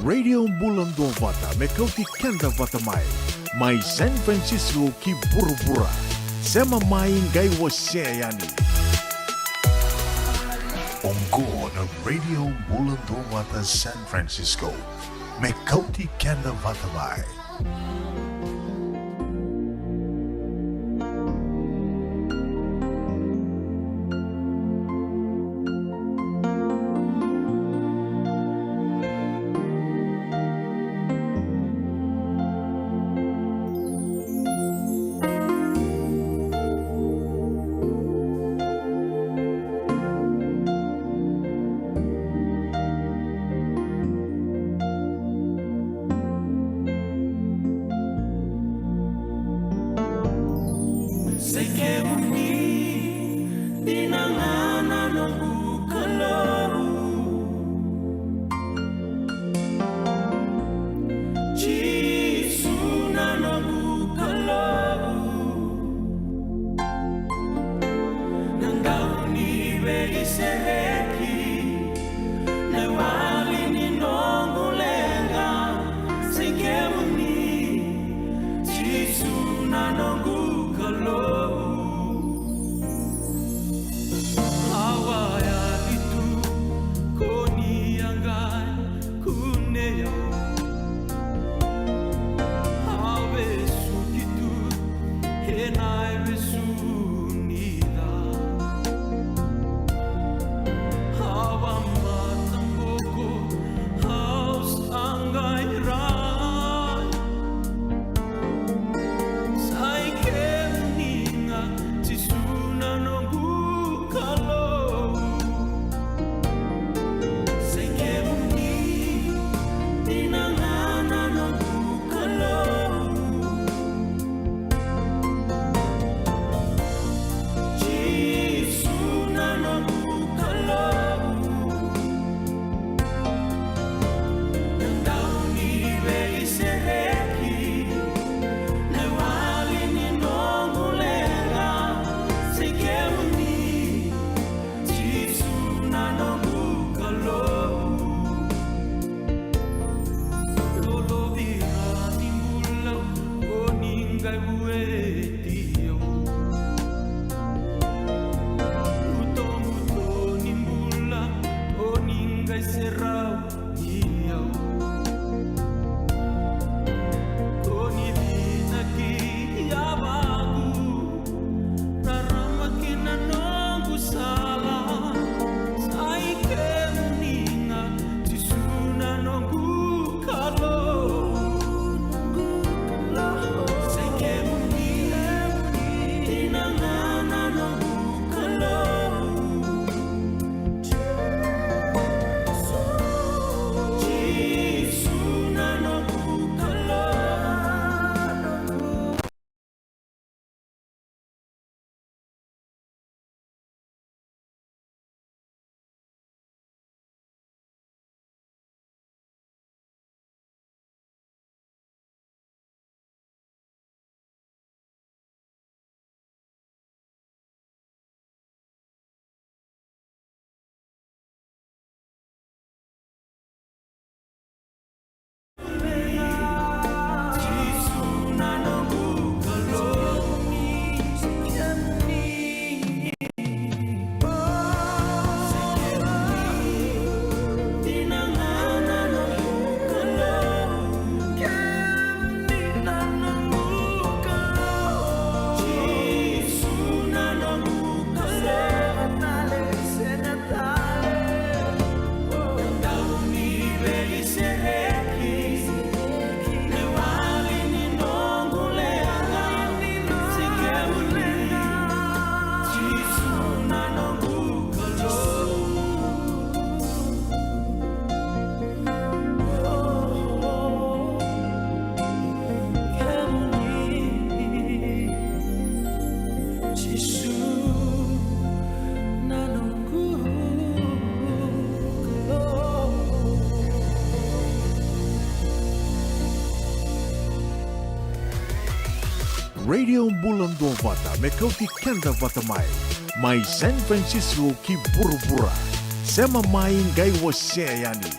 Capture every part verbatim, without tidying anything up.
Radio Bula Duavata, me kauti keda vata mai. Mai San Francisco ki vuravura. Sema mai qai wasea yani. Oqo na Radio Bula Duavata San Francisco. Me kauti keda vata mai. Sai kemuni dina ga na noqu Kalou. Jisu na noqu Kalou. Na dau ni veisereki, na iwali ni noqu leqa, sai kemuni, Jisu na noqu Kalou. Au a yali tu, ko ni a qai kunei au. Au vesuki tu ena ivesu ni ca. Au a mataboko, au sa qai rai. Sai kemuni ga, Jisu na noqu Kalou. Sai kemuni dina ga na noqu Kalou. Jisu na noqu Kalou. Na dau ni veisereki, na iwali ni noqu leqa, sai kemuni, Jisu na noqu Kalou. Lolovira ni bula, o ni qai vueti au. Butobuto ni bula, o ni qai serau ni au. Ko ni vinaki yavaku, rarama kina noqu sala. Sai kemuni ga, Jisu na noqu Kalou. Sai kemuni dina ga na noqu Kalou. Jisu na noqu Kalou. Radio Bula Duavata, me kauti keda vata mai. Mai San Francisco ki vuravura. Sema mai qai wasea yani.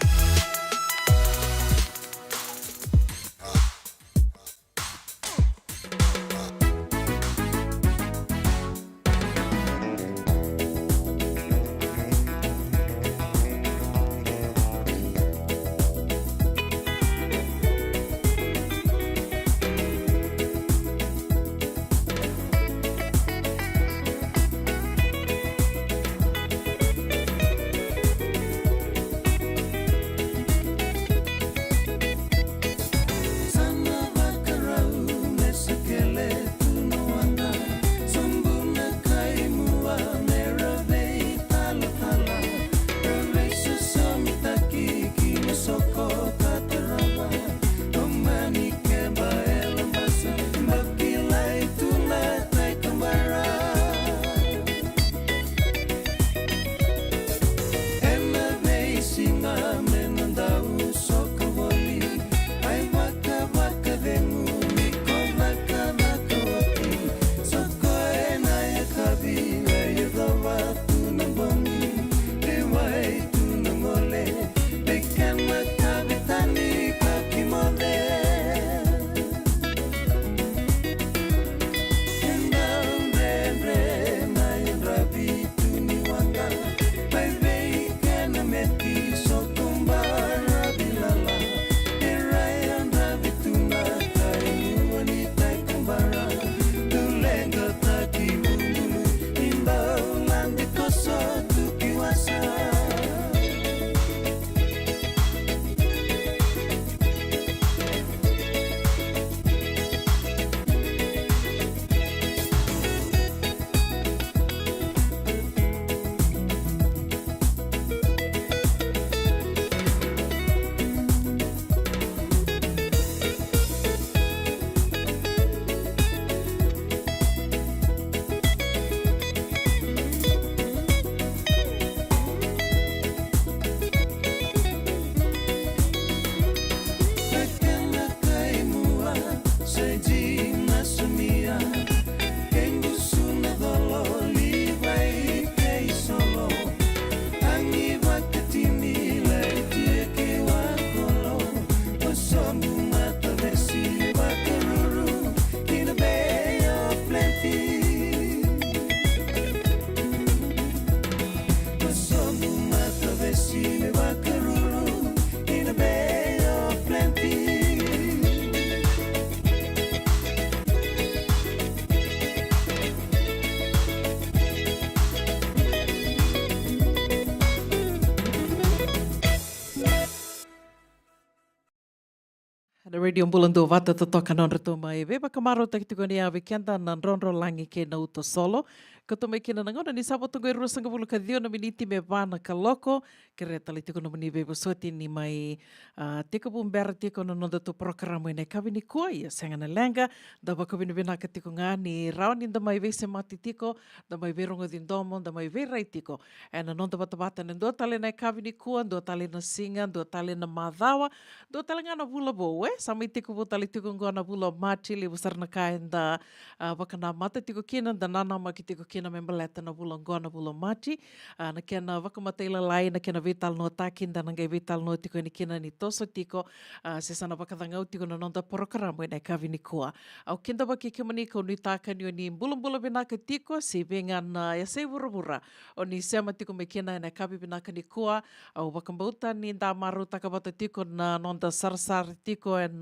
Na Radio Bula Duavata totoka na nodratou mai veivakamarautaki tiko ni yavi keda na drodro lagi kei na uto solo. Ka tu mai kina na gauna ni sa vo tu qo e ruasagavulu ka ciwa na miniti me va na kaloko. Kerea tale tiko nomuni veivosoti ni mai, ah, tekivu bera tiko na nodatou porokaramu ena yakavi nikua, ia sega na leqa. Da vakavinavinaka tiko ga ni rawa ni da mai veisemati tiko, da mai veirogoci domo, da mai veirai tiko ena noda vatavata ena dua tale na yakavi nikua, dua tale na siga, dua tale na macawa, dua tale ga na vula vou, e? Sa mai tekivu tale tiko qo na vula o Maji, levu sara na ka eda, ah, vakanamata tiko kina, da nanamaki tiko kina me baleta na vula qo na vula o Maji. Ah, na kena vakamatailalai, na kena veitalanoataki, da na qai veitalanoa tiko yani kina ni toso tiko, ah, se sa na vakacagau tiko na noda porokaramu ena yakavi nikua. Au kidavaki kemuni, kau nuitaka ni o ni bulabula vinaka tiko, se vei ga na yasai vuravura o ni sema tiko mai kina ena yakavi vinaka nikua. Au vakabauta ni da marautaka vata tiko na noda sarasara tiko ena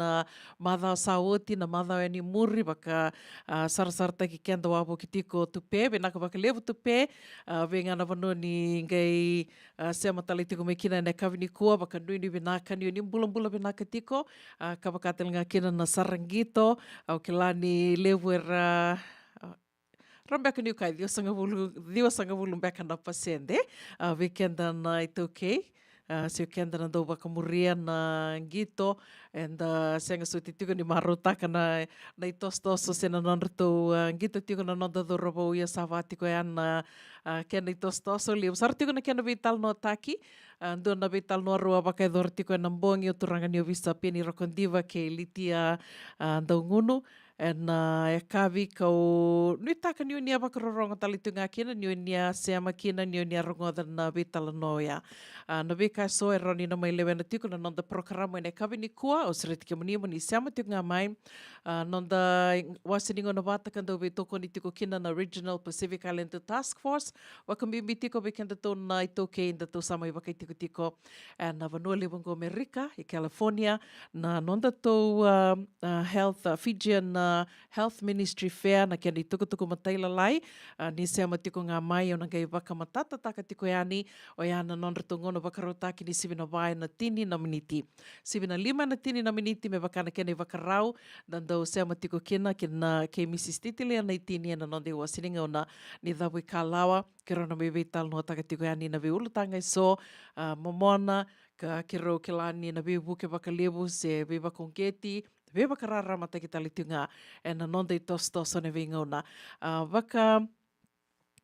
macawa sa oti, na macawa e ni muri, vaka, ah, sarasarataki keda wavoki tiko Tupe, vinaka vakalevu Tupe. Ah, vei ga na vanua ni qai, ah, sema tale tiko mai kina ena yakavi nikua, vakanuinui vinaka ni o ni bulabula vinaka tiko. Ah, ka vaka tale ga kina na sara qito, au kila ni levu era, ah, ra beka niu kaya ciwasagavulu, ciwasagavulu beka na pasede, ah, vei keda na iTaukei. Ah, se o keda na dau vakamuria na qito, eda sega soti tiko ni marautaka na, na itosotoso se na nodratou, ah, qito tiko na noda cauravou, ia sa va tiko ya na, ah, kena itosotoso, levu sara tiko na kena veitalanoataki. Ah, dua na veitalanoa rau a vakayacora tiko ena bogi o turaga ni ovisa Peni Rokodiva kei Litia, ah, Daugunu. Ena, ah, yakavi, kau nuitaka ni o ni a vakarorogo tale tu ga kina, ni o ni a sema kina, ni o ni a rogoca na veitalanoa oya. Ah, na veika eso e rawa ni na mai lewena tiko na noda porokaramu ena yakavi nikua, au sureti kemuni mo ni sema tiko ga mai. Ah, noda wase ni gauna vata ka dau veitokoni tiko kina na Regional Pacific Islander Task Force, vakabibi tiko vei kedatou na iTaukei datou sa mai vakaitikotiko ena vanua levu qo Amerika, i California, na nodatou, ah, ah, health, ah, Fijian, ah, Health Ministry Fair, na kena itukutuku matailalai. Ah, ni sema tiko ga mai, au na qai vakamatatataka tiko yani, oya na nodratou gauna vakarautaki ni sivi na va ena tini na miniti. Sivi na lima ena tini na miniti me vaka na kena ivakarau, da dau sema tiko kina, kina kei Mrs Titilia Naitini ena noda iwase ni gauna ni cavuikalawa, keirau na mai veitalanoataka tiko yani na veiulutaga eso, ah, momona, ka keirau kila ni na veivuke vakalevu se veivakauqeti, veivakararamataki tale tiko ga ena noda itosotoso ena veigauna. Ah, vaka,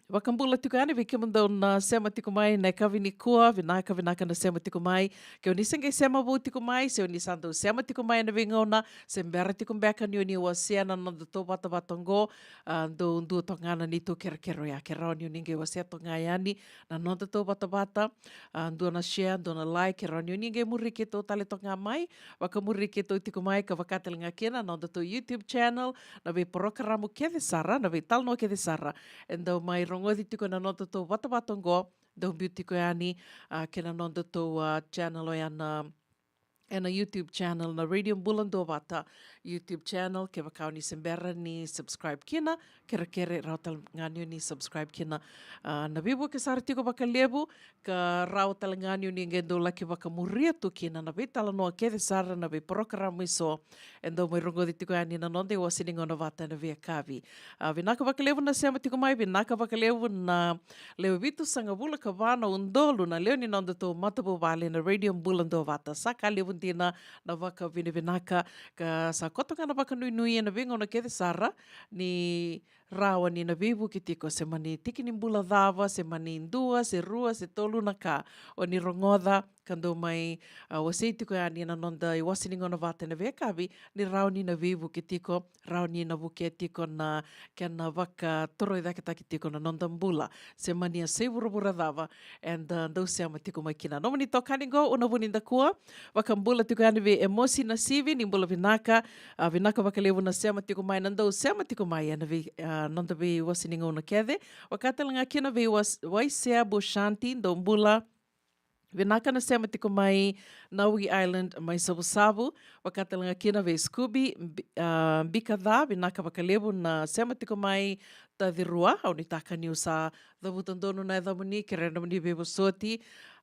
vakabula tiko yani vei kemudou na sema tiko mai na yakavi nikua, vinaka, vinaka na sema tiko mai. Ke o ni se qai sema vou tiko mai, se o ni sa dau sema tiko mai ena veigauna, se bera tiko beka ni o ni wasea na nodatou vatavata oqo, ah, dou dua toka ga na neitou kerekere oya, ke rawa ni o ni qai wasea toka ga yani na nodatou vatavata. Ah, dua na share, dua na like, ke rawa ni o ni qai muri keitou tale toka ga mai, vakamuri keitou tiko mai, ka vaka tale ga kina na nodatou YouTube channel, na veiporokaramu kece sara, na veitalanoa kece sara e dau mai rogoci tiko na nodatou vatavata oqo, dau biu tiko yani, ah, kei na nodatou, ah, channel oya na, ena YouTube channel na Radio Bula Duavata YouTube channel. Kevaka o ni se bera ni subscribe kina, kerekere, rawa tale ga ni o ni subscribe kina. Ah, na veivuke sara tiko vakalevu, ka rawa tale ga ni o ni qai dau laki vakamuria tu kina na veitalanoa kece sara, na veiporokaramu eso e dau mai rogoci tiko yani na noda iwase ni gauna vata ena veiyakavi. Ah, vinaka vakalevu na sema tiko mai, vinaka vakalevu na lewe vitusagavulu ka va na udolu na lewe ni nodatou matavuvale na Radio Bula Duavata. Sa ka levu dina na vakavinavinaka, ka sa koto ga na vakanuinui ena veigauna kece sara ni rawa ni na veivuke tiko, se mani tiki ni bula cava, se mani dua, se rua, se tolu na ka o ni rogoca ka dau mai, ah, wasei tiko yani na noda iwase ni gauna vata ena veiyakavi, ni rawa ni na veivuke tiko, rawa ni na vukea tiko na kena vakatoroicaketaki tiko na noda bula, se mani a sei vuravura cava eda dau sema tiko mai kina. Nomuni itokani qo, Una Vunidakua, vakabula tiko yani vei Emosi Nasivi, ni bula vinaka. Ah, vinaka vakalevu na sema tiko mai, na dau sema tiko mai ena vei, ah, noda veiwase ni gauna kece. Vaka tale ga kina vei Was-, Waisea Bushanti, dou bula vinaka na sema tiko mai Nawi Island mai Savusavu. Vaka tale ga kina vei Scooby, Bi-, ah, Bika Ca, vinaka vakalevu na sema tiko mai Tacirua, au nuitaka niu sa cavuta donu na yacamuni, kerea nomuni veivosoti.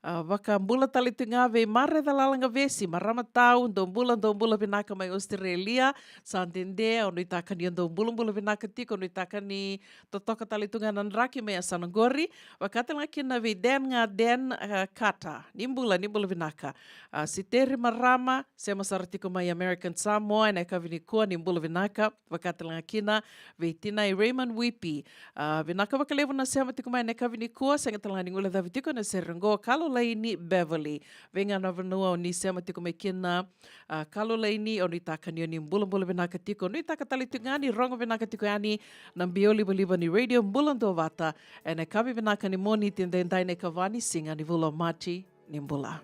A, vakabula tale tu ga vei Mare Calalaga Vesi, marama tau, dou bula, dou bula vinaka mai Australia, sa dede, au nuitaka ni dou bulabula vinaka tiko, au nuitaka ni totoka tale tu ga na draki mai yasana qori. Vaka tale ga kina vei Den ga Den, a, Kata, ni bula, ni bula vinaka. A, Siteri marama, sema sara tiko mai American Samoa, ena yakavi nikua, ni bula vinaka. Vaka tale ga kina vei tinai Raymond Whippi. A, vinaka vakalevu na sema tiko mai ena yakavi nikua, sega tale ga ni guilecavi tiko na sere qo, Kalolaini Beverly. Vei ga na vanua o ni sema tiko mai kina, a, Kalolaini, au nuitaka ni o ni bulabula vinaka tiko, nuitaka tale tiko ga ni rogo vinaka tiko yani na biau livaliva ni Radio Bula Duavata ena yakavi vinaka ni Moniti edaidai na ikava ni siga ni vula o Maji. Ni bula.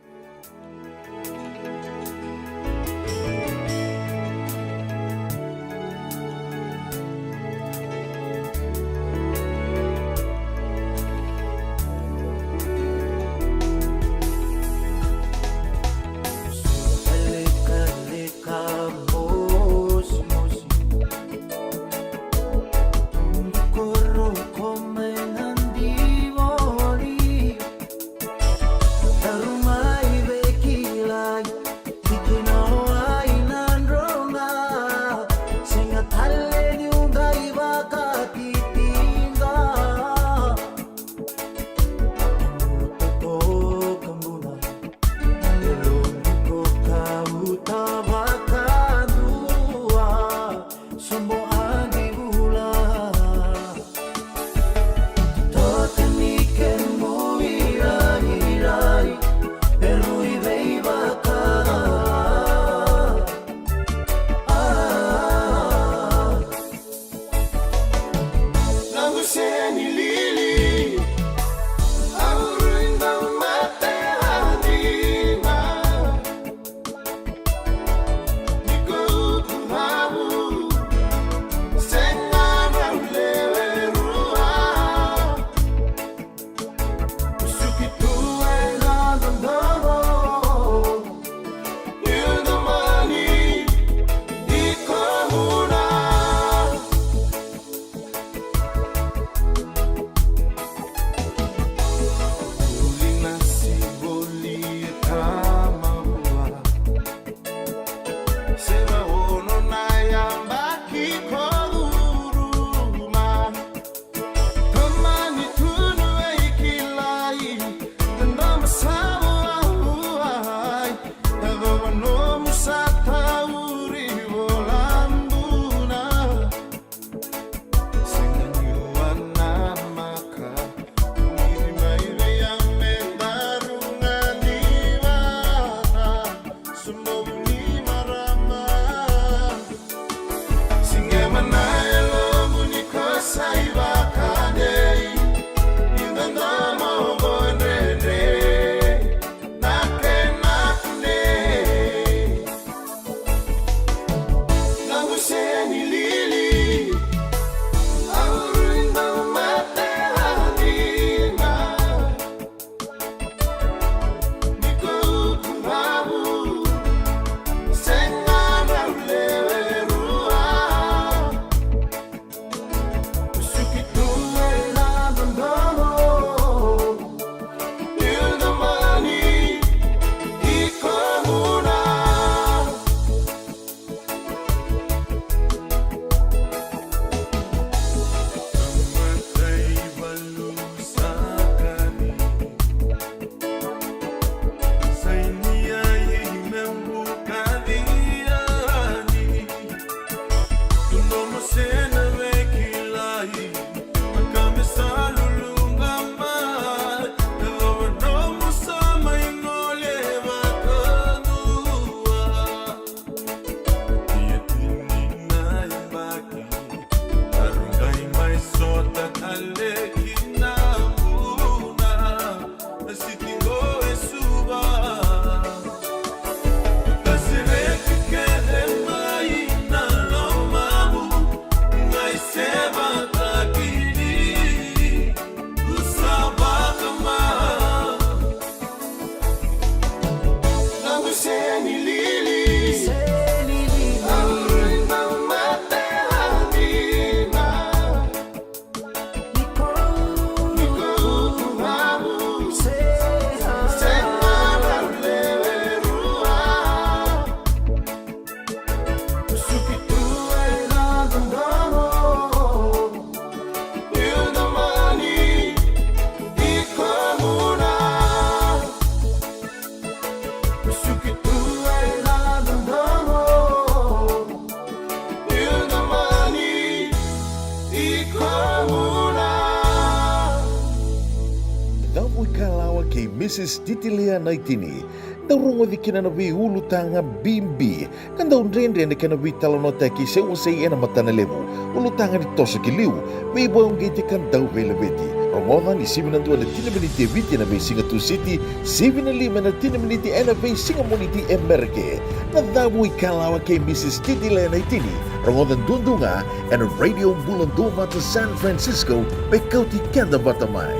Ikalawa kei Mrs Titilea Naitini. Dau rogoci kina na veiulutaga bibi ka dau dredre na kena veitalanoataki se wasei ena matana levu. Ulutaga ni toso ki liu, veivakauqeti ka dau veilaveti. Rogoca ni sivi na dua ena tini na miniti e Viti ena veisiga Tusiti, sivi na lima ena tini na miniti ena veisiga Moniti e Merika. Na Cavu Ikalawa kei Mrs Titilea Naitini. Rogoca duadua ga ena Radio Bula Duavata San Francisco, me kauti keda vata mai.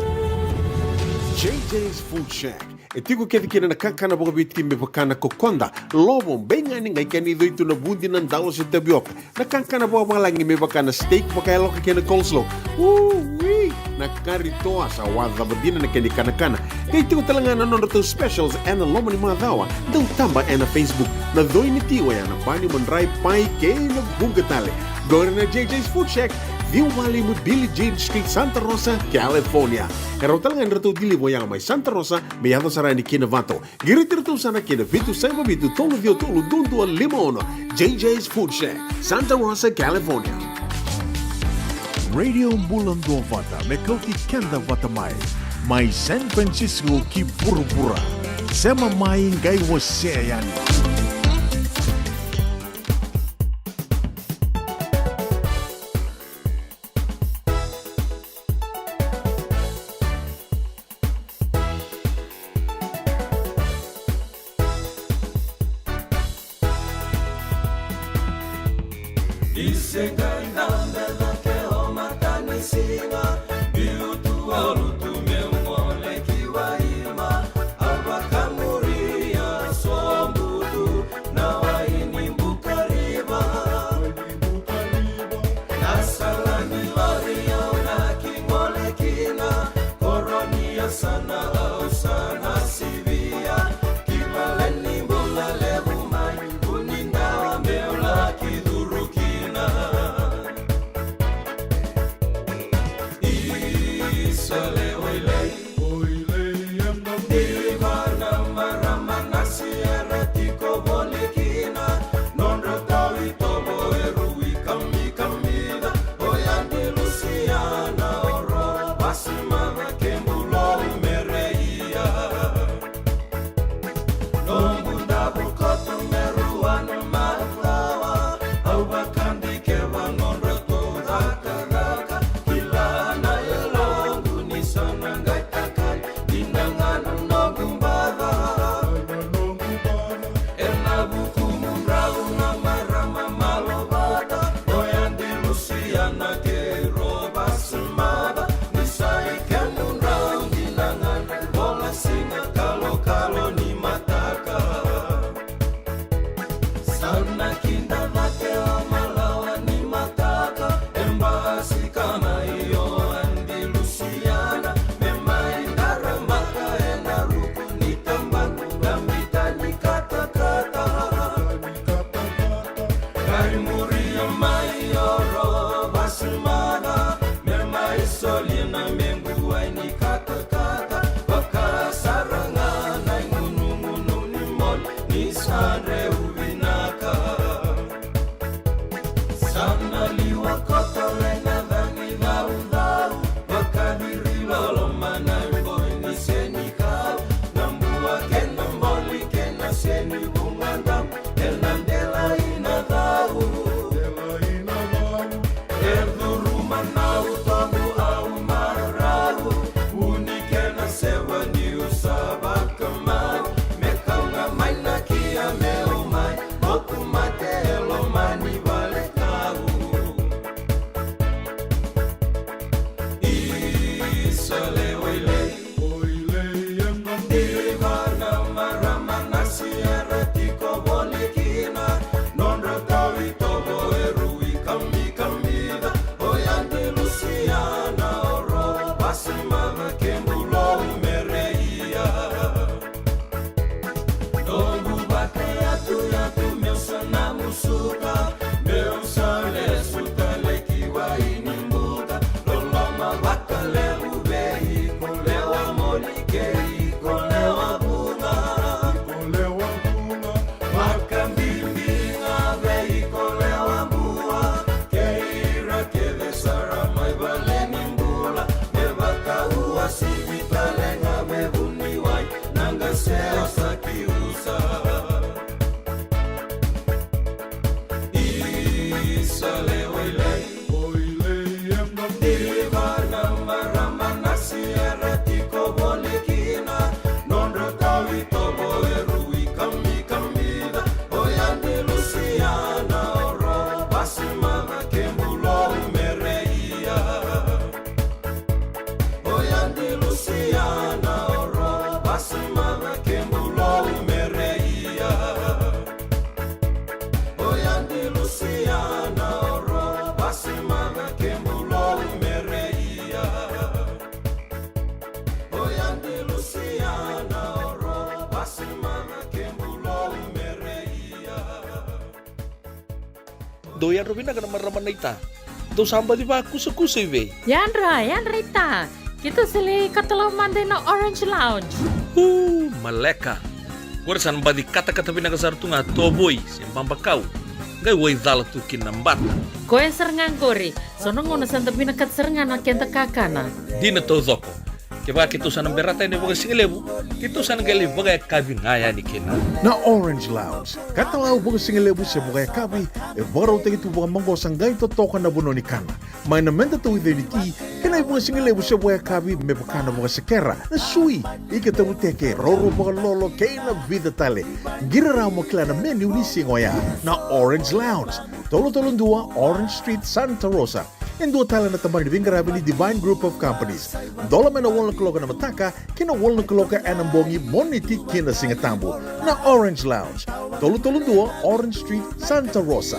J J's Food Shack. E tiko kece kina na kakana vakaviti me vaka na kokoda, lovo, beigani, qai kena icoi tu na vudi, na dalo se tavioka. Na kakana vakavalagi me vaka na steak vakayaloka kei na coleslaw. Ui! Na kari toa sa wacava dina na kena ikanakana. Qai tiko tale ga na nodratou specials ena loma ni macawa. Dau taba ena Facebook. Na coi ni ti oya na pani, madrai, pai kei na vuqa tale. Qori na J J's Food Shack, ciwa walu lima Billie Jean Street, Santa Rosa, California. E rawa tale ga ni ratou deliver oya mai Santa Rosa me yaco sara yani ki Novato. Qiriti iratou sara ki na vitu saiva vitu tolu ciwa tolu dua dua lima ono. J J's Food Shack, Santa Rosa, California. Radio Bula Duavata, me kauti keda vata mai. Mai San Francisco ki vuravura. Sema mai qai wasea yani. Ni se qai dabe cake o matanisiga, biu tu o lutu meu gole ki Waima, au vakamuria sobu tu na wai ni Bukariva. Na sala ni lori au laki gole kina, koro ni yasana au sa na sivia, ki vale ni bula levu mai, vu ni dawa meu laki curu kina. Isa lewe lei. Oi, lei, ena diva na marama na sierra tiko voli kina. Nodra tau itovo e rui kamikamica. Oya ni Lusiana o Roba Simava kei Bulou Mereia. Noqu davo koto me rua na macawa, au vakadikeva nodratou cakacaka. Kila na yaloqu ni sa na qai takali, dina ga na noqu baca. Ena vuku mudrau na marama malovata, oya ni Lusiana kei Roba Simava, ni sa i kemudrau dina ga na vola siga kalokalo ni mataka. Sa na kida cake o malawa ni mataka, e basika mai o Adi Lusiana, me mai daramaka ena ruku ni tabana, na mita ni katakata. Qai muria mai o Roba Simava, me mai solia na mequ wai ni katakata. Vaka sara ga na igunugunu ni moli ni sa dreu vinaka. Sa na liwa koto ena cagi caucau, vakaciri loloma na iboi ni senikau, na bua kei na moli kei na seni vugadamu, ena delai na cau. E curuma na utoqu au marau, vu ni kena sewa niu sa vakamau, me kau ga mai na kia meu mai, moku mate e loma ni vale kau. Isa lewe lei. Diva na marama na sierra tiko voli kina, nodra tau itovo e rui kamikamica, oya ni Lusiana o Roba Simava kei Bulou Mereia. Noqu vakayatuyatu meu sa na musuka, meu sa lesu tale ki wai ni buka, loloma vakalevu vei iko, le Dou yadra vinaka na marama naita. Dou sa baci vakusakusa i vei? Yadra, yadra ita. Keitou sa lai katalau mada ina Orange Lounge. Uu, maleka. Qori sa na baci katakata vinaka sara tu ga tovoi se babakau. Qai wai cala tu kina na bata. Koya sara ga qori. So na gauna sa da vinakata sara ga na keda kakana. Dina taucoko. Kevaka keitou sa na berata yani vakasigalevu, keitou sa na qai lai vakayakavi ga yani kina. Na Orange Lounge, katalau vakasigalevu se vakayakavi, e vakarautaki tu vakamaqosa qai totoka na vanua ni kana. Mai na meda tauica ni ti, kei na ivakasigalevu se vakayakavi me vaka na vakasekera, na sui, ika tavuteke, roro vakalolo, kei na vica tale. Qiri rawa mo kila na menu ni siga oya. Na Orange Lounge, tolu tolu dua Orange Street, Santa Rosa. E dua tale na tabana ni veiqaravi ni Divine Group of Companies. Dola mai na walu na kaloko na mataka ki na walu na kaloko ena bogi, Moniti ki na Sigatabu. Na Orange Lounge, tolu tolu dua Orange Street, Santa Rosa.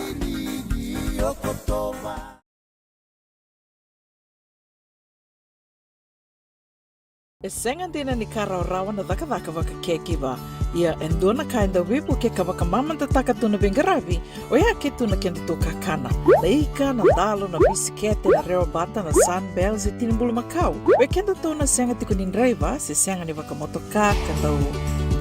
E sega dina ni ka rawarawa na cakacaka vaka caregiver. Ia e dua na ka e dau veivukei ka vakamamadataka tu na veiqaravi, oya ke tu na kedatou kakana. Na ika, na dalo, na bisikete, na rewa bata, na Sunbell, se tini bulumakau. Vei kedatou na sega tiko ni draiva, se sega ni vakamotoka, ka dau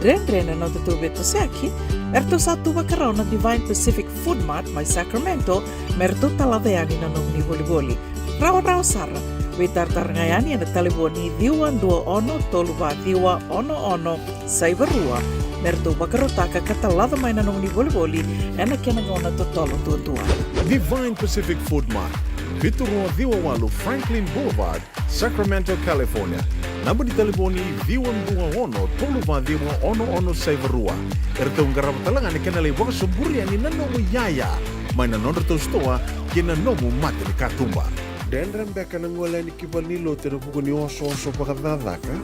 dredre na nodatou veitosoyaki, eratou sa tu vakarau na Divine Pacific Food Mart mai Sacramento, me ratou talaca yani na nomuni volivoli. Rawarawa sara, veitaratara ga yani ena talevoni ciwa dua ono tolu va ciwa ono ono saiva rua, me ratou vakarautaka ka talaca mai na nomuni volivoli ena kena gauna totolo duadua. Divine Pacific Food Mart, vitu rua ciwa walu Franklin Boulevard, Sacramento, California. Naba ni talevoni ciwa dua ono tolu va ciwa ono ono saiva rua. Eratou qarava tale ga na kena lai vakasoburi yani na nomu iyaya mai na nodratou sitoa kei na nomu mata ni katuba. Dredre beka na gole yani ki valenilotu ena vuku ni osooso vakacakacaka?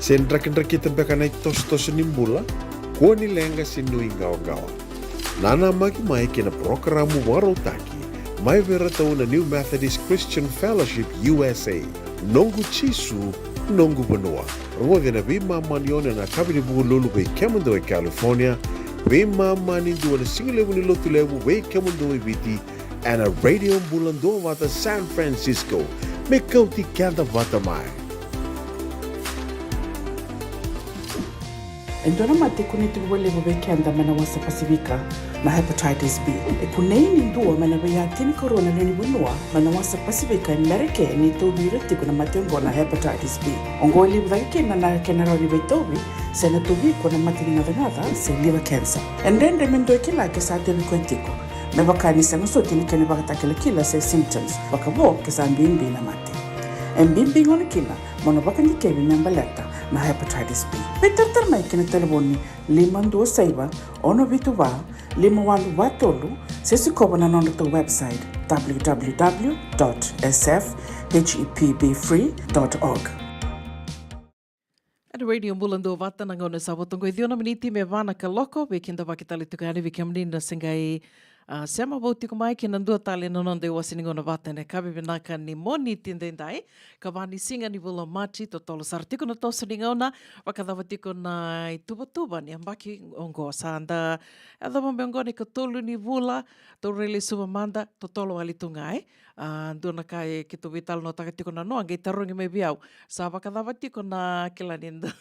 Se drakidrakita beka na itosotoso ni bula? Kua ni leqa se nuiqawaqawa. Nanamaki mai kei na parokaramu vakarautaki mai vei iratou na New Methodist Christian Fellowship U S A. Noqu Jisu, noqu vanua. Rogoci ena veimama ni ono ena yakavi ni Vukelulu vei kemudou e California, veimama ni dua na sigalevu ni Lotulevu vei kemudou e Viti, ena Radio Bula Duavata San Francisco, me kauti keda vata mai. E dua na mate e kunei tiko vakalevu vei keda mai na wasa Pasifika, na hepatitis B. E kunei ni dua mai na veiya tinikarua na lewe ni vanua mai na wasa Pasifika e Merika ni tauvi ira tiko na mate oqo na hepatitis B. Oqo e levu cake kina na kena rawa ni veitauvi se na tauvi iko na mate ni gacagaca se liver cancer. E dredre me dua e kila ke sa tauvi koya tiko, me vaka ni sega soti na kena ivakatakilakila se symptoms, vakavo ke sa bibi na mate. E bibi gona kina mo na vakadikevi me baleta na hepatitis B. Veitaratara mai ki na talevoni lima dua saiva ono vitu va lima walu va tolu, se sikova na nodratou website, w w w dot s f h e p b free dot org. Ena Radio Bula Duavata, na gauna sa vo toka e ciwa na miniti me va na kaloko. Vei keda vakitale tiko yani, vei kemuni na se qai, a, sema vou tiko mai ki na dua tale na noda iwase ni gauna vata ena yakavi vinaka ni Moniti edaidai, ka va ni siga ni vula o Maji. Totolo sara tiko na toso ni gauna. Vakacava tiko na ituvatuva ni yabaki oqo? Sa da yacova mai oqo na ikatolu ni vula, tou rai lesuva mada, totolo wale tu ga, e? A, dua na ka e keitou veitalanoataka tiko na noa, qai tarogi mai vei au, sa vakacava tiko na kila ni da,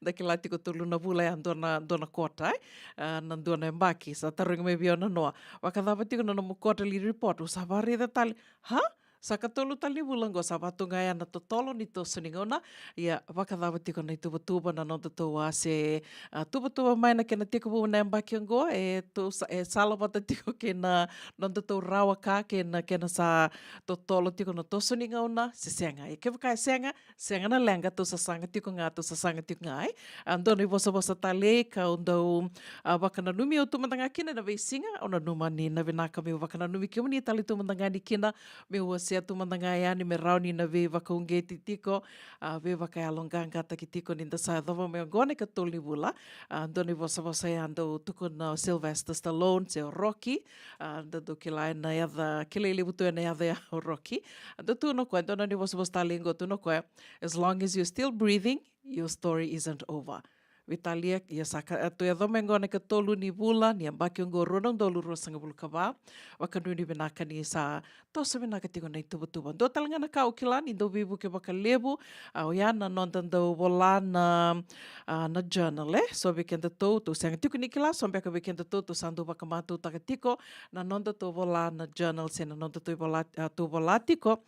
da kila tiko tolu na vula ya, dua na, dua na kota, e? A, na dua na yabaki, sa tarogi mai vei au na noa, vakacava tiko na nomu quarterly report? Au sa vakaraica tale, ha? Sa katolu tale ni vula oqo, sa vatu ga ya na totolo ni toso ni gauna. Ia, vakacava tiko na ituvatuva na nodatou a se, a, tuvatuva mai na kena tekivu na yabaki oqo, e tou sa, e salavata tiko kei na nodatou rawa ka, kei na kena sa totolo tiko na toso ni gauna, se sega. E kevaka e sega, sega na leqa, tou sasaga tiko ga, tou sasaga tiko ga, e? A, dua na ivosavosa talei kau dau, a, vakananumi au tu mada ga kina ena veisiga, au nanuma ni na vinaka meu vakananumi kemuni tale tu mada ga ni kina, meu wasea tu mada ga yani me rawa ni na veivakauqeti tiko, a, veivakayaloqaqataki tiko ni da sa yacova mai oqo na ikatolu ni vula. A, dua na ivosavosa ya dau tukuna o Sylvester Stallone se o Rocky, a, da dau kila ena yaca, kilai levu tu ena yaca ya o Rocky. A, dau tukuna o koya, dua na ivosavosa talei oqo, tukuna o koya, as long as you're still breathing, your story isn't over. Veitalia, ia sa ka, e, tou yaco mai oqo na ikatolu ni vula ni yabaki oqo rua na udolu ruasagavulu ka va. Vakanuinui vinaka ni sa toso vinaka tiko na ituvatuva. Dua tale ga na ka au kila ni dau veivuke vakalevu, a, oya na noda dau vola na, a, na journal, e. So vei kedatou, tou sega tiko ni kila, so beka vei kedatou, tou sa dau vakamatautaka tiko na noda tou vola na journal, se na noda tou vola, a, tou vola tiko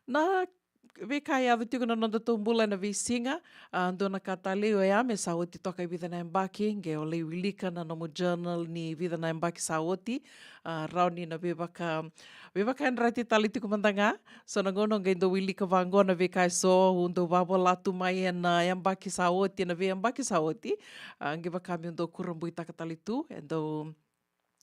na veika e yaco tiko na noda tou bula ena veisiga. A, dua na ka talei oya me sa oti toka e vica na yabaki, qai o lai wilika na nomu journal ni vica na yabaki sa oti. A, rawa ni na veivaka, veivakayadrati tale tiko mada ga. So na gauna o qai dau wilika vaqo na veika eso au dau vavola tu mai ena yabaki sa oti, ena veiyabaki sa oti. A, qai vaka meu dau kurabuitaka tale tu, e dau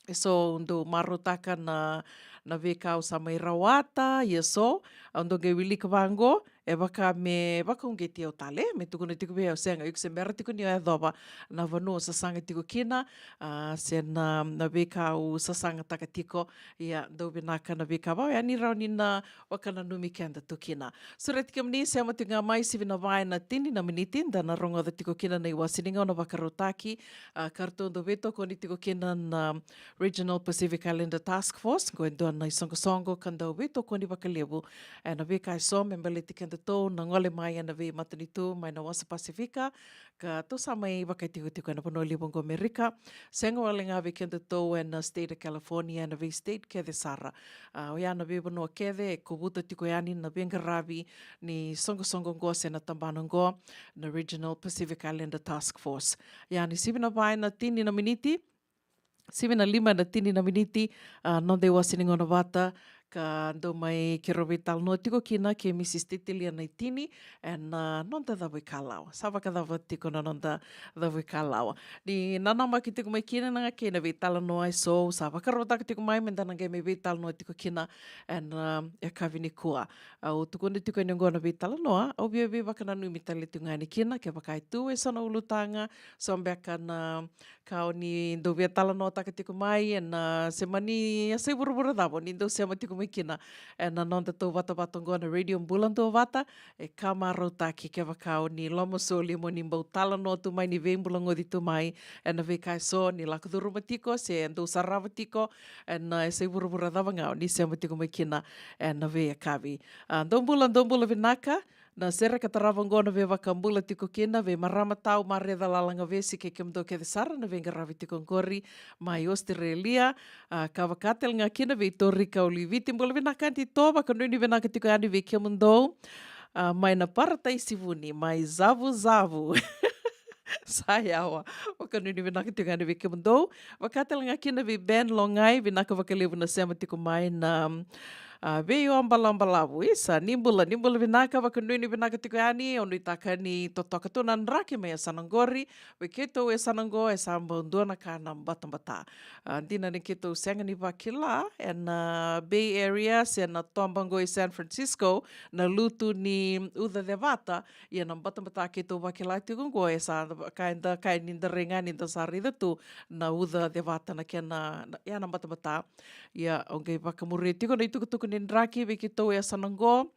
eso au dau marautaka na, na veika au sa mai rawata, ia so au dau qai wilika vaqo, e vaka me vakauqeti au tale, me tukuna tiko vei au, sega, iko se bera tiko ni o yacova na vanua au sasaga tiko kina, a, se na, na veika au sasagataka tiko. Ia, dau vinaka na veika vaka oya ni rawa ni na vakananumi keda tu kina. Sureti kemuni, sema tiko ga mai, sivi na va ena tini na miniti, da na rogoca tiko kina na iwase ni gauna vakarautaki, a, ka ratou dau veitokoni tiko kina na Regional Pacific Islander Task Force, qo e dua na isoqosoqo ka dau veitokoni vakalevu ena veika eso me baleti kedatou na gole mai ena veimatanitu mai na wasa Pasifika, ka tou sa mai vakaitikotiko ena vanua levu oqo Amerika. Sega wale ga vei kedatou ena state of California, ena vei state kece sara. A, oya na veivanua kece e kovuta tiko yani na veiqaravi ni soqosoqo oqo se na tabana oqo, na Regional Pacific Islander Task Force. Ia ni sivi na va ena tini na miniti, sivi na lima ena tini na miniti, a, noda iwase ni gauna vata, ka dau mai keirau veitalanoa tiko kina kei Mrs Titilia Naitini, ena, a, noda cavuikalawa. Sa vakacava tiko na noda cavuikalawa? Ni nanamaki tiko mai kina na kena veitalanoa eso au sa vakarautaka tiko mai me da na qai mai veitalanoa tiko kina ena, a, yakavi nikua. Au tukuna tiko ni oqo na veitalanoa au via veivakananumi tale tu ga yani kina, kevaka e tu eso na ulutaga, so beka na ka o ni dau via talanoataka tiko mai ena, a, se mani yasai vuravura cava o ni dau sema tiko mai kina ena noda tou vatavata oqo na Radio Bula Duavata, e ka marautaki kevaka o ni lomasoli mo ni bau talanoa tu mai, ni veibulagoci tu mai ena veika eso ni lako curuma tiko se dau sarava tiko ena, a, yasai vuravura cava ga o ni sema tiko mai kina ena veiyakavi. A, dou bula, dou bula vinaka. Na sere ka tarava oqo na veivakabula tiko kina vei marama tau, Mareca Lalagavesi kei kemudou kece sara na veiqaravi tiko oqori mai Australia. A, ka vaka tale ga kina vei Torika Uliviti, bula vinaka Aunty To, vakanuinui vinaka tiko yani vei kemudou, a, mai na Parataisi Vuni, mai Zavuzavu. Sa yawa. Vakanuinui vinaka tiko yani vei kemudou. Vaka tale ga kina vei Ben Logai, vinaka vakalevu na sema tiko mai na, a, vei Obalabalavu. Isa, ni bula, ni bula vinaka, vakanuinui vinaka tiko yani. Au nuitaka ni totoka tu na draki mai yasana oqori. Vei keitou yasana oqo e sa bau dua na ka na batabata. A, dina ni keitou sega ni vakila ena, a, Bay Area se na toba oqo i San Francisco na lutu ni uca cevata. Ia na batabata keitou vakila tiko oqo e sa ka eda, ka ni da rai ga ni da sa raica tu na uca cevata na kena, na, ia na batabata. Ia au qai vakamuria tiko na itukutuku ni draki vei keitou e yasana oqo.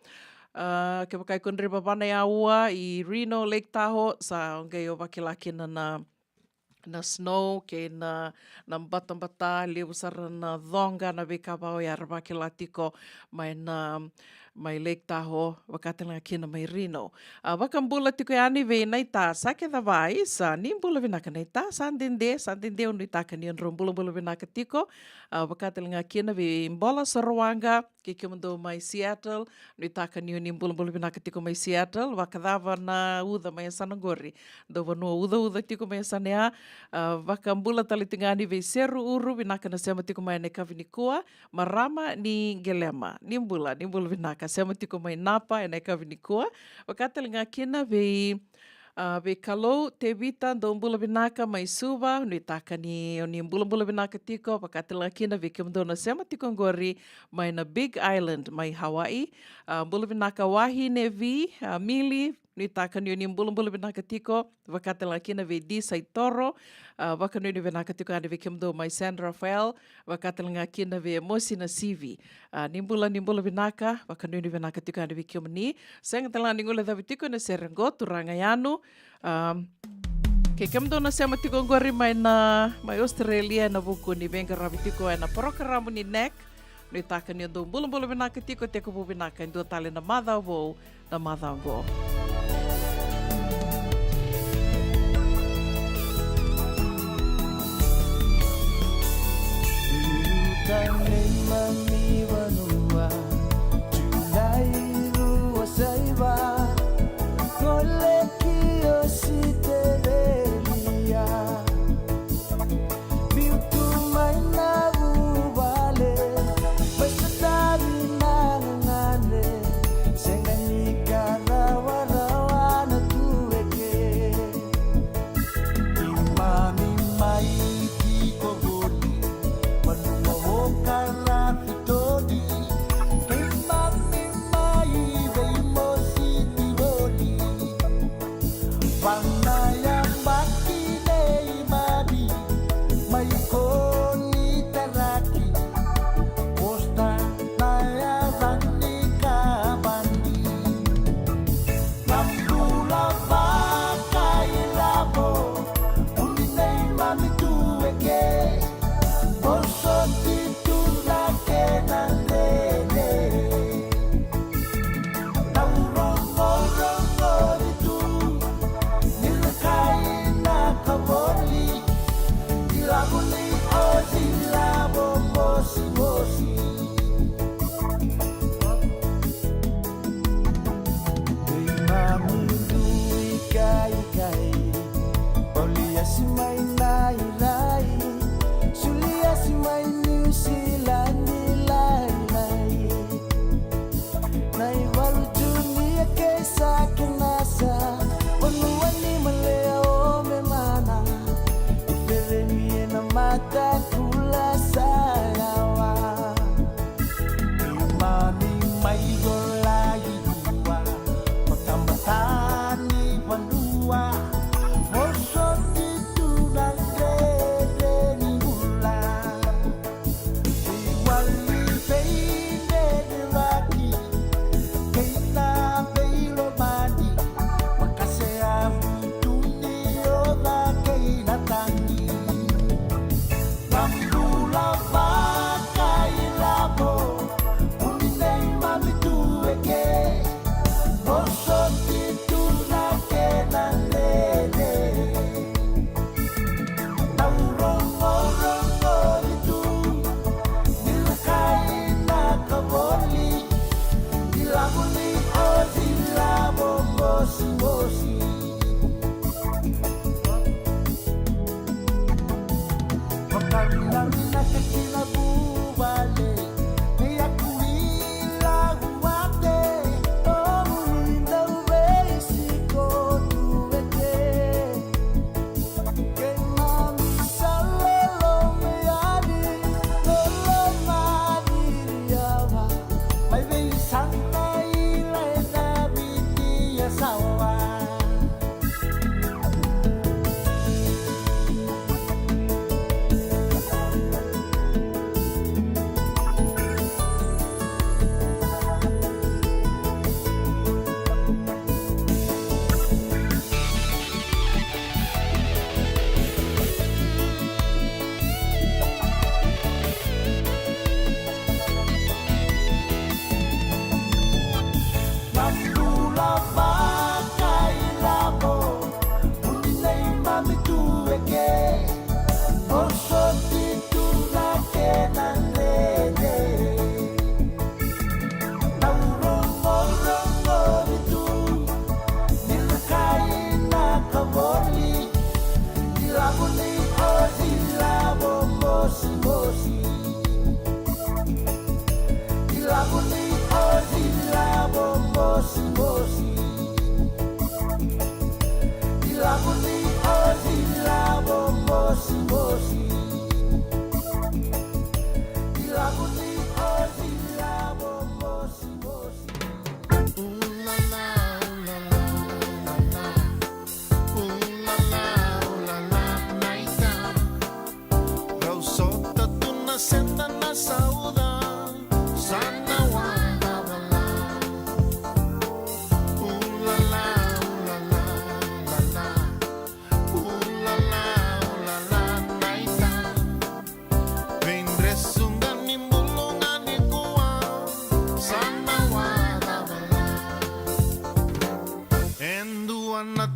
A, kevaka iko draiva vana i Aua, i Reno, Lake Tahoe, sa au qai o vakila kina na, na snow kei na, na batabata, levu sara na coqa, na veika vaka oya era vakila tiko mai na, mai Lake Tahoe, vaka tale ga kina mai Reno. A, vakabula tiko yani vei Naita, sa kece va, isa, ni bula vinaka Naita, sa dede, sa dede, au nuitaka ni drau bulabula vinaka tiko. A, vaka tale ga kina vei Bola Sorowaqa, kei kemudou mai Seattle, nuitaka ni o ni bulabula vinaka tiko mai Seattle. Vakacava na uca mai yasana oqori? Dau vanua ucauca tiko mai yasana ya. A, vakabula tale tiko ga yani vei Seru Uru, vinaka na sema tiko mai ena yakavi nikua. Marama ni Qelema, ni bula, ni bula vinaka, sema tiko mai Napa ena yakavi nikua. Vaka tale ga kina vei, a, vei Kalou Tevita, dou bula vinaka mai Suva, nuitaka ni o ni bulabula vinaka tiko. Vaka tale ga kina vei kemudou na sema tiko oqori mai na Big Island, mai Hawaii. A, bula vinaka Wahi Nevi, a, Mili, Nuitaka ni o ni bulabula vinaka tiko, vaka tale ga kina vei Di Saitoro, a, vakanuinui vinaka tiko yani vei kemudou mai San Rafael, vaka tale ga kina vei Mosi Nasivi. A, ni bula, ni bula vinaka, vakanuinui vinaka tiko yani vei kemuni. Sega tale ga ni guilecavi tiko na sere qo, turaga Yanu. A, kei kemudou na sema tiko qori mai na, mai Australia ena vuku ni veiqaravi tiko ena porokaramu ni nek. Nuitaka ni o dou bulabula vinaka tiko, tekivu vinaka e dua tale na macawa vou, na macawa qo. Tane mami vanua, Julai rua saiva, gole ki Ositerelia. Biu tu mai na vuvale, mai sotavi na gagane, sega ni ka rawarawa.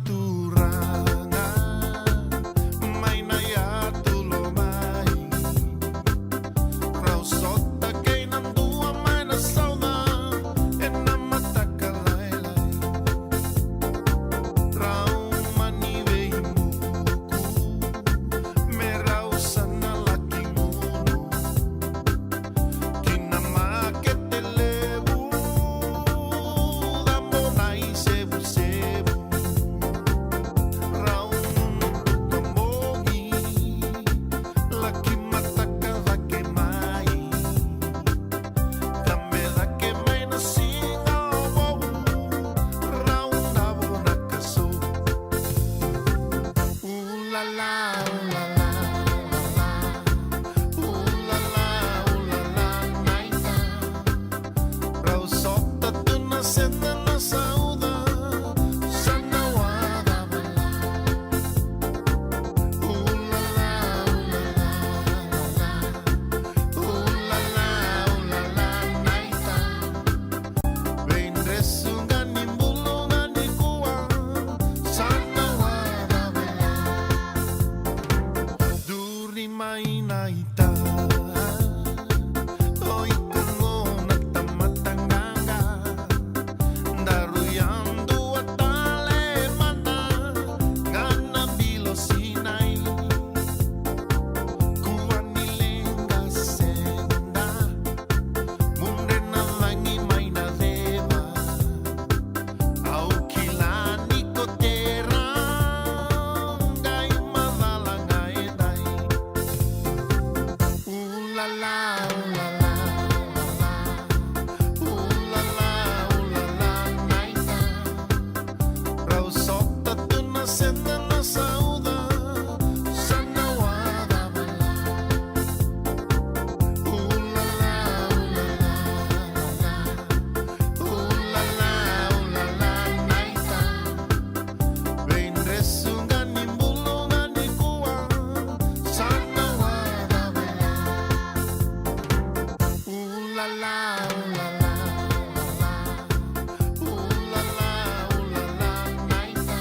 Turaga mai na yatu lomai, rau sota kei na dua mai na sauca ena mataka lailai. Rau mani veibuku me rau sa na laki gunu ki na makete levu, cabo na isevusevu. Rau gunu tu ka bogi, laki mataka cake mai, cabe cake mai na siga vou, rau davo na kaso. Ulala, ulala, ulala. Ulala, ulala, naita. Rau sota tu na seda na sauca, sa na wada vala. Ulala, ulala, ulala. Ulala, ulala, naita. Veidresu ga ni bulu ga ni kua, sa na wada vala. Duri mai na ita, o iko go na tamata qaqa. Daru yadua tale mada ga na bilo sinai. Kua ni leqa seda, mudre na lagi mai na ceva. Au kila ni ko tera, qai macala ga edai. Ulala, ulala, ulala. Ulala, ulala, naita. Rau sota tu na seda na sauca, sa na wada vala. Ulala, ulala, ulala. Ulala, ulala, naita. Veidresu ga ni bulu ga ni kua, sa na wada vala. Ulala, ulala, ulala. Ulala, ulala, naita.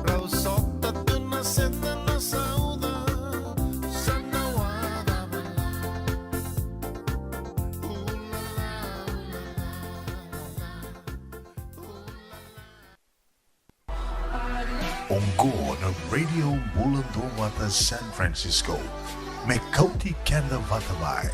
Rau sota tu na seda na sauca, sa na wada vala. Oqo na Radio Bula Duavata San Francisco, me kauti keda vata mai.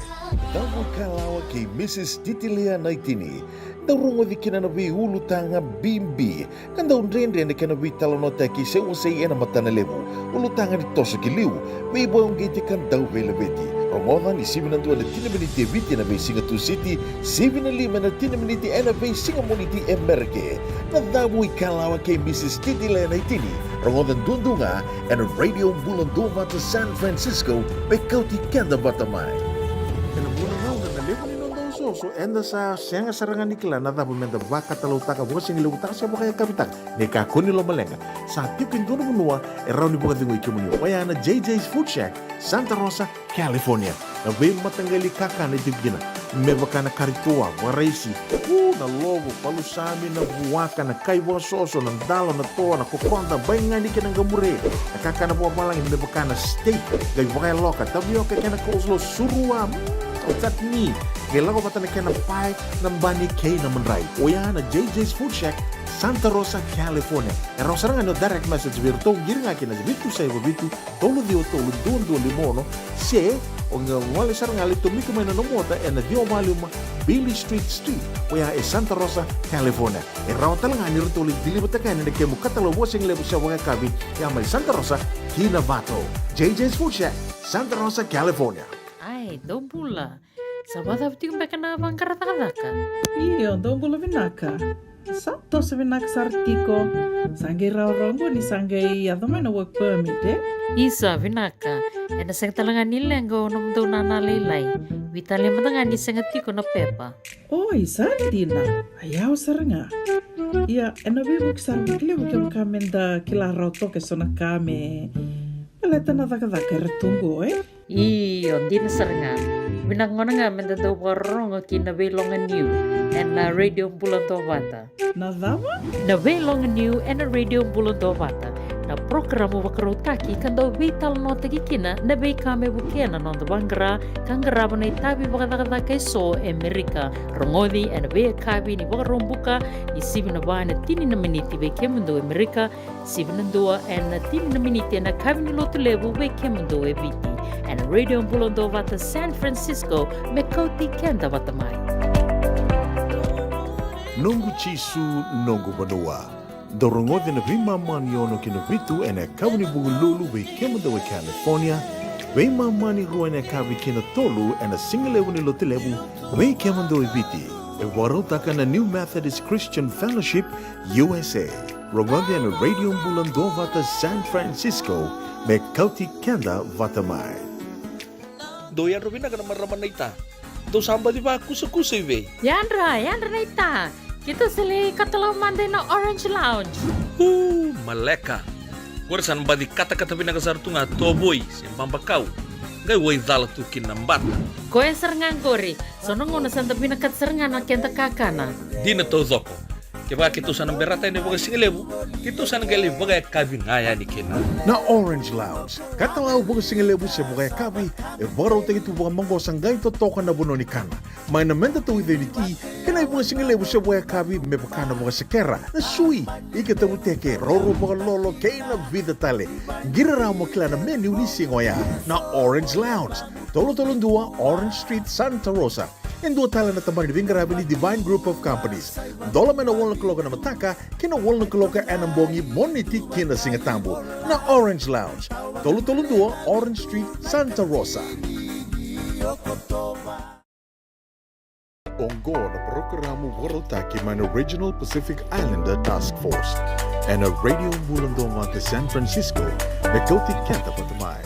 Dau ikalawa kei Mrs Titilea Naitini. Dau rogoci kina na veiulutaga bibi ka dau dredre na kena veitalanoataki se wasei ena matana levu. Ulutaga ni toso ki liu, veivakauqeti ka dau veilaveti. Rogoca ni sivi na dua na tini miniti e Viti ena veisiga Tusiti, sivi na lima ena tini miniti ena veisiga Moniti e Merika. Na Cavu ikalawa kei Mrs Titilea Naitini. Rogoca duadua ga ena Radio Bula Duavata San Francisco, me kauti keda vata mai. Ena vuna ga oqo na levu ni noda osooso, eda sa sega sara ga ni kila na cava meda vakatalautaka, vakasigalevu taka se vakayakavi taka. Ni kakua ni lomaleqa, sa tiko e dua na vanua e rawa ni vakacegui kemuni, oya na J J's Food Shack, Santa Rosa, California. Na veimataqali kakana e tiko kina, me vaka na kari toa, vakaraisi, u, na lovo, palusami, na vuaka, na kai vakasoso, na dalo, na toa, na kokoda, baigani kei na qamure. Na kakana vakavalagi me vaka na steak, qai vakayaloka, tavioka kei na coleslaw, surua, mm, o chutney. Qai lako vata na kena pae, na bani kei na madrai. Oya na J J's Food Shack, Santa Rosa, California. E rawa sara ga ni o direct message vei iratou, qiri ga kina na vitu saiva vitu, tolu ciwa tolu, dua dua lima ono, se o qai gole sara ga, lai tomika mai na nomu ota ena ciwa walu lima Beale Street Suite, oya e Santa Rosa, California. E rawa tale ga ni ratou lai deliver-taka yani na kemu katalau vakasigalevu se vakayakavi, ya mai Santa Rosa ki Novato. J J's Food Shack, Santa Rosa, California. Ai, dou bula. Sa vakacava tiko beka na vaqara cakacaka? Io, dou bula vinaka. Sa toso vinaka sara tiko. Sa qai rawarawa qo ni sa qai yaco mai na work permit, e? Isa, vinaka. Ena sega tale ga ni leqa o nomudou nana lailai. Veitalia mada ga ni sega tiko na pepa. Oi, sa dina. A yawa sara ga. Ia, ena veivuke sara vakalevu kevaka meda kila rawa toka eso na ka me baleta na cakacaka era tu qo, e? Io, dina sara ga. Vinaka gona ga me da dau vakarorogo ki na Veiloga Niu ena Radio Bula Duavata. Na cava? Na Veiloga Niu ena Radio Bula Duavata. Na porokaramu vakarautaki ka dau veitalanoataki kina na veika me vukea na noda vaqara ka qarava na itavi vakacakacaka eso e Amerika. Rogoci ena veiyakavi ni Vakaraubuka, ni sivi na va ena tini na miniti vei kemudou e Amerika, sivi na dua ena tini na miniti ena yakavi ni Lotulevu vei kemudou e Viti. Ena Radio Bula Duavata San Francisco, me kauti keda vata mai. Noqu Jisu, noqu vanua. Dou rogoci na veimama ni ono ki na vitu ena yakavi ni Vukelulu vei kemudou e California, veimama ni rua ena yakavi ki na tolu ena sigalevu ni Lotulevu vei kemudou e Viti. E vakarautaka na New Methodist Christian Fellowship U S A. Rogoci ena Radio Bula Duavata San Francisco, me kauti keda vata mai. Dou yadra vinaka na marama naita. Dou sa baci vakusakusa i vei? Yadra, yadra naita. Keitou sa lai katalau mada ina Orange Lounge. U, maleka. Qori sa na baci katakata vinaka sara tu ga tovoi se babakau. Qai waicala tu kina na bata. Koya sara ga qori. So na gauna sa da vinakata sara ga na keda kakana. Dina taucoko. Kevaka keitou sa na berata yani vakasigalevu, keitou sa na qai lai vakayakavi ga yani kina. Na Orange Lounge, katalau vakasigalevu se vakayakavi, e vakarautaki tu vakamaqosa qai totoka na vanua ni kana. Mai na meda tauica ni ti, kei na ivakasigalevu se vakayakavi me vaka na vakasekera, na sui, ika tavuteke, roro vakalolo, kei na vica tale. Qiri rawa mo kila na menu ni siga oya. Na Orange Lounge, tolu tolu dua Orange Street, Santa Rosa. E dua tale na tabana ni veiqaravi ni Divine Group of Companies. Dola mai na walu na kaloko ena mataka ki na walu na kaloko ena bogi, Moniti ki na Sigatabu. Na Orange Lounge, tolu tolu dua Orange Street, Santa Rosa. Oqo na parokaramu vakarautaki mai na Regional Pacific Islander Task Force ena Radio Bula Duavata San Francisco, me kauti keda vata mai.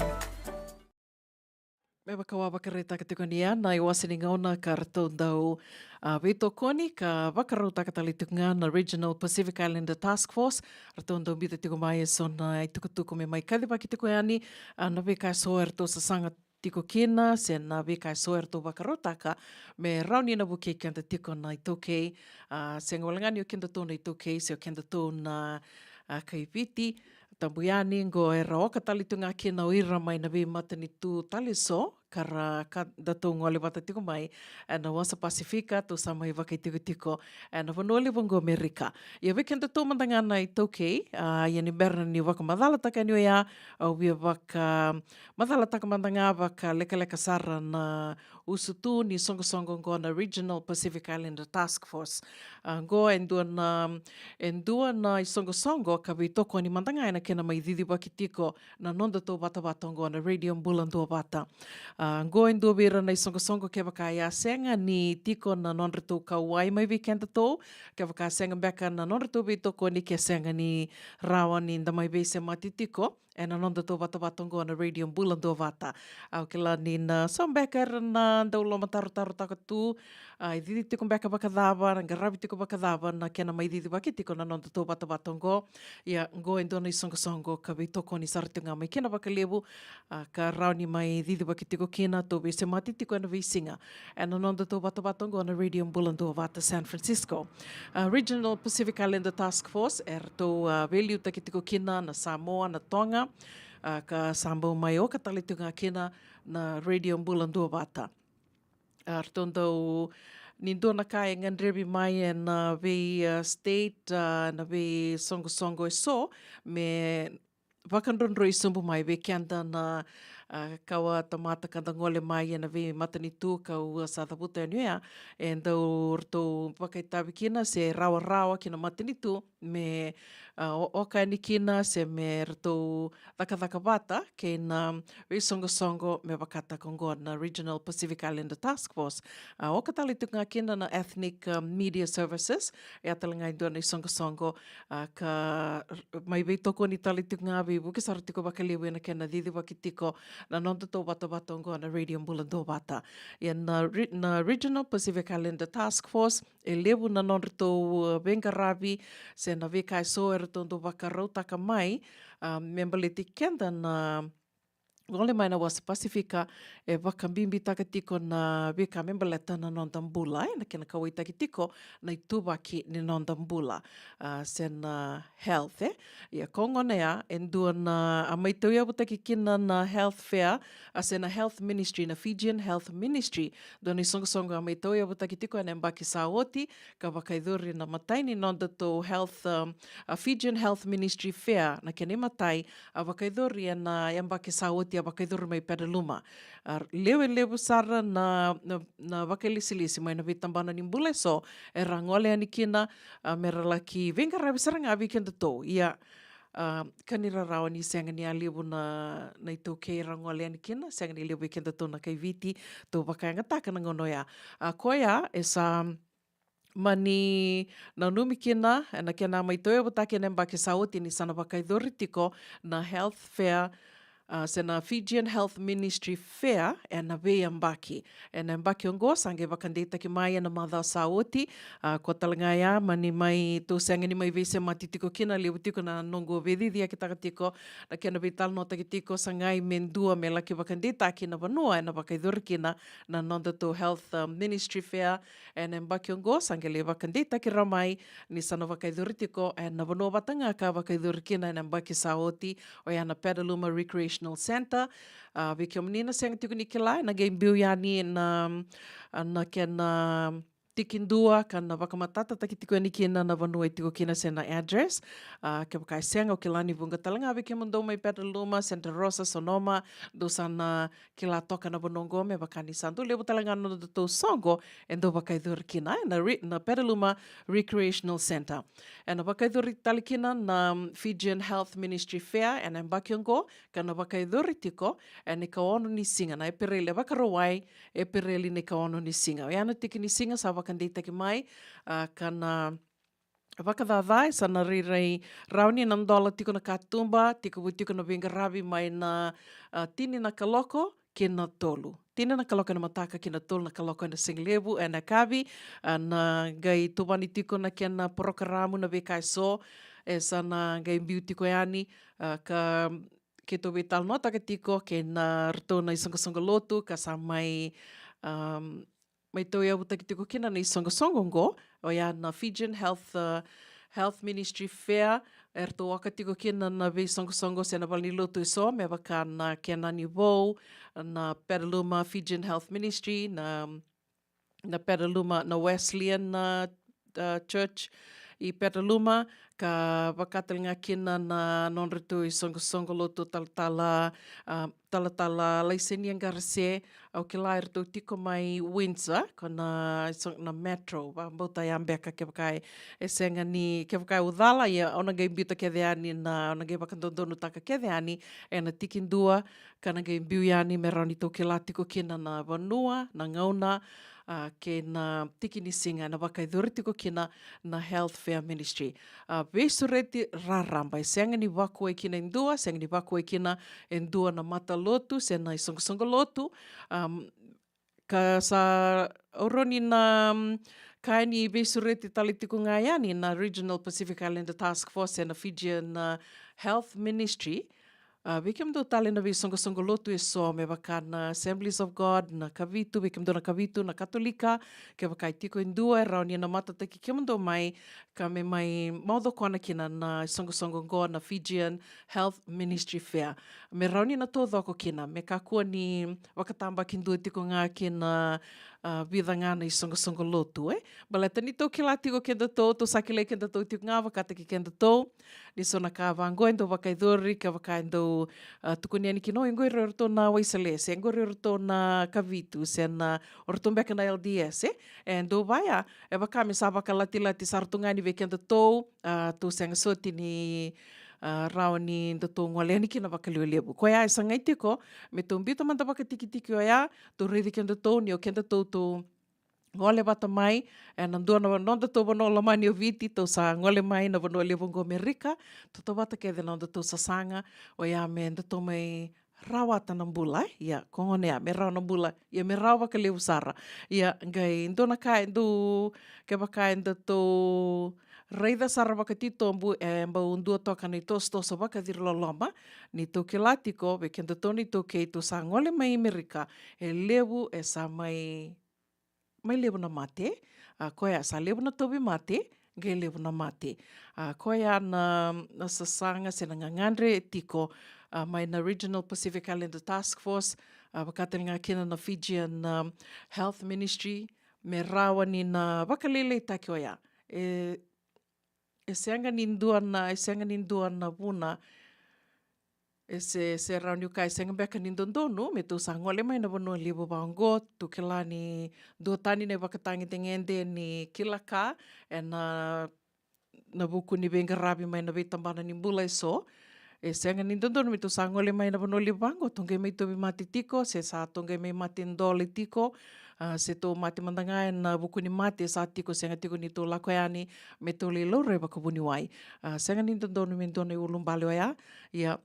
Me vaka au a vakaraitaka tiko ni ya na iwase ni gauna ka ratou dau, a, veitokoni ka vakarautaka tale tiko ga na Regional Pacific Islander Task Force. Ratou dau biuta tiko mai eso na itukutuku me mai kacivaki tiko yani, a, na veika eso e ratou sasaga tiko kina se na veika eso e ratou vakarautaka me rawa ni na vukei keda tiko na iTaukei. A, sega wale ga ni o kedatou na iTaukei se o kedatou na, a, kai Viti. Tabu yani qo era oka tale tu ga kina o ira mai na veimatanitu tale eso ka ra, ka datou gole vata tiko mai ena wasa Pasifika, tou sa mai vakaitikotiko ena vanua levu oqo Amerika. Ia vei kedatou mada ga na iTaukei, a, ia ni bera ni vakamacalataka yani oya, au via vakamacalataka mada ga vakalekaleka sara na usutu ni soqosoqo oqo na Regional Pacific Islander Task Force. A, oqo e dua na, e dua na isoqosoqo ka veitokoni mada ga ena kena mai cicivaki tiko na nodatou vatavata oqo na Radio Bula Duavata. A, oqo e dua vei ira na isoqosoqo kevaka ya sega ni tiko na nodratou kauwai mai vei kedatou, kevaka sega beka na nodratou veitokoni ke sega ni rawa ni da mai veisemati tiko ena nodatou vatavata oqo na Radio Bula Duavata. Au kila ni na so beka era na dau lomatarotarotaka tu, a, e cici tiko beka vakacava, na qaravi tiko vakacava na kena mai cicivaki tiko na nodatou vatavata oqo. Ia, oqo e dua na isoqosoqo ka veitokoni sara tiko ga mai kina vakalevu, a, ka rawa ni mai cicivaki tiko kina, tou veisemati tiko ena veisiga ena nodatou vatavata oqo na Radio Bula Duavata San Francisco. A, Regional Pacific Islander Task Force, eratou, a, veiliutaki tiko kina na Samoa, na Toga, a, ka sa bau mai oka tale tiko ga kina na Radio Bula Duavata. A, ratou dau, ni dua na ka e gadrevi mai ena vei, a, state, a, na veisoqosoqo eso me vakadrodroi sobu mai vei keda na, a, kawa tamata ka da gole mai ena veimatanitu kau sa cavuta yani oya, e dau ratou vakaitavi kina se rawarawa ki na matanitu me, a, o-, oka yani kina se me ratou cakacaka vata kei na veisoqosoqo me vakataka oqo na Regional Pacific Islander Task Force. A, oka tale tiko ga kina na Ethnic, a, Media Services, e a tale ga e dua na isoqosoqo, a, ka r-, mai veitokoni tale tiko ga, veivuke sara tiko vakalevu ena kena cicivaki tiko na nodatou vatavata oqo na Radio Bula Duavata. Ia na re-, na Regional Pacific Islander Task Force, e levu na nodratou, a, veiqaravi se na veika eso eratou dau vakarautaka mai, a, me baleti keda na gole mai na wasa Pasifika, e vakabibitaka tiko na veika me baleta na noda bula, e, na kena kauwaitaki tiko na ituvaki ni noda bula, a, se na health, e. Ia, ko gona ya, e dua na a mai tauyavutaki kina na health fair, a, se na health ministry, na Fijian Health Ministry, dua na isoqosoqo a mai tauyavutaki tiko ena yabaki sa oti, ka vakayacori na imatai ni nodatou health, um, a Fijian Health Ministry Fair, na kena imatai, a vakayacori ena yabaki sa oti, a vakayacori mai Petaluma. A lewe levu sara na, na, na vakailesilesi mai na veitabana ni bula eso era gole yani kina, a, mera laki veiqaravi sara ga vei kedatou. Ia, a, ka ni rarawa ni sega ni a levu na, na iTaukei era gole yani kina, sega ni levu vei kedatou na kai Viti, tou vakayagataka na gauna oya. A, koya e sa mani nanumi kina, e, na kena mai tauyavutaki ena yabaki sa oti ni sa na vakayacori tiko na health fair, a, se na Fijian Health Ministry Fair, ena veiyabaki. Ena yabaki oqo sa qai vakadeitaki mai ena macawa sa oti, a, ko talega ya, mani mai, tou sega ni mai veisemati tiko kina, levu tiko na noqu veiciciyakitaka tiko, na kena veitalanoataki tiko, sa qai me dua me laki vakadeitaki na vanua ena vakayacori kina na nodatou health, a, ministry fair, ena yabaki oqo, sa qai lai vakadeitaki rawa mai ni sa na vakayacori tiko ena vanua vata ga ka vakayacori kina ena yabaki sa oti, oya na Petaluma Recreational Centre. A, vei kemuni na sega tiko ni kila, ena qai biu yani na, a, na kena tikidua, ka na vakamatatataki tiko yani kina na vanua e tiko kina se na address. A, kevaka e sega, au kila ni vuqa talega vei kemudou mai Petaluma, Santa Rosa, Sonoma, dou sa na kila toka na vanua oqo, me vaka ni sa dau levu talega na nodatou soqo e dau vakayacori kina, e, na re-, na Petaluma Recreational Centre. Ena vakayacori tale kina na, mm, Fijian Health Ministry Fair ena yabaki oqo, ka na vakayacori tiko ena ikaono ni siga, na Epereli, e Vakarauwai, Epereli na ikaono ni siga. Oya na tiki ni siga sa vakadeitaki mai, a, ka na vakacaca e sa na rairai rawa ni na dola tiko na katuba, tekivu tiko na veiqaravi mai na, a, tini na kaloko ki na tolu. Tini na kaloko ena mataka ki na tolu na kaloko ena sigalevu ena yakavi, a, na qai tuvani tiko na kena porokaramu, na veika eso e sa na qai biu tiko yani, a, ka keitou veitalanoataka tiko kei na ratou na isoqosoqo lotu ka sa mai, um, mai tauyavutaki tiko kina na isoqosoqo oqo, oya na Fijian Health, uh, Health Ministry Fair, eratou oka tiko kina na veisoqosoqo se na valenilotu eso, me vaka na kena ni vou, na Petaluma Fijian Health Ministry, na, na Petaluma, na Wesleyan, na, uh, Church i Petaluma, ka vaka talega kina na nodratou isoqosoqo lotu talatala, uh, talatala Laisenia Qarase, au kila eratou tiko mai Windsor, ko na, so, na Metro, vakabauta ya beka kevaka e, e sega ni, kevaka au cala, ia au na qai biuta kece yani na, au na qai vakadodonutaka kece yani ena tikidua, ka na qai biu yani me rawa ni tou kila tiko kina na vanua, na gauna, a, kei na tiki ni siga ena vakayacori tiko kina na Health Fair Ministry. A, veisureti raraba, e sega ni vakuwai kina e dua, sega ni vakuwai kina e dua na matalotu se na isoqosoqo lotu, um, ka sa au rawa ni na, um, kaya ni veisureti tale tiko ga yani na Regional Pacific Islander Task Force se na Fijian, uh, Health Ministry. A, vei kemudou tale na veisoqosoqo lotu eso, me vaka na Assemblies of God, na Kavitu, vei kemudou na Kavitu, na Katolika, kevaka e tiko e dua e rawa ni na matataki kemudou mai, ka me mai maucokona kina na isoqosoqo oqo, na Fijian Health Ministry Fair. Me rawa ni na taucoko kina, me kakua ni vakatabakidua tiko ga kina, a, vica ga na isoqosoqo lotu, e. Baleta ni tou kila tiko kedatou, tou sa kilai kedatou tiko ga vakataki kedatou. Ni so na ka vaqo e dau vakayacori, kevaka e dau, a, tukuni yani kina, o, e qori o ratou na Wesele, se qori o ratou na Kavitu, se na o ratou beka na L D S, e. E dau vaya, e vaka me sa vakalatilati sara tu ga ni vei kedatou, a, tou sega soti ni, a, rawa ni datou gole yani kina vakalevulevu. Koya e sagai tiko me tou biuta mada vakatikitiki oya, tou raici kedatou, ni o kedatou tou gole vata mai ena dua na nodatou vanua lomani o Viti, tou sa gole mai na vanua levu oqo Amerika, tautauvata kece na nodatou sasaga, oya me datou mai rawata na bula, e? Ia, ko gona ya, me rawa na bula, ia me rawa vakalevu sara. Ia, qai dua na ka e dau, kevaka e datou, raica sara vakatitobu e bau dua toka na itosotoso vakaciriloloma. Ni tou kila tiko vei kedatou na iTaukei tou sa gole mai Amerika, e levu e sa mai, mai levu na mate. A, koya sa levu na tauvimate, qai levu na mate. A, koya na, na sasaga se na gagadre tiko, a, mai na Regional Pacific Islander Task Force, a, vakatale ga kina na Fijian, um, Health Ministry, me rawa ni na vakalailaitaki oya. E, e sega ni dua na, e sega ni dua na vuna. E se, se rawa niu kaya e sega beka ni dodonu me tou sa gole mai na vanua levu vaqo. Tou kila ni duatani na ivakatagedegede ni kila ka ena, na vuku ni veiqaravi mai na veitabana ni bula eso. E sega ni dodonu me tou sa gole mai na vanua levu vaqo tou qai mai tauvimate tiko, se sa tou qai mai mate dole tiko, a, se tou mate mada ga ena vuku ni mate sa tiko, sega tiko ni tou lako yani me tou lai laurai vakavuniwai. A, sega ni dodonu me dua na iulubale oya. Ia,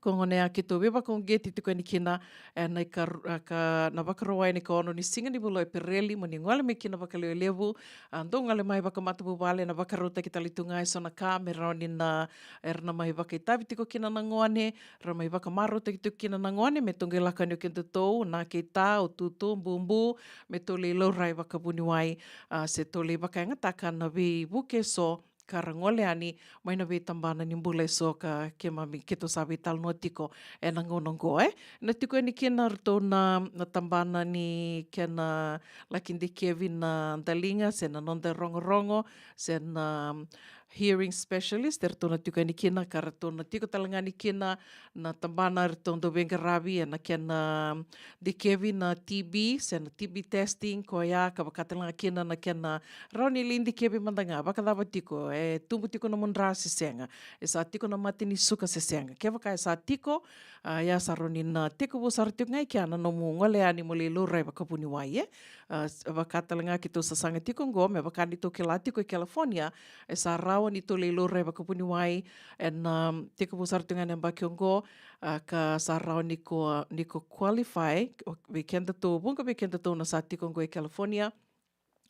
ko gona ya keitou veivakauqeti tiko yani kina ena ikar-, a, ka, na Vakarauwai ena ikaono ni siga ni vula o Epereli, mo ni gole mai kina vakalevu. A, dou gole mai vakamatavuvale, na vakarautaki tale tu ga eso na ka me rawa ni na, era na mai vakaitavi tiko kina na gone, ra mai vakamarautaki tiko kina na gone, me tou qai lako yani o kedatou, na keita, o tutu, bubu, me tou lai laurai vakavuniwai, a, se tou lai vakayagataka na veivuke eso ka ra gole yani mai na veitabana ni bula eso ka keimami, keitou sa veitalanoa tiko ena gauna oqo, e. Na tiko yani kina ratou na, na tabana ni kena laki dikevi na daliga, se na noda rogorogo, se na, um, hearing specialist, eratou na tiko yani kina, ka ratou na tiko tale ga ni kina na tabana eratou dau veiqaravi ena kena dikevi na T B, se na T B testing, koya ka vakatale ga kina na kena rawa ni lai dikevi mada ga vakacava tiko, e tubu tiko nomu dra se sega, e sa tiko na mate ni suka se sega. Kevaka e sa tiko, a, ia sa rawa ni na tekivu sara tiko ga i kea na nomu gole yani mo lai laurai vakavuniwai, e. A, s-, vakatale ga keitou sasaga tiko oqo, me vaka ni tou kila tiko e California, e sa rawa ni tou lai laurai vakavuniwai ena, um, tekivu sara tiko ga na yabaki oqo, a, ka sa rawa ni ko, ni ko qualify, o, vei kedatou, vuqa vei kedatou na sa tiko oqo e California,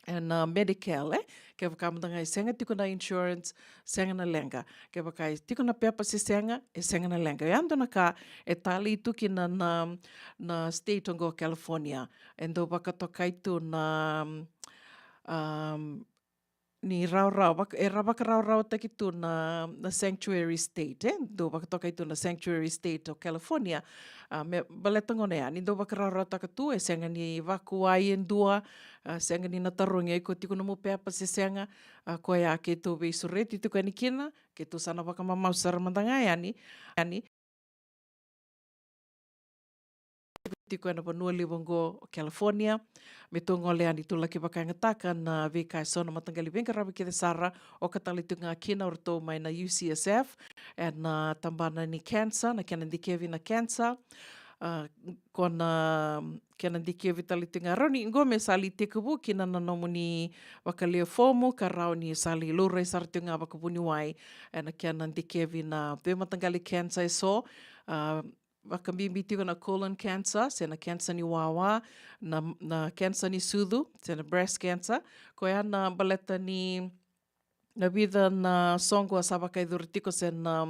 ena, uh, Medi-Cal, e. Kevaka mada ga e sega tiko na insurance, sega na leqa. Kevaka e tiko na pepa se sega, e sega na leqa. E dua na ka e talei tu kina na, na state oqo California. E dau vakatokai tu na, um, ni rawarawa, vak-, era vakarawarawataki tu na, na sanctuary state, e? Dau vakatokai tu na sanctuary state o California. A, me baleta gona ya, ni dau vakarawarawataka tu, e sega ni vakuwai e dua, a, sega ni na tarogi iko tiko nomu pepa se sega, a, koya keitou veisureti tiko yani kina, keitou sa na vakamamasu sara mada ga yani, yani, tiko ena vanua levu oqo o California, me tou gole yani tou laki vakayagataka na veika eso na mataqali veiqaravi kece sara, oka tale tiko ga kina o ratou mai na U C S F, ena, a, tabana ni cancer, na kena dikevi na cancer, a, ko na kena dikevi tale tiko ga rawa ni oqo me sa lai tekivu kina na nomuni vakalewe fomu, ka rawa ni sa lai laurai sara tiko ga vakavuniwai ena kena dikevi na veimataqali cancer eso, a, vakabibi tiko na colon cancer, se na cancer ni wawa, na, na cancer ni sucu, se na breast cancer. Koya na baleta ni na vica na soqo a sa vakayacori tiko se na,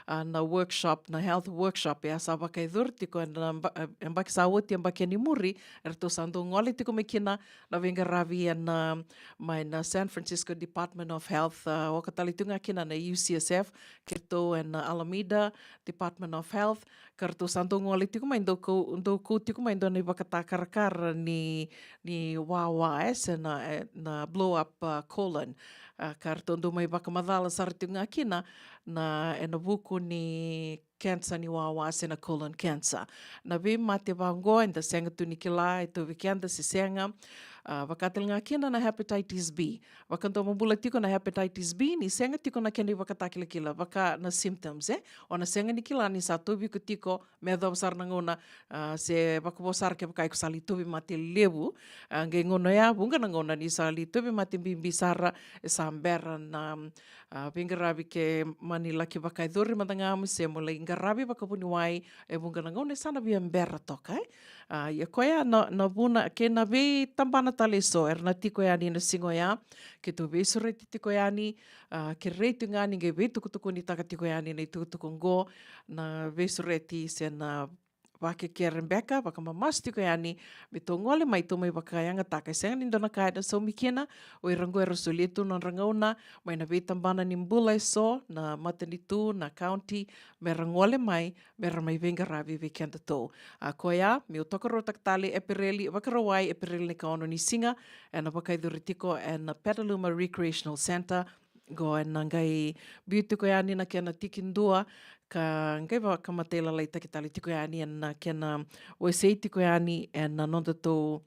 a, na workshop, na health workshop, e a sa vakayacori tiko ena ba-, e, yabaki sa oti, yabaki ni muri, eratou sa dau gole tiko mai kina na veiqaravi ena, a, mai na San Francisco Department of Health, a, oka tale tiko ga kina na U C S F, keitou ena Alameda Department of Health, ka ratou sa dau gole tiko mai, dau kau, dau kau tiko mai dua na ivakatakarakara ni, ni wawa, e, se na, e, na blow up, a, colon. A, ka ratou dau mai vakamacala sara tiko ga kina na, ena vuku ni cancer ni wawa se na colon cancer. Na veimate vaqo eda sega tu ni kila e tauvi keda se sega, a, vaka tale ga kina na hepatitis B. Vakadomobula tiko na hepatitis B ni sega tiko na kena ivakatakilakila, vaka na symptoms, e? O na sega ni kila ni sa tauvi iko tiko, me yacova sara na gauna, a, se vakavo sara kevaka iko sa lai tauvimate levu. A, qai gauna ya, vuqa na gauna ni sa lai tauvimate bibi sara, e sa bera na, a, veiqaravi ke mani laki vakayacori mada ga mo se mo lai qaravi vakavuniwai, e vuqa na gauna e sa na via bera toka, e? A, ia koya na, na vuna kei na veitabana tale eso era na tiko yani na siga oya. Keitou veisureti tiko yani, a, kerei tu ga ni qai veitukutukunitaka tiko yani na itukutuku oqo, na veisureti se na vakekere beka, vakamamasu tiko yani, me tou gole mai tou mai vakayagataka. E sega ni dua na ka ena saumi kina, o ira oqo era solia tu na nodra gauna mai na veitabana ni bula eso, na matanitu, na county, mera gole mai, mera mai veiqaravi vei kedatou. A, koya meu tokaruataka tale, Epereli, Vakarauwai, Epereli na ikaono ni siga, ena vakayacori tiko ena Petaluma Recreational Centre. Qo ena qai biu tiko yani na kena tiki dua, ka qai vakamatailalai taki tale tiko yani ena kena wasei tiko yani ena nodatou,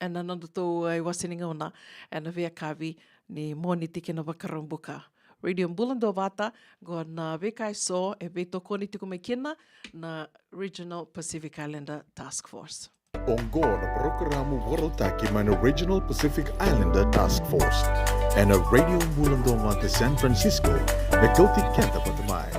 ena nodatou, e, iwase ni gauna ena veiyakavi ni Moniti kei na Vakaraubuka. Radio Bula Duavata, qo na veika eso e veitokoni tiko mai kina na Regional Pacific Islander Task Force. Oqo na parokaramu vakarautaki mai na Regional Pacific Islander Task Force ena Radio Bula Duavata San Francisco, me kauti keda vata mai.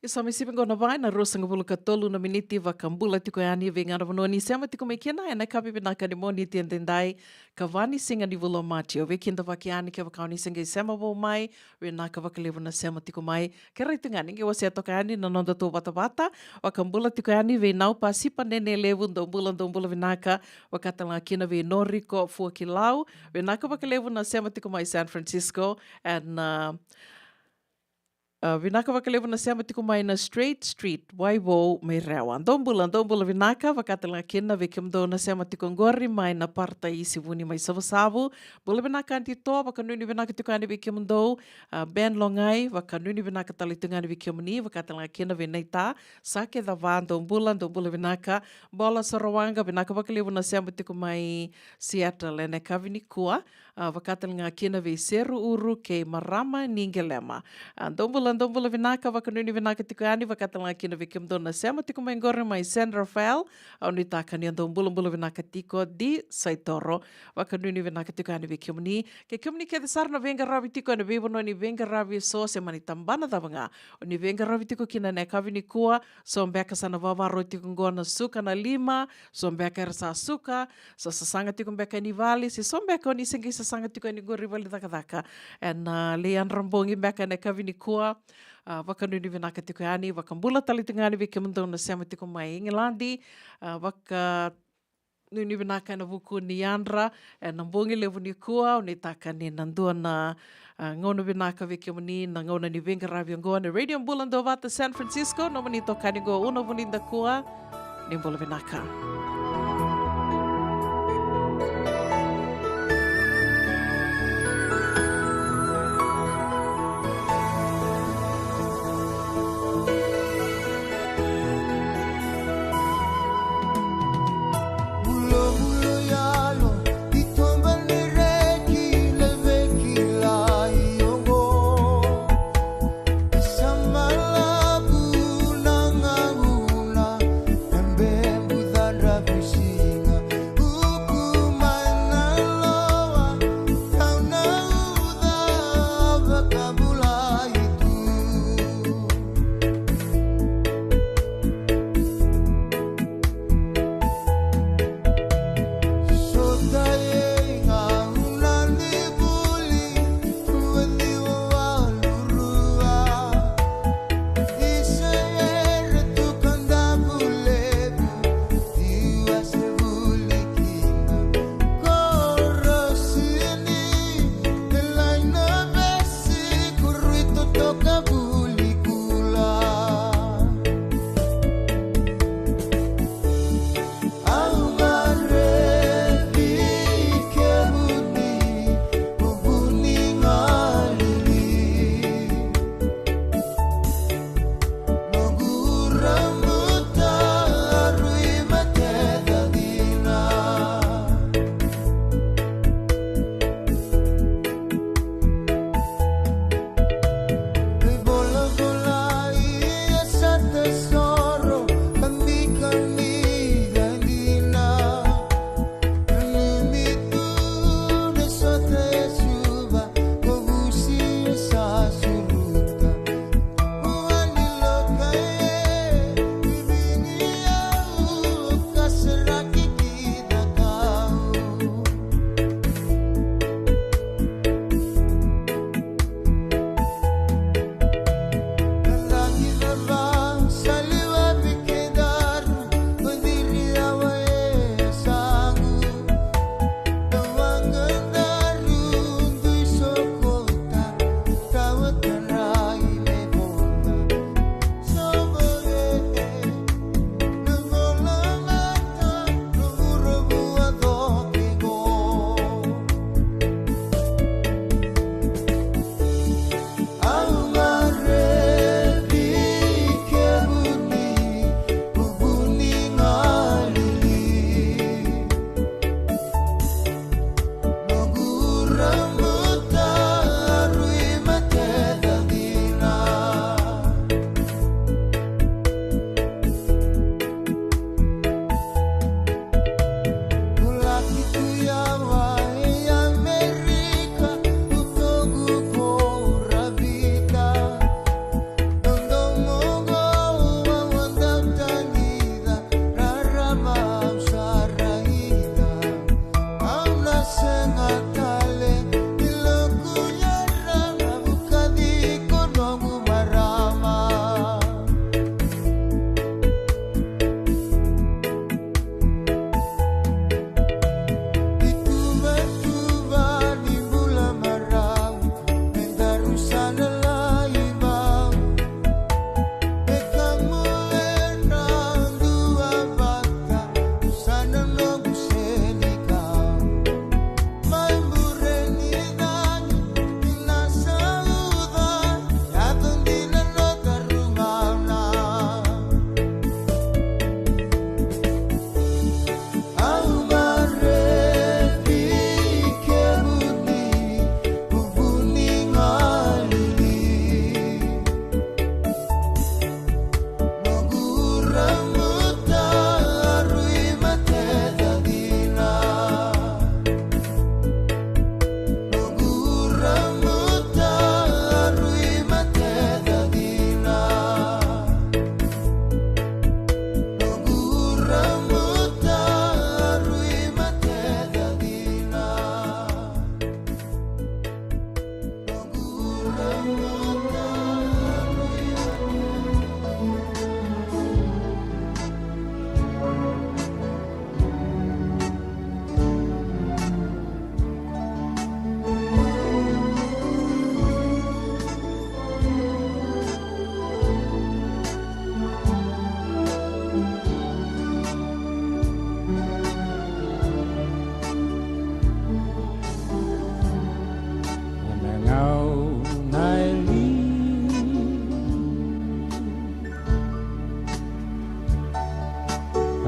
Ia sa mai sivi qo na va ena ruasagavulu ka tolu na miniti, vakabula tiko yani vei ga na vanua ni sema tiko mai kina ena yakavi vinaka ni Moniti edaidai, ka va ni siga ni vula o Maji. O vei keda vaki yani kevaka o ni se qai sema vou mai, vinaka vakalevu na sema tiko mai. Kerei tu ga ni qai wasea toka yani na nodatou vatavata, vakabula tiko yani vei Nau Pasipa Nene Levu, dou bula, dou bula vinaka, vaka tale ga kina vei Noriko Fuakilau, vinaka vakalevu na sema tiko mai San Francisco, ena, a, vinaka vakalevu na sema tiko mai na Straight Street, Waivou mai Rewa. Dou bula, dou bula vinaka, vaka tale ga kina vei kemudou na sema tiko qori mai na Parataisi Vuni mai Savusavu. Bula vinaka Aunty To, vakanuinui vinaka tiko yani vei kemudou. A, Ben Logai, vakanuinui vinaka tale tiko yani vei kemuni, vaka tale ga kina vei Naita, sa kece va, dou bula, dou bula vinaka. Bola Sorowaqa, vinaka vakalevu na sema tiko mai Seattle ena yakavi nikua, a, vaka tale ga kina vei Seru Uru kei Marama ni Qelema. A, dou bula, dou bula vinaka, vakanuinui vinaka tiko yani, vaka tale ga kina vei kemudou na sema tiko mai qori mai San Rafael, au nuitaka ni a dou bulabula vinaka tiko di Saitoro, vakanuinui vinaka tiko yani vei kemuni. Kei kemuni kece sara na veiqaravi tiko ena veivanua ni veiqaravi eso se mani tabana cava ga o ni veiqaravi tiko kina ena yakavi nikua, so beka sa na vavarau tiko qo na suka na lima, so beka era sa suka, sa sasaga tiko beka ni vale, se so beka o ni se qai sasaga tiko yani qori vale cakacaka. Ena, a, lai yadra bogi beka ena yakavi nikua, a, vakanuinui vinaka tiko yani, vakabula tale tiko yani vei kemudou na sema tiko mai Igiladi, a, vaka nuinui vinaka ena vuku ni yadra ena bogi levu nikua, au nuitaka ni na dua na, a, gauna vinaka vei kemuni, na gauna ni veiqaravi oqo ena Radio Bula Duavata San Francisco, nomuni itokani qo Una Vunidakua, ni bula vinaka.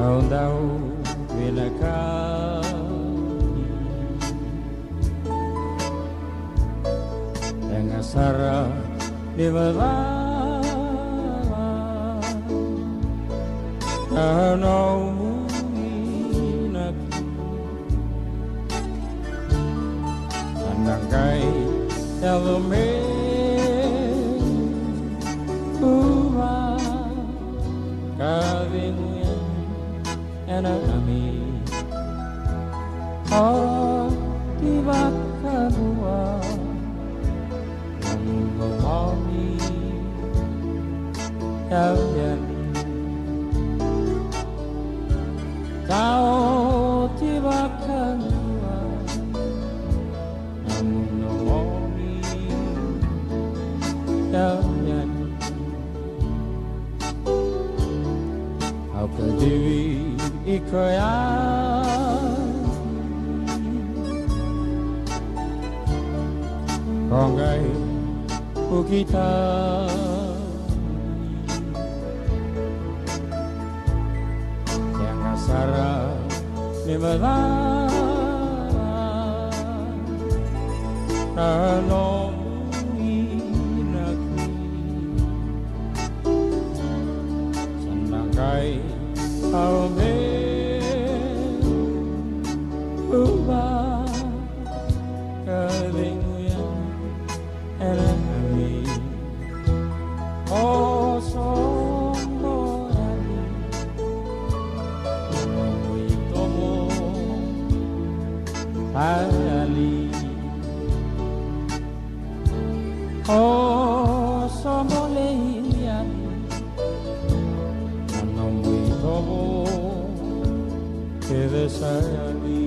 Au dau vinakati, sega sara ni macala na nomu inaki. Sa na qai yaco meu vakacegu yani ena ami. Oti vakadua na nomu domomi yau yani. Sa oti vakadua na nomu domomi yau yani. Au kacivi iko yani, ko qai vukita. Sega sara ni macala na nomu inaki. Sa na qai au meu vakacegu yani ena ami. O sobo yani na nomu itovo sa yali. O sobo yani na nomu itovo kece sa yali.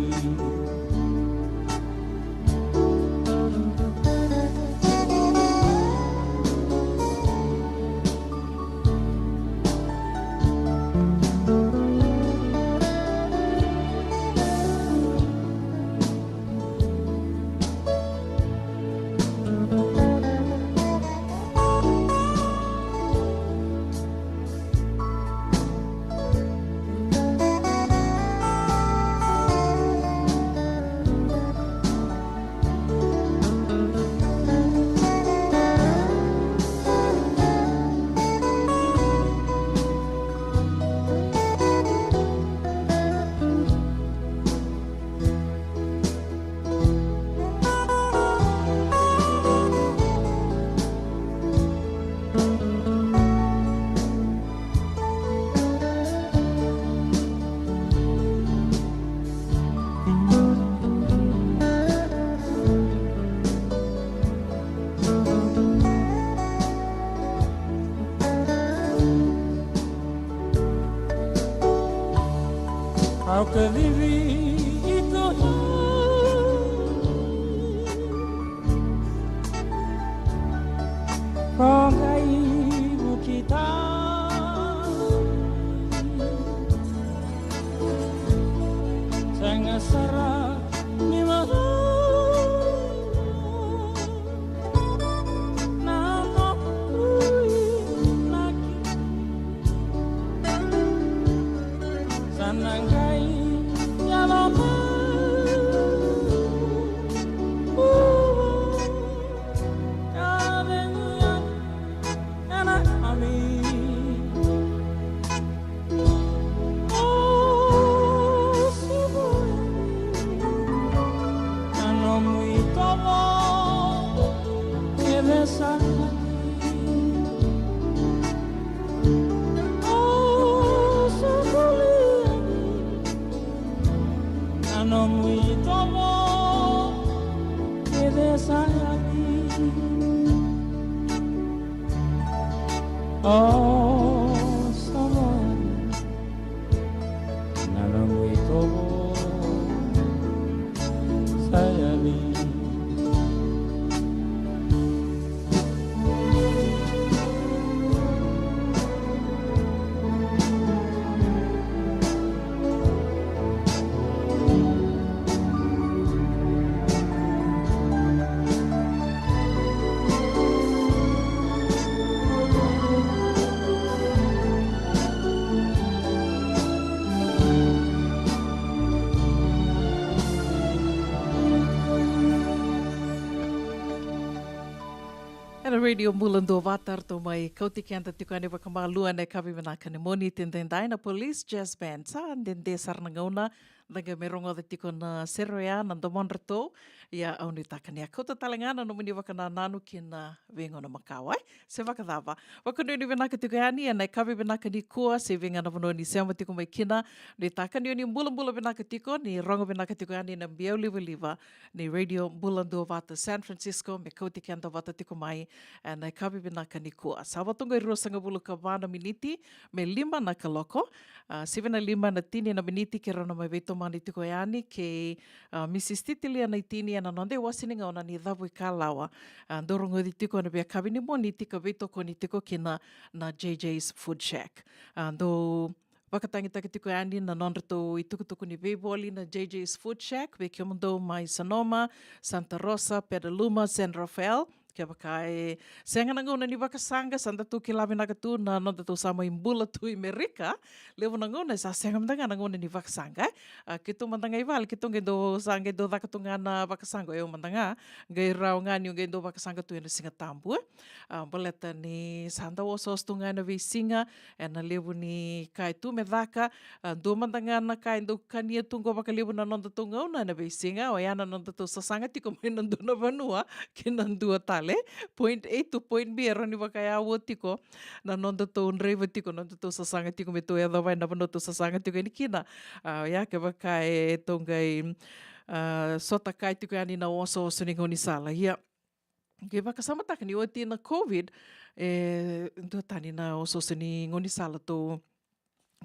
Au kacivi iko ko qai vukita. Sega sara ni macala na nomu inaki. Sa na qai yaco meu vakacegu yani ena ami. O sobo yani na nomu itovo kece sa yali. O sobo yani na nomu itovo kece sa yali. O sobo yani na nomu itovo sa yali. Radio Bula Duavata, ratou mai kauti keda tiko yani vakamalua ena yakavi vinaka ni Moniti edaidai na Police Jazz Band. Sa dede sara na gauna da qai mai rogoca tiko na sere oya, na domodratou. Ia au nuitaka ni a kauta tale ga na nomuni vakanananu ki na veigauna makawa, e? Se vakacava? Vakanuinui vinaka tiko yani ena yakavi vinaka nikua, se vei ga na vanua ni sema tiko mai kina. Nuitaka ni o ni bulabula vinaka tiko, ni rogo vinaka tiko yani na biau livaliva ni Radio Bula Duavata San Francisco, me kauti keda vata tiko mai ena yakavi vinaka nikua. Sa vo tu qo e ruasagavulu ka va na miniti me lima na kaloko. A, sivi na lima na tini na miniti keirau na mai veitomani tiko yani kei, a, Mrs Titilia Naitini ena noda iwase ni gauna ni Cavuikalawa. A, dou rogoci tiko ena veiyakavi ni Moniti ka veitokoni tiko kina na JJ's Food Shack. A, dou vakatagitaki tiko yani na nodratou itukutuku ni veivoli na JJ's Food Shack vei kemudou mai Sonoma, Santa Rosa, Petaluma, San Rafael. Kevaka e sega na gauna ni vakasaqa, sa datou kila vinaka tu na nodatou sa mai bula tu i Merika. Levu na gauna e sa sega mada ga na gauna ni vakasaqa, e? A, keitou mada ga i vale, keitou qai dau sa qai dau caka tu ga na vakasaqa o yau mada ga, qai rawa ga niu qai dau vakasaqa tu ena Siga Tabu, e? A, baleta ni sa dau osooso tu ga ena veisiga, ena levu ni ka e tu me caka. A, dua mada ga na ka e dau kania tu qo vakalevu na nodatou gauna ena veisiga, oya na nodatou sasaga tiko mai na dua na vanua ki na dua tale, point A to point B, e rawa ni vakayaua tiko na nodatou draiva tiko, nodatou sasaga tiko me tou yacova ena vanua tou sasaga tiko yani kina. A, oya kevaka e tou qai, a, sotakaya tiko yani na osooso ni gaunisala. Ia, qai vakasamataka ni oti na COVID, e duatani na osooso ni gaunisala tou,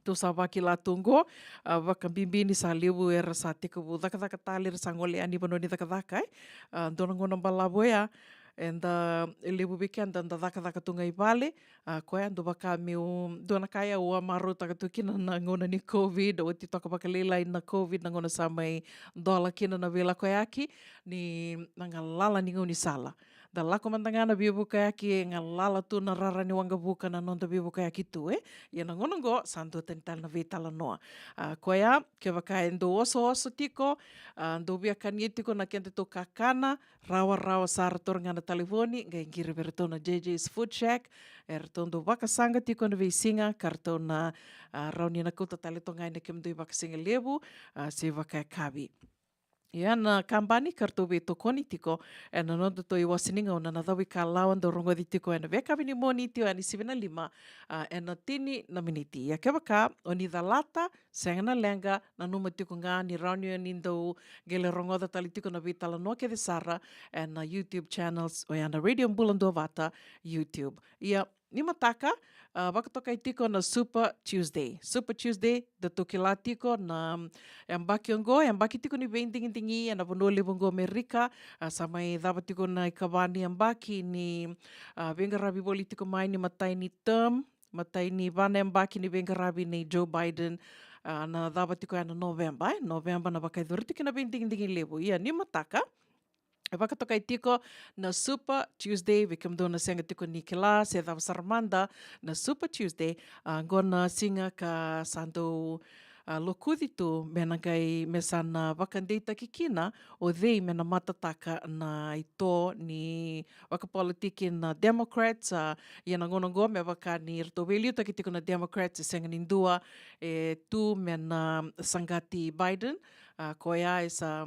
tou sa vakila tu qo. A, vakabibi ni sa levu era sa tekivu cakacaka tale, era sa gole yani vanua ni cakacaka, e. A, dua na gauna balavu oya, eda, e levu vei keda da cakacaka tu ga i vale. A, koya dua vaka meu, dua na ka ya au a marautaka tu kina na gauna ni COVID, oti toka vakalailai na COVID, na gauna sa mai dola kina na veilakoyaki, ni na galala ni gaunisala. Da lako mada ga na veivukayaki, e galala tu na rara ni waqavuka na noda veivukayaki tu, e. Ia na gauna qo sa duatani tale na veitalanoa. A, koya, kevaka e dou osooso tiko, a, dou via kania tiko na kedatou kakana, rawarawa sara, taura ga na talevoni, qai qiri vei ratou na JJ's Food Shack, e ratou dau vakasaqa tiko na veisiga, ka ratou na, a, rawa ni na kauta tale toka ga ena kemudou ivakasigalevu, a, se ivakayakavi. Ia na kabani ka ratou veitokoni tiko ena nodatou iwase ni gauna na Cavuikalawa, dou rogoci tiko ena veiyakavi ni Moniti oya ni sivi na lima, a, ena tini na miniti. Ia kevaka o ni calata, sega na leqa, nanuma tiko ga ni rawa ni o ni dau qai lai rogoca tale tiko na veitalanoa kece sara ena YouTube channels, oya na Radio Bula Duavata YouTube. Ia, ni mataka, a, vakatokai tiko na Super Tuesday. Super Tuesday, datou kila tiko na, mm, yabaki oqo, yabaki tiko ni veidigidigi ena vanua levu oqo Amerika. A, sa mai cava tiko na ikava ni yabaki ni, a, veiqaravi voli tiko mai ni matai ni term, matai ni va na yabaki ni veiqaravi nei Joe Biden. A, na cava tiko ya na November, e? November na vakayacori tiko na veidigidigi levu. Ia, ni mataka, e vakatokai tiko na Super Tuesday, vei kemudou na sega tiko ni kila se cava sara mada na Super Tuesday. A, qo na siga ka sa dau, a, lokuci tu me na qai, me sa na vakadeitaki kina o cei me na matataka na ito ni vakapolitiki na Democrats. A, ia na gauna qo me vaka ni ratou veiliutaki tiko na Democrats, e sega ni dua e tu me na saqati Biden. A, koya e sa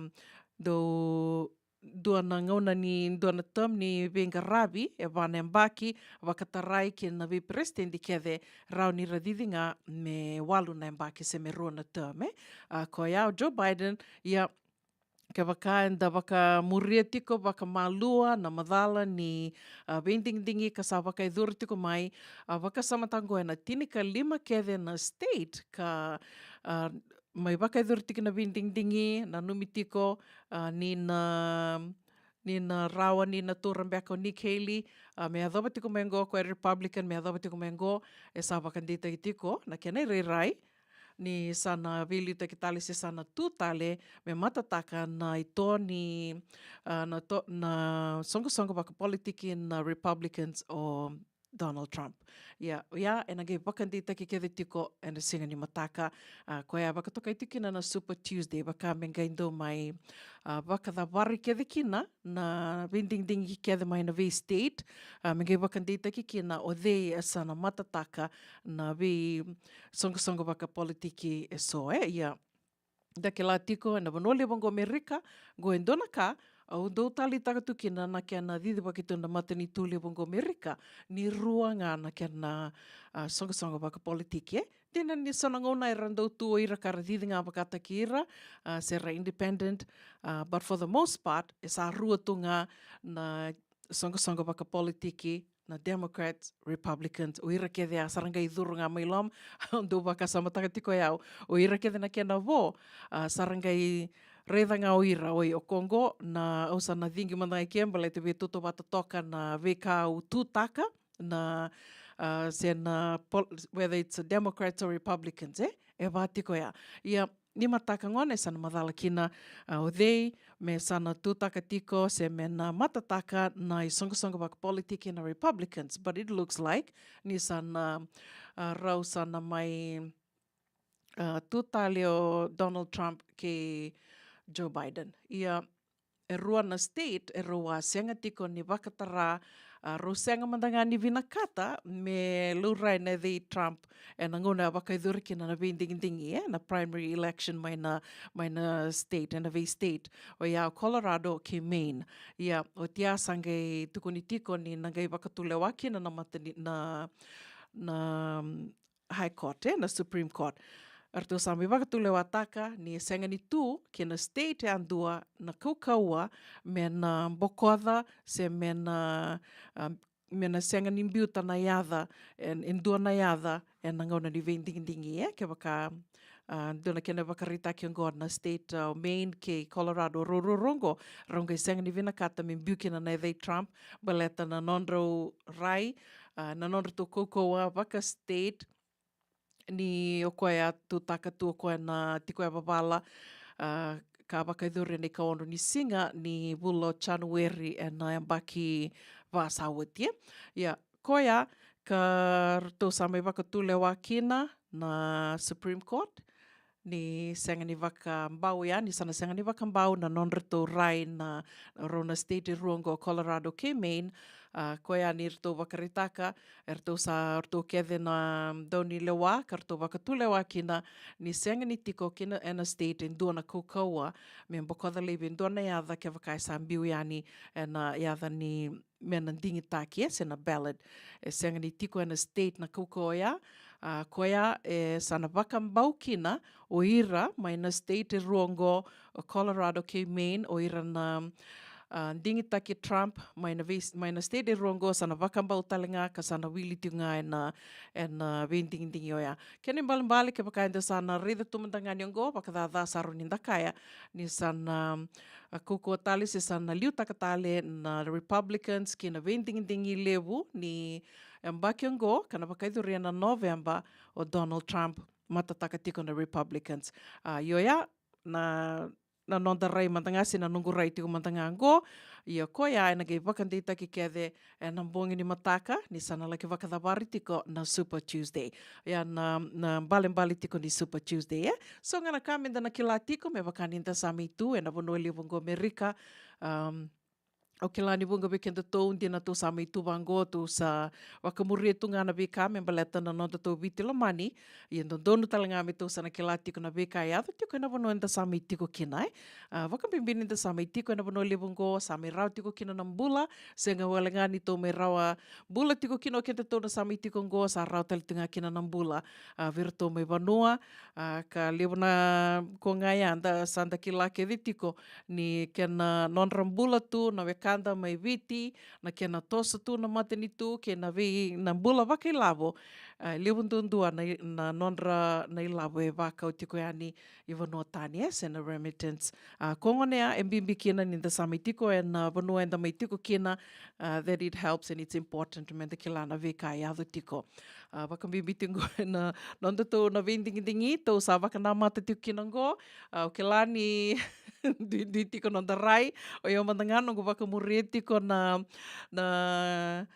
dau dua na gauna ni dua na term ni veiqaravi e va na yabaki, vakatarai kina na veiperesitedi kece, rawa ni ra cici ga me walu na yabaki se me rua na term, e. A, koya o Joe Biden, ia, kevaka eda vakamuria tiko vakamalua na macala ni, a, veidigidigi ka sa vakayacori tiko mai, a, vakasamataka qo ena tinikalima kece na state ka, a, mai vakayacori tiko na veidigidigi, nanumi tiko, a, ni na, ni na rawa ni na taura beka o Nikki Haley, a, me yacova tiko mai qo, ko e Republican, me yacova tiko mai qo, e sa vakadeitaki tiko na kena irairai ni sa na veiliutaki tale se sa na tu tale me matataka na ito ni, a, na to-, na soqosoqo vakapolitiki na Republicans o Donald Trump. Ia, ia, ena qai vakadeitaki kece tiko ena siga ni mataka, a, koya vakatokai tiko kina na Super Tuesday, vaka me qai dau mai, a, vakacavari kece kina na veidigidigi kece mai na vei state, a, me qai vakadeitaki kina o cei e sa na matataka na vei soqosoqo vakapolitiki e so, e, ia. Da kila tiko ena vanua levu oqo Amerika, qo e dua na ka, au dau taleitaka tu kina na kena cicivaki tu na matanitu levu oqo Amerika, ni rua ga na kena, a, soqosoqo vakapolitiki, e. Dina ni so na gauna era dau tu o ira ka ra cici ga vakataki ira, a, se ra independent, a, but for the most part, e sa rua tu ga na soqosoqo vakapolitiki, na Democrats, Republicans, o ira kece ya sa ra qai curu ga mai loma. Au dau vakasamataka tiko ya, o ira kece na kena vo, a, sa ra qai raica ga o ira, oi, o koqo, na, au sa na cigi mada ga i ke, baleta vei tautauvata toka na veika au tutaka, na, a, se na pol-, whether it's a Democrats or Republicans, e? E va tiko ya. Ia, ni mataka gona e sa na macala kina, a, o cei me sa na tutaka tiko, se me na matataka na isoqosoqo vakapolitiki na Republicans, but it looks like ni sa na, a, rau sa na mai, a, tu tale o Donald Trump kei Joe Biden. Ia, e rua na state e rau a sega tiko ni vakatara, a, rau sega mada ga ni vinakata me laurai na yacai Trump ena gauna a vakayacori kina na veidigidigi, e, na primary election mai na, mai na state, ena vei state. O ya o Colorado kei Maine. Ia, oti ya sa qai tukuni tiko ni na qai vakatulewa kina na matani, na, na, mm, High Court, e, na Supreme Court. Eratou sa mai vakatulewataka ni sega ni tu kei na state yadua na kaukauwa me na bokoca se me na, a, me na sega ni biuta na yaca, e, e dua na yaca ena gauna ni veidigidigi, e, kevaka, a, dua na kena vakaraitaki oqo na state, a, o Maine kei Colorado, rau, rau, rau oqo, rau qai sega ni vinakata me biu kina na yacai Trump, baleta na nodrau rai, a, na nodratou kaukauwa vaka state, ni o koya tutaka tu o koya na tiko yavavala, a, ka vakayacori ena ikaono ni siga ni vula o January ena yabaki va sa oti, e. Ia, koya ka ratou sa mai vakatulewa kina na Supreme Court, ni sega ni vakabau ya, ni sa na sega ni vakabau na nodratou rai na rau na state e rua oqo, Colorado kei Maine, a, koya ni ratou vakaraitaka, eratou sa, ratou kece na daunilewa, ka ratou vakatulewa kina, ni sega ni tiko kina ena state e dua na kaukauwa me bokoca laivi e dua na yaca kevaka e sa biu yani ena yaca ni me na digitaki, e, se na ballot. E sega ni tiko ena state na kaukauwa oya, a, koya e sa na vakabau kina o ira mai na state e rua oqo, o Colorado kei Maine, o ira na, a, digitaki Trump mai na vei, mai na state e rua oqo, sa na vakabau tale ga ka sa na wili tiko ga ena, ena veidigidigi oya. Kena ibalebale, kevaka eda sa na raica tu mada ga ni oqo, vakacaca sa rawa ni da kaya ni sa na, a, kaukauwa tale se sa na liutaka tale na Republicans ki na veidigidigi levu ni yabaki oqo, ka na vakayacori ena November, o Donald Trump matataka tiko na Republicans. A, io ya, na, na noda rai mada ga se na noqu rai tiko mada ga oqo. Ia koya ena qai vakadeitaki kece ena bogi ni mataka, ni sa na laki vakacavari tiko na Super Tuesday. Ia na, na balebale tiko ni Super Tuesday, e. So ga na ka meda na kila tiko, me vaka ni da sa mai tu ena vanua levu oqo Amerika, um, au kila ni vuqa vei kedatou, dina tou sa mai tu vaqo, tou sa vakamuria tu ga na veika me baleta na nodatou Viti lomani. Ia dodonu tale ga me tou sa na kila tiko na veika e yaco tiko ena vanua eda sa mai tiko kina, e. A, vakabibi ni da sa mai tiko ena vanua levu oqo, sa mai rawa tiko kina na bula, sega wale ga ni tou mai rawa bula tiko kina o kedatou na sa mai tiko oqo, sa rawa tale tu ga kina na bula, a, vei iratou mai vanua, a, ka levu na ko ga ya da sa da kila kece tiko ni kena nodra bula tu na wekada mai Viti, na kena toso tu na matanitu, kei na vei, na bula vakailavo, a, levu duadua na, na nodra na ilavo e vakau tiko yani i vanua tani, e, se na remittance. A, ko gona ya e bibi kina ni da sa mai tiko ena vanua eda mai tiko kina, a, that it helps and it's important me da kila na veika e yaco tiko. A, vakabibi tiko ena nodatou na veidigidigi, tou sa vakanamata tiko kina oqo. A, au kila ni duidui tiko noda rai, o yau mada ga noqu vakamuria tiko na, na,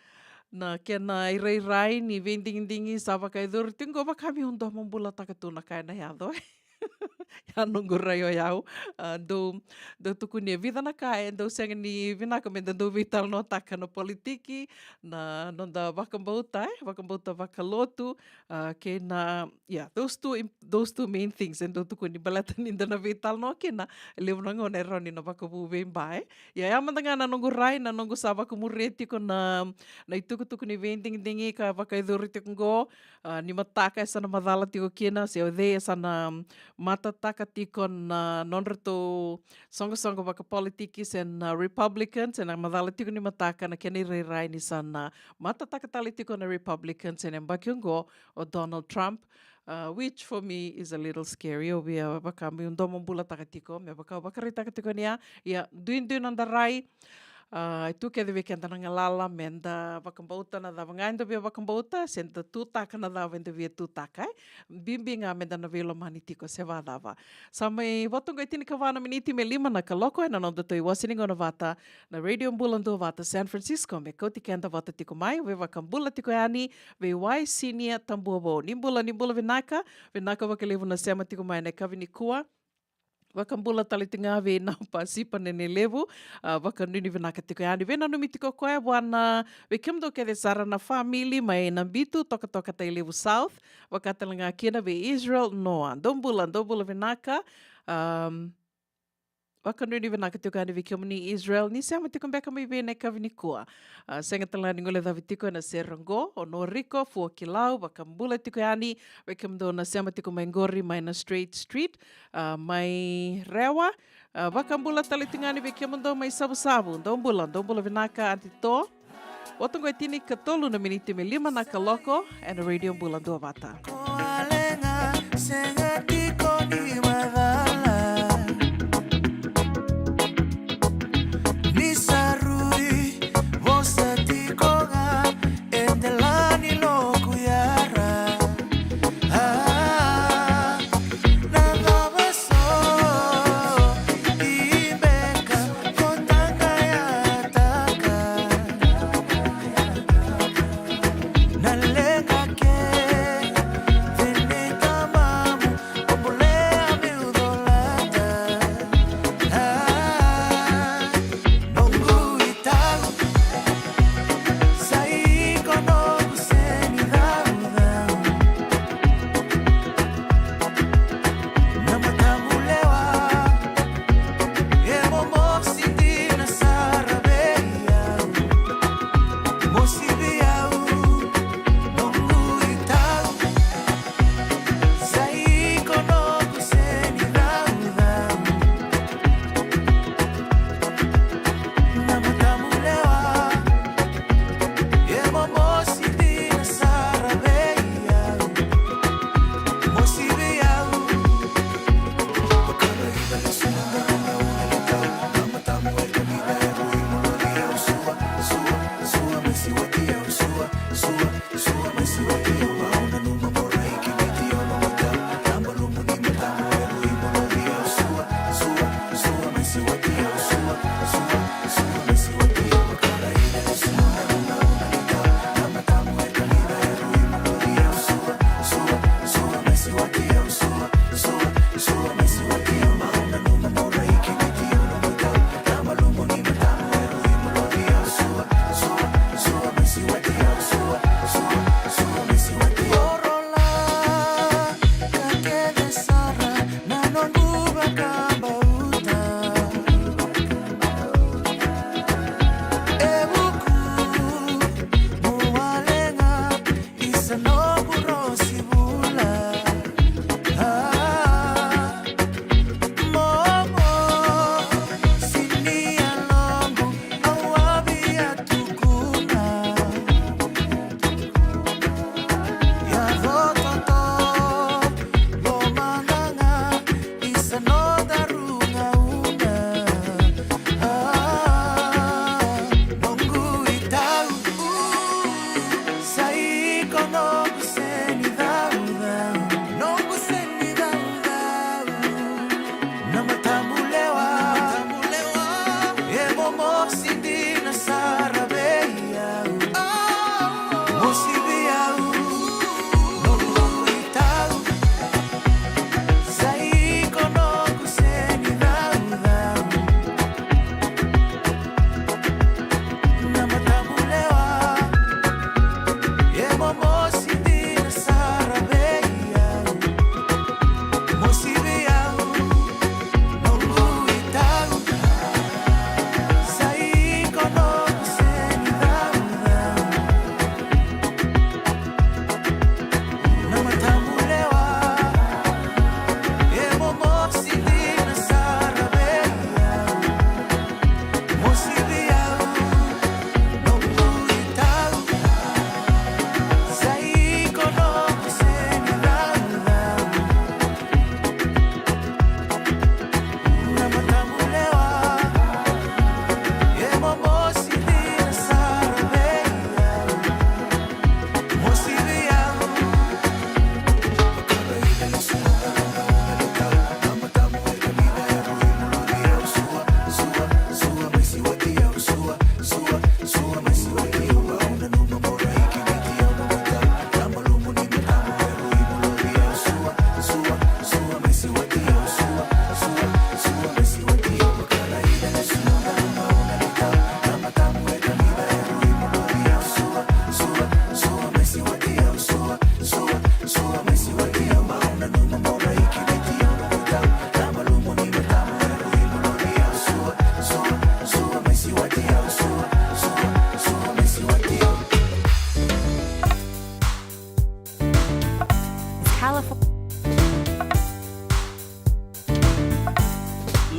Na kena irairai ni veidigidigi sa vakayacori tiko qo, vaka meu domobulataka tu na ka ena yaco. Ya noqu rai o yau. A, dou, dou tukuni e vica na ka e dau sega ni vinaka meda dau veitalanoataka, na politiki, na noda vakabauta, e, vakabauta vakalotu, a, kei na, yeah, those two im-, those two main things e dau tukuni baleta nida na veitalanoa kina, e levu na gauna e rawa ni na vakavu veiba, e. Ia, ya mada ga na noqu rai, na noqu sa vakamuria tiko na, na itukutuku ni veidigidigi ka vakayacori tiko qo, a, ni mataka e sa na macala tiko kina, se o cei e sa na matataka tiko na nodratou soqosoqo vakapolitiki, se na Republicans, e na macala tiko ni mataka na kena irairai ni sa na matataka tale tiko na Republicans e na yabaki oqo o Donald Trump, uh, which for me is a little scary. Au via vaka meu domobulataka tiko, me vaka au vakaraitaka tiko ni ya, ia, duidui noda rai. Uh, e tu kece vei keda na galala meda vakabauta na cava ga eda via vakabauta, se da tutaka na cava eda via tutaka, e. Bibi ga meda na veilomani tiko, se vacava. Sa mai vo tu qo e tinikava na miniti me lima na kaloko ena nodatou iwase ni gauna vata na Radio Bula Duavata San Francisco, me kauti keda vata tiko mai, veivakabula tiko yani vei Wai Sinia Tabuavou. Ni bula, ni bula vinaka, vinaka vakalevu na sema tiko mai na yakavi nikua. Vakabula tale tiko ga vei Nau Pasipa Nenelevu, a, vakanuinui vinaka tiko yani. Veinanumi tiko o koya vua na, vei kemudou kece sara na famili mai Nabitu, Tokatoka, Tailevu South, vaka tale ga kina vei Israel Noa. Dou bula, dou bula vinaka. Am, vakanuinui vinaka tiko yani vei kemuni Israel, ni sema tiko beka mai vei na yakavi nikua. A, sega tale ga ni guilecavi tiko ena sere oqo o Noriko Fuakilau, vakabula tiko yani vei kemudou na sema tiko mai qori mai na Straight Street, a, mai Rewa. A, vakabula tale tiko yani vei kemudou mai Savusavu, dou bula, dou bula vinaka, Aunty To. Vo tu qo e tinikatolu na miniti me lima na kaloko ena Radio Bula Duavata.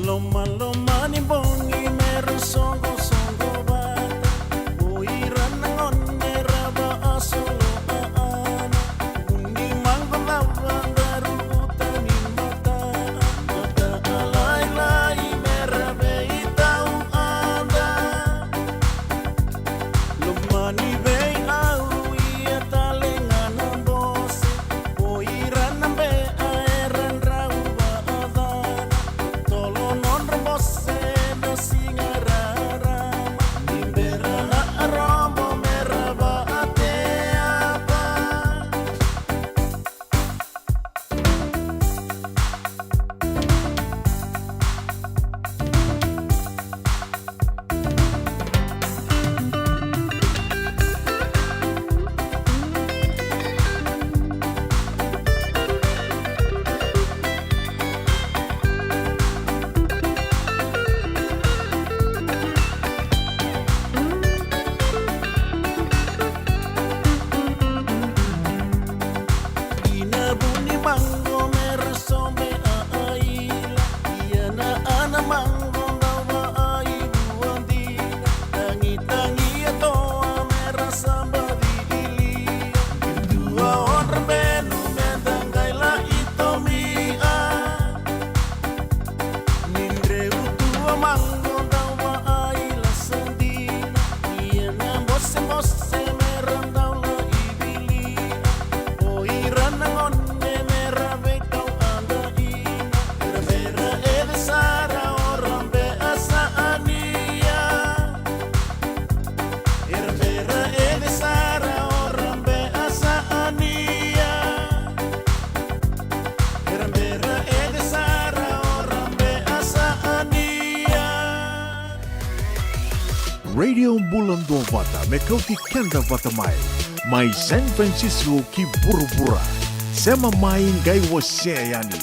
Lomaloma ni bogi me ra soqosoqo vata, o ira na gone ra vaasolo aana. Vuni maqo cava daru uta ni mata, mata lailai me ra veitauada. Lomani vei au ia tale ga na bose, o ira na bea era drau vaacana. Tolo nodra bose na siga rarama, ni bera na arobo me ra vaateaba. Ina vuni maqo me ra sobe a aila, ia na ana maqo dau vaaivuadina. Tagitagi e toa me ra saba cililia, dua odra benu me da qai lai tomia. Ni dreu tua maqo dau vaailasadina, ia na bosebose me ra dau lai vilia. O ira na gone me ra veitauadaina, era bera ede sara o ra bea sa ania. Era bera ede sara o ra bea sa ania. Era bera ede sara o ra bea sa ania. Radio Bula Duavata me kauti keda vata mai, mai San Francisco ki vuravura. Sema mai qai wasea yani.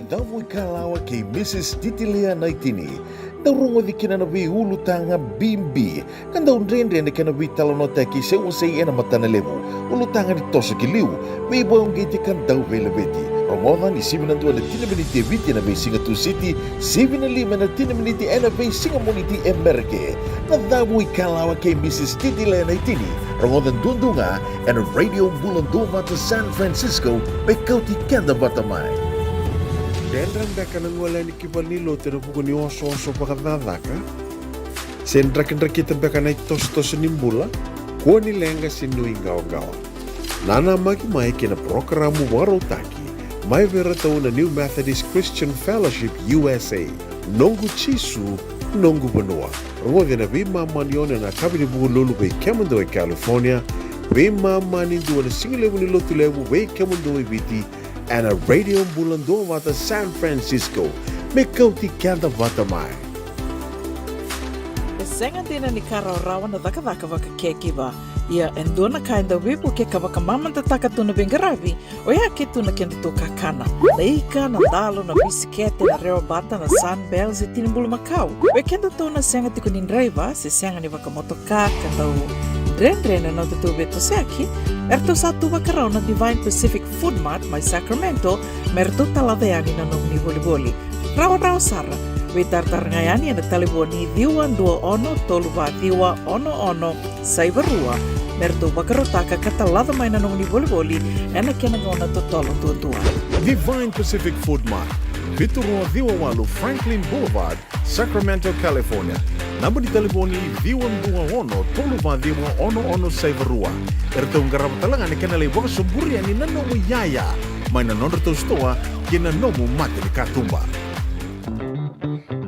Davo i Kalawa kei Mrs Titilia Naitini. Dau rogoci kina na veiulutaga bibi ka dau dredre na kena veitalanoataki se wasei ena matana levu. Ulutaga ni toso ki liu, veivakauqeti ka dau veilaveti. Rogoca ni sivi na dua na tini na miniti e Viti ena veisiga Tusiti, sivi na lima na tini na miniti ena veisiga Moniti e Merika. Na Davo i Kalawa kei Mrs Titilia Naitini. Rogoca duadua ga ena Radio Bula Duavata San Francisco, me kauti keda vata mai. Dredre beka na gole yani ki valenilotu ena vuku ni osooso vakacakacaka? Se drakidrakita beka na itosotoso ni bula? Kua ni leqa se nuiqawaqawa. Nanamaki mai kei na parokaramu vakarautaki mai vei iratou na New Methodist Christian Fellowship U S A, Noqu Jisu, Noqu Vanua. Rogoci ena veimama ni ono ena yakavi ni Vukelulu vei kemudou e California, veimama ni dua ena sigalevu ni Lotulevu vei kemudou e Viti, ena Radio Bula Duavata San Francisco, me kauti keda vata mai. E sega dina ni ka rawarawa na cakacaka vakacaregiver. Ia, e dua na ka e dau veivukei ka vakamamadataka tu na veiqaravi, oya ke tu na kedatou kakana. Na ika, na dalo, na bisikete, na rewabata, na Sunbell, se tini bulumakau. Vei kedatou na sega tiko ni draiva se sega ni vakamotoka ka dau dredre na nodatou veitosoyaki, eratou sa tu vakarau na Divine Pacific Food Mart mai Sacramento me ratou talaca yani na nomuni volivoli. Rawarawa sara. Veitaratara ga yani ena talevoni ciwa dua ono tolu va ciwa ono ono saiva rua me ratou vakarautaka ka talaca mai na nomuni volivoli ena kena gauna totolo duadua. Divine Pacific Food Mart, vitu rua ciwa walu Franklin Boulevard, Sacramento, California. Naba ni talevoni ciwa dua ono tolu va ciwa ono ono saiva rua. Eratou qarava tale ga na kena lai vakasoburi yani na nomu iyaya mai na nodratou sitoa kei na nomu mata ni katuba.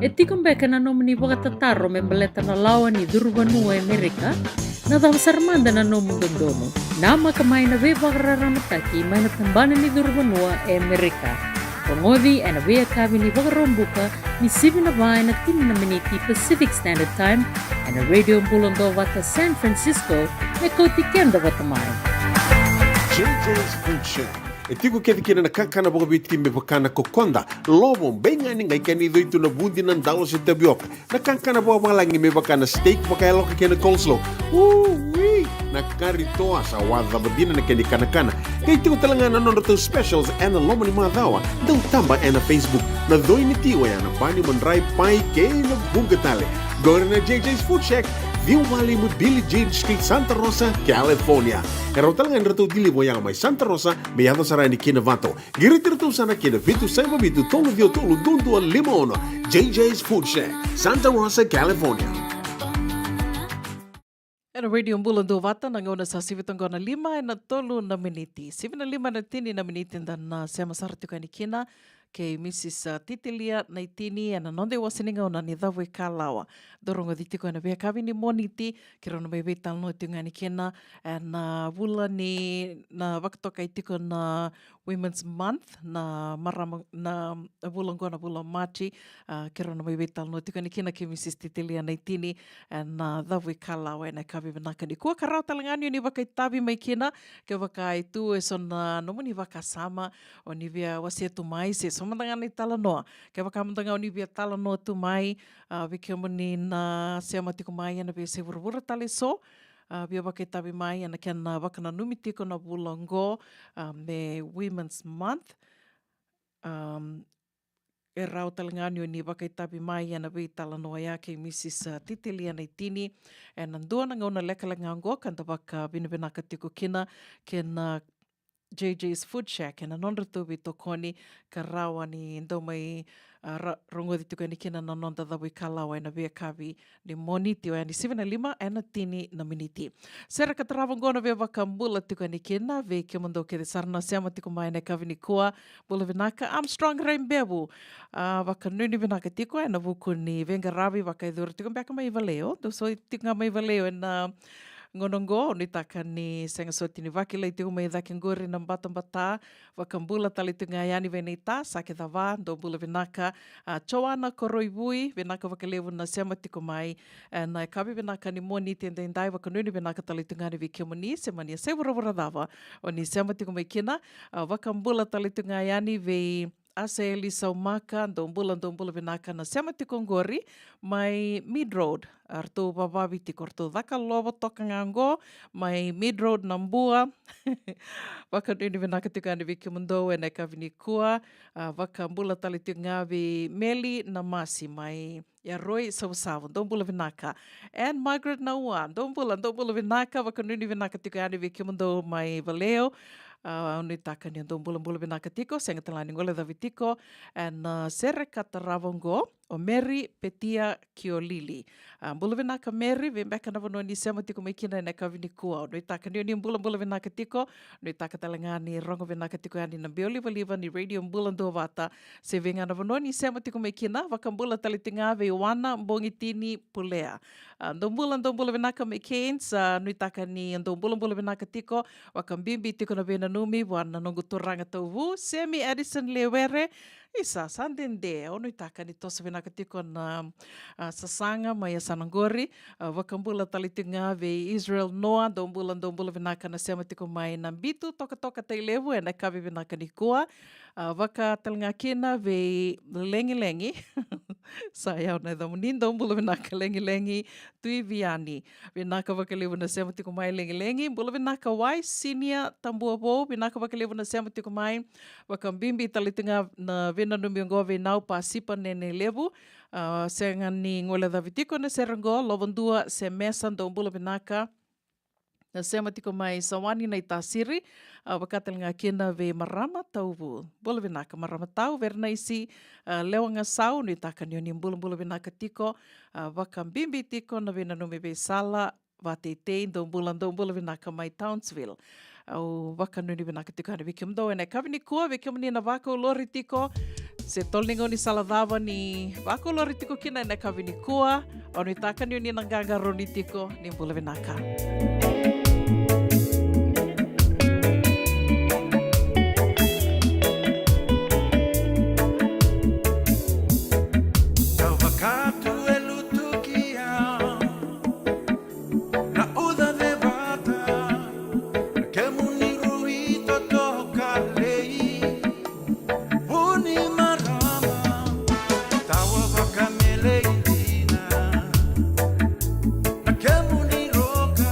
E tiko beka na nomuni vakatataro me baleta na lawa ni curu vanua e Merika? Na cava sara mada na nomu dodonu? Namaka mai na veivakararamataki mai na tabana ni curu vanua e Merika. Rogoci ena veiyakavi ni Vakaraubuka ni sivi na va ena tini na miniti Pacific Standard Time ena Radio Bula Duavata San Francisco, me kauti keda vata mai. J J's Food Shack. E tiko kece kina na kakana vakaviti me vaka na kokoda, lovo, beigani, qai kena icoi tu na vudi, na dalo se tavioka. Na kakana vakavalagi me vaka na steak vakayaloka kei na coleslaw. Ui! Na kari toa, sa wacava dina na kena ikanakana. Qai tiko tale ga na nodratou specials ena loma ni macawa. Dau taba ena Facebook. Na coi ni ti oya na bani, madrai, pai kei na vuqa tale. Qori na J J's Food Shack, ciwa walu lima Billie Jean Street, Santa Rosa, California. E rawa tale ga ni ratou deliver oya mai Santa Rosa me yaco sara yani ki Novato. Qiriti iratou sara ki na vitu saiva vitu tolu ciwa tolu dua dua lima ono. J J's Food Shack, Santa Rosa, California. Ena Radio Bula Duavata, na gauna sa sivi toka na lima ena tolu na miniti. Sivi na lima ena tini na miniti da na sema sara tiko yani kina kei Mrs, a, Titilia Naitini ena noda iwase ni gauna ni Cavuikalawa. Dou rogoci tiko ena veiyakavi ni Moniti, keirau na mai veitalanoa tiko ga yani kina ena, a, vula ni na vakatokai tiko na Women's Month, na marama, na vula oqo na vula o Maji, a, keirau na mai veitalanoa tiko yani kina kei Mrs Titilia Naitini ena, a, Cavuikalawa ena yakavi vinaka nikua. Ka rawa tale ga ni o ni vakaitavi mai kina, kevaka e tu eso na nomuni vakasama o ni via wasea tu mai, se so mada ga na italanoa. Kevaka mada ga o ni via talanoa tu mai, a, vei kemuni na sema tiko mai ena veiyasai vuravura tale eso, a, via vakaitavi mai ena kena vakananumi tiko na vula oqo, a, me Women's Month. Am, e rawa tale ga ni o ni vakaitavi mai ena veitalanoa ya kei Mrs, a, Titilia Naitini ena dua na gauna lekaleka ga oqo ka da vakavinavinaka tiko kina kei na J J's Food Shack ena nodratou veitokoni, ka rawa ni dou mai, a, ra-, rogoci tiko yani kina na noda Cavuikalawa ena veiyakavi ni Moniti, oya ni sivi na lima ena tini na miniti. Sere ka tarava oqo na veivakabula tiko yani kina vei kemudou kece sara na sema tiko mai ena yakavi nikua. Bula vinaka Armstrong Raibevu. A, vakanuinui vinaka tiko ena vuku ni veiqaravi vakayacori tiko beka mai Vallejo. Dou soti tiko ga mai Vallejo ena gauna oqo, au nuitaka ni sega soti ni vakilai tiko mai cake qori na batabata. Vakabula tale tiko ga yani vei naita Sake Cava, dou bula vinaka. A, Joana Koroivui, vinaka vakalevu na sema tiko mai ena yakavi vinaka ni Moniti edaidai. Vakanuinui vinaka tale tiko ga yani vei kemuni se mani yasai vuravura cava o ni sema tiko mai kina. A, vakabula tale tiko ga yani vei Asaeli Saumaka, dou bula, dou bula vinaka na sema tiko oqori mai Mead Road. A, ratou vavavi tiko, ratou caka lovo toka ga oqo mai Mead Road na Bua. Vakanuinui vinaka tiko yani vei kemudou ena yakavi nikua. A, vakabula tale tiko ga vei Meli Namasi mai Yaroi Savusavu, dou bula vinaka. Ann Margaret Naua, dou bula, dou bula vinaka, vakanuinui vinaka tiko yani vei kemudou mai Vallejo. A, au nuitaka ni dou bulabula vinaka tiko, sega tale ga ni guilecavi tiko ena, a, sere ka tarava oqo, o Mary Petia Kiolili. A, bula vinaka Mary, vei beka na vanua ni sema tiko mai kina ena yakavi nikua. Au nuitaka ni o ni bulabula vinaka tiko, nuitaka tale ga ni rogo vinaka tiko yani na biau livaliva ni Radio Bula Duavata, se vei ga na vanua ni sema tiko mai kina. Vakabula tale tiko ga vei Wana Bogitini Pulea. A, dou bula, dou bula vinaka mai Cairns, a, nuitaka ni dou bulabula vinaka tiko, vakabibi tiko na veinanumi vua na noqu turaga tauvu, Semi Addison Lewere. Isa, sa dede, au nuitaka ni toso vinaka tiko na, a, sasaga mai yasana qori. A, vakabula tale tiko ga vei Israel Noa, dou bula, dou bula vinaka na sema tiko mai na Bitu Tokatoka Tailevu ena yakavi vinaka nikua. A, vaka tale ga kina vei Legilegi. Sa yau na yacamuni, dou bula vinaka Legilegi Tuiviani. Vinaka vakalevu na sema tiko mai Legilegi. Bula vinaka Wai Sinia Tabuavou, vinaka vakalevu na sema tiko mai. Vakabibi tale tiko ga na veinanumi oqo vei Nau Pasipa Nene Levu. A, sega ni guilecavi tiko na sere oqo, Lovadua Semesa, dou bula vinaka. Na sema tiko mai Sawani na iTasiri, a, vaka tale ga kina vei Marama Tauvu. Bula vinaka Marama Tau, Vernaisi, a, Lewa Gasau, nuitaka ni o ni bulabula vinaka tiko, a, vakabibi tiko na veinanumi veisala vateitei, dou bula, dou bula vinaka mai Townsville. Au vakanuinui vinaka tiko yani vei kemudou ena yakavi nikua, vei kemuni na vakaulori tiko, se tolo ni gaunisala cava ni vakaulori tiko kina ena yakavi nikua, au nuitaka ni o ni na qaqarauni tiko, ni bula vinaka. Sa vakatu e lutu ki au. Na uca cevata, na kemuni rui totoka lei. Vuni marama, tawa vakamelei dina. Na kemuni roka,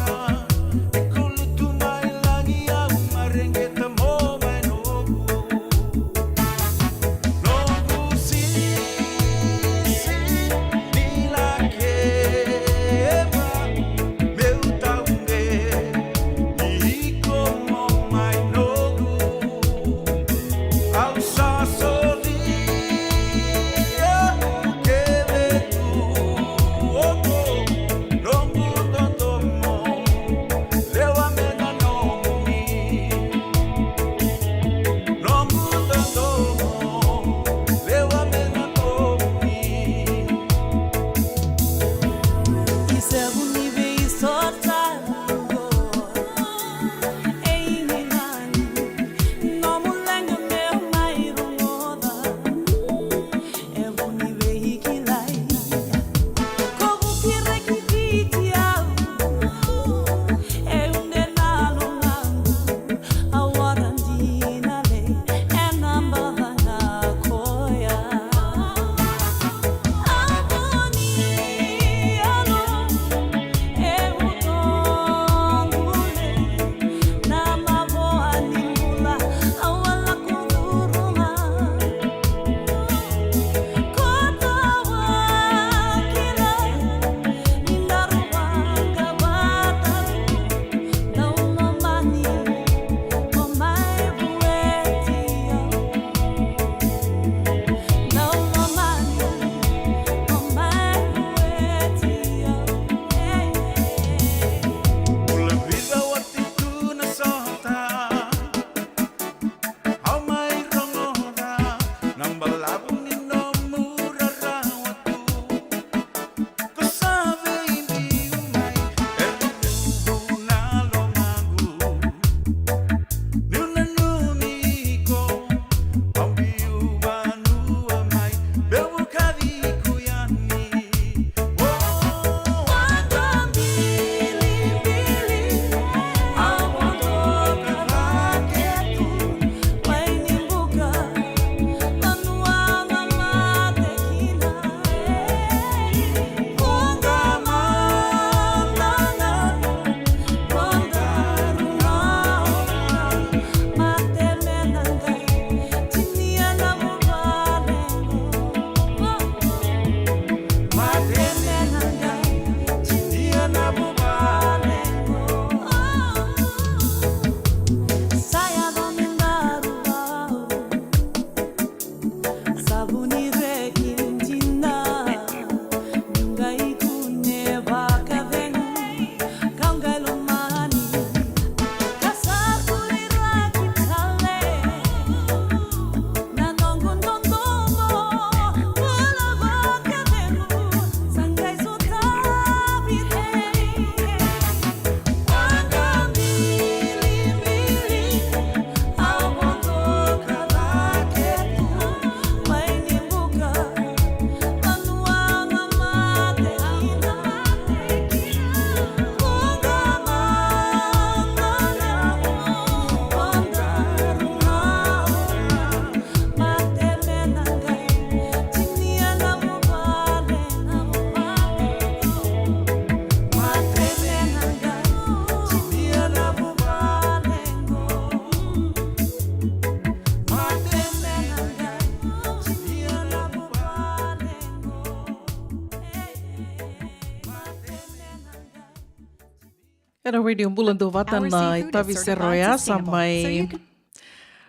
Ena Radio Bula Duavata na itavi sere oya, sa mai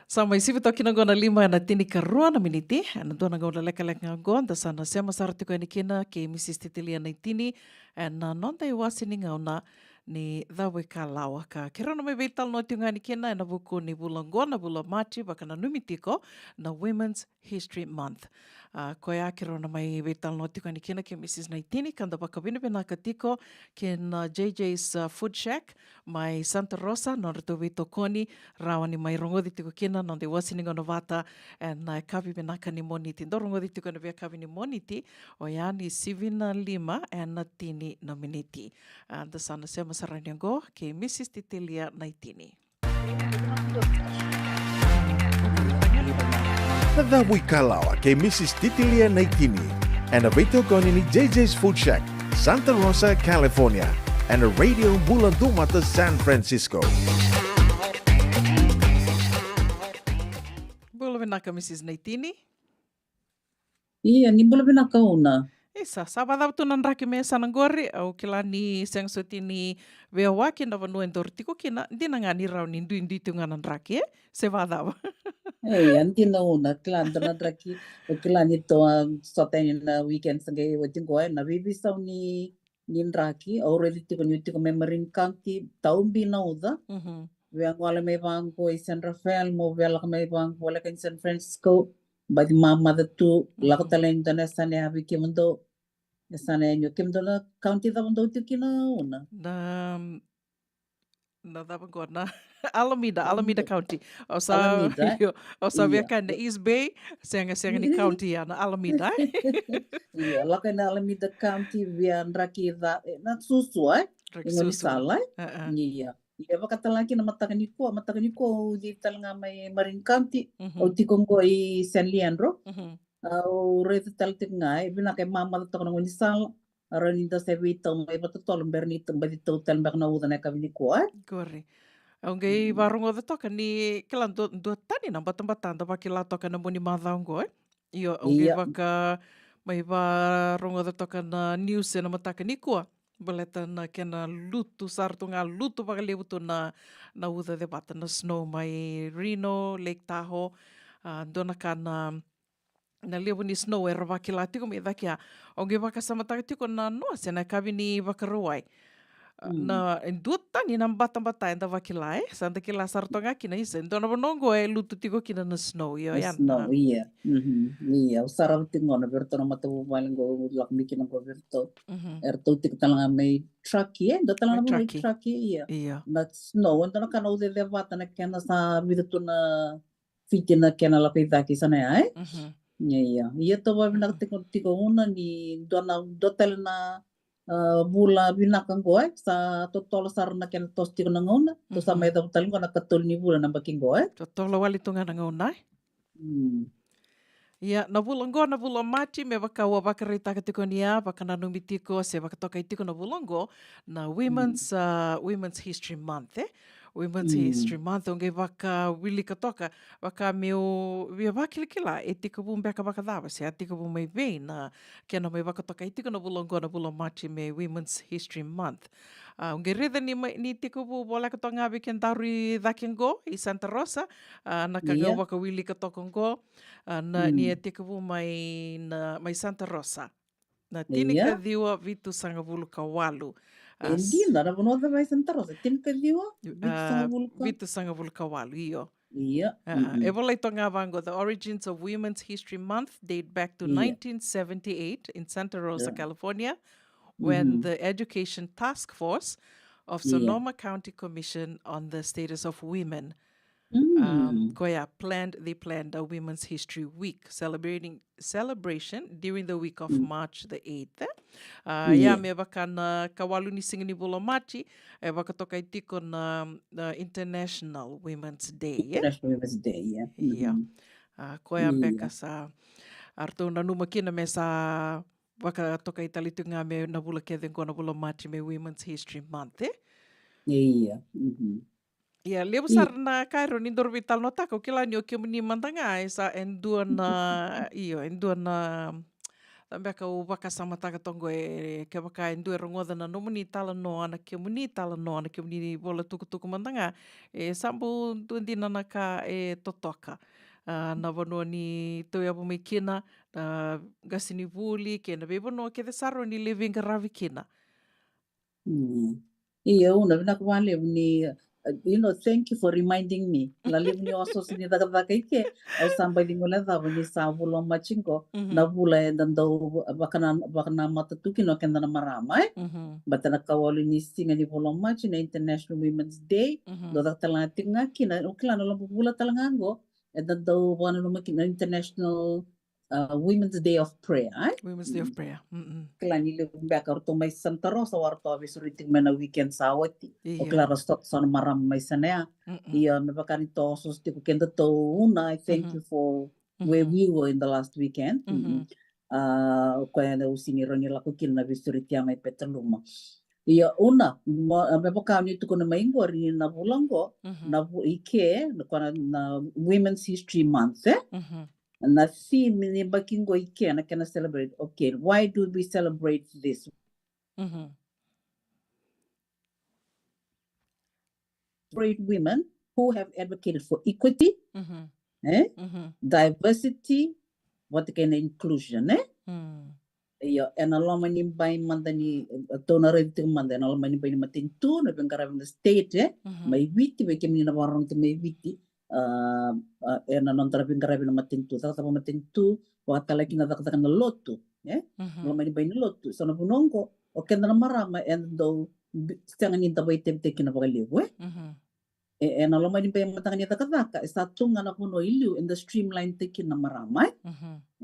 sa mai sivi toka kina oqo na lima ena tinikarua na miniti. Ena dua na gauna lekaleka ga oqo da sa na sema sara tiko yani kina kei Mrs Titilia Naitini ena noda iwase ni gauna ni Cava i Kalawa, ka keirau na mai veitalanoa tiko ga yani kina ena vuku ni vula oqo, na vula Maji, vakananumi tiko na Women's History Month. A, koya keirau na mai veitalanoa tiko yani kina kei Mrs Naitini, ka da vakavinavinaka tiko kei na JJ's, a, Food Shack mai Santa Rosa, nodratou veitokoni, rawa ni mai rogoci tiko kina noda iwase ni gauna vata ena yakavi vinaka ni Moniti. Dou rogoci tiko ena veiyakavi ni Moniti, oya ni sivi na lima ena tini na miniti. A, da sa na sema sara yani oqo kei Mrs Titilia Naitini. Na Cava i Kalawa kei Mrs Titilia Naitini, ena veitokoni ni JJ's Food Shack, Santa Rosa, California, ena Radio Bula Duavata, San Francisco. Bula vinaka, Mrs Naitini. Ia, ni bula vinaka, Una. Isa, sa vacava tu na draki me yasana qori? Au kila ni sega soti ni veiwaki na vanua e daru tiko kina, dina ga ni rawa ni duidui tu ga na draki, e? Se vacava? E, ia, dina, Una, kila dua na draki, au kila ni tou a sota yani na weekend sa qai oti qo, e, na veiveisau ni, ni draki, au raici tiko niu tiko mai Marin County, tau bi na uca. Mhm. Via gole mai vaqo i San Rafael, mo via lako mai vaqo, voleka i San Francisco, baci mamaca tu, lako tale i dua na yasana ya vei kemudou. Yasana ya ni o kemudou na county cava dou tiko kina, Una? Na, na cava qo, na Alameda, Alameda County. Au sa, io, au sa via kaya na East Bay, sega, sega ni county ya, na Alameda, e? Io, lako i na Alameda County, via draki ca, e, na susu, e? Draki susu. Sala, e? Io. Ia, vakatalega kina mataka nikua, mataka nikua au cici tale ga mai Marin County, au tiko qo i San Leandro. Au raica tale tiko ga, e vinaka e mamaca toka na gaunisala, rawa ni da sa veitau mai vakatotolo bera ni baci tau tale beka na uca na yakavi nikua, e? Qori. Au qai varogoca toka ni kila dua, dua tani na batabata da vakila toka na mua ni macawa qo, e? Io, au qai vaka mai varogoca toka na news ena mataka nikua. Baleta na kena lutu sara tu ga, lutu vakalevu tu na, na uca cevata, na snow mai Reno, Lake Tahoe, a, dua na ka na, na levu ni snow era vakila tiko mai cake ya. Au qai vakasamataka tiko na noa se na yakavi ni Vakarauwai. Na, e dua tani na batabata eda vakila, e? Sa da kila sara toka ga kina, isa, e dua na vanua qo e lutu tiko kina na snow, io, na ya na snow, ia. Ia, au sarava tiko qo na vei iratou na matavuvale qo, au lako mai kina qo vei iratou. Eratou tiko tale ga mai Truckee, e? Dua tale ga na vanua i Truckee, ia. Io. Na snow, e dua na ka na uca cevata na kena sa vica tu na fiti na kena lako i cake, sa na ya, e? Ia, ia. Ia, tou vavinaka tiko, tiko, Una, ni dua na, dua tale na, a, vula vinaka qo, e? Sa totolo sara na kena toso tiko na gauna. Tou sa mai cava tale qo na katolu ni vula na yabaki qo, e? Totolo wale tu ga na gauna, e? Ia, na vula qo, na vula Maji, me vaka au a vakaraitaka tiko ni a vakananumi tiko se vakatokai tiko na vula qo na Women's, a, Women's History Month, e? Women's History Month, au qai vakawilika toka, vaka meu via vakilakila, e tekivu beka vakacava, se a tekivu mai vei na kena mai vakatokai tiko na vula qo, na vula Maji, me Women's History Month. A, au qai raica ni mai, ni tekivu voleka toka ga vei kedaru i cake qo, i Santa Rosa, a, na ka ga au vakawilika toka qo, a, na, ni a tekivu mai na, mai Santa Rosa. Na tinikaciwa vitusagavulu ka walu. A, e dina, na vanua cava e Santa Rosa? Tinikaciwa, a, vitusagavulu ka, vitusagavulu ka walu, io. Ia. A, e volai toka ga vaqo, "The origins of Women's History Month date back to nineteen seventy-eight in Santa Rosa, California, when the Education Task Force of Sonoma County Commission on the Status of Women, um, koya planned, they planned a Women's History Week celebrating, celebration during the week of March the eighth, e? A, ia, me vaka na ka walu ni siga ni vula o Maji, e vakatokai tiko na, na International Women's Day, e? International Women's Day, ia. Ia. A, koya beka sa, a, ratou nanuma kina me sa vakatokai tale tiko ga me na vula kece qo na vula o Maji me Women's History Month, e? Ia. Ia, levu sara na ka e rawa ni daru veitalanoataka, au kila ni o kemuni mada ga e sa e dua na, io, e dua na, Sa beka au vakasamataka toqo e, kevaka e dua e rogoca na nomuni talanoa, na kemuni talanoa, na kemuni vola tukutuku mada ga, e sa bau dua dina na ka e totoka. A, na vanua ni tauyavu mai kina, na qasenivuli, kei na veivanua kece sara ni lai veiqaravi kina. Mm. Io, Una, vinaka vakalevu ni, uh, you know, thank you for reminding me. Na levu ni osooso ni cakacaka i ke, au sa baci guilecava ni sa vula o Maji qo, na vula eda dau vakana, vakanamata tu kina o keda na marama, e? Baleta na ikawalu ni siga ni vula o Maji na International Women's Day, dau caka tale ga tiko ga kina, o kila na loma vula tale ga qo, eda dau vakananuma kina International uh, Women's Day of Prayer, e? Women's Day of Prayer. Kila ni levu beka o ratou mai Santa Rosa, o ratou a veisureti tiko mai na weekend sa oti. O kila ra sota so na marama mai Sanea. Ia, me vaka ni tou osooso tiko kedatou, Una, I thank you for where we were in the last weekend. Uh, o koya na usi ni rawa ni lako kina na veisureti mai Petaluma. Ia, Una, me vaka ni tukuna mai qori na vula qo, na vu, i ke, na, na Women's History Month, e? Na theme ni yabaki qo i ke na kena celebrate. Okay, why do we celebrate this? Celebrate women who have advocated for equity, e? Diversity, vata kei na inclusion, e? Io, ena loma ni bai mada ni, e, tou na raica tiko mada, ena loma ni bai ni matanitu, na veiqaravi na state, e? Mai Viti, vei kemuni na vakarorogo tiko mai Viti, a, a, ena noda veiqaravi na matanitu, cakacaka matanitu, vakatale kina cakacaka na lotu, e? Loma ni bai ni lotu. So na vanua qo, o keda na marama, eda dau bi-, sega ni da vakaitavitaki kina vakalevu, e? E, ena loma ni bai mada ga ni cakacaka, e sa tu ga na vanua i liu, eda streamline taki na marama, e?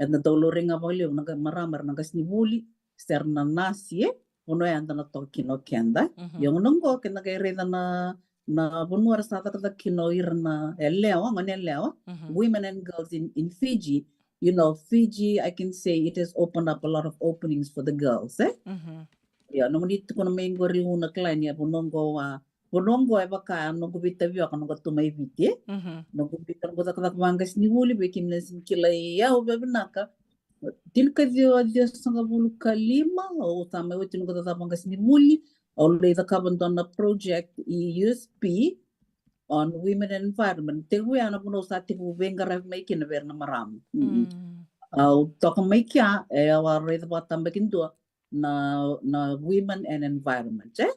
Eda dau laurai ga vakalevu na marama, era na qasenivuli, se ra na nasi, e? Vanua ya eda na toka kina o keda. Ia gauna qo, keda qai raica na, na vanua era sa cakacaka kina o ira na yalewa, gone yalewa, women and girls in, in Fiji. You know, Fiji, I can say it has opened up a lot of openings for the girls, e? Ia, nomuni tukuna mai qori, Una, kila ni a vanua qo, a, vanua qo e vaka noqu veitavioka, noqu tu mai Viti, e? Noqu vei, noqu cakacaka vaqasenivuli, vei kemuni na sega ni kilai au vavinaka. Tinikaciwa ciwasagavulu ka lima, au sa mai oti noqu cakacaka vaqasenivuli, au lai cakava dua na project i U S P on women and environment. Tekivu ya na vanua au sa tekivu veiqaravi mai kina vei ira na marama. Au toka mai kea, e, au a raica vakatabakidua na, na women and environment, e?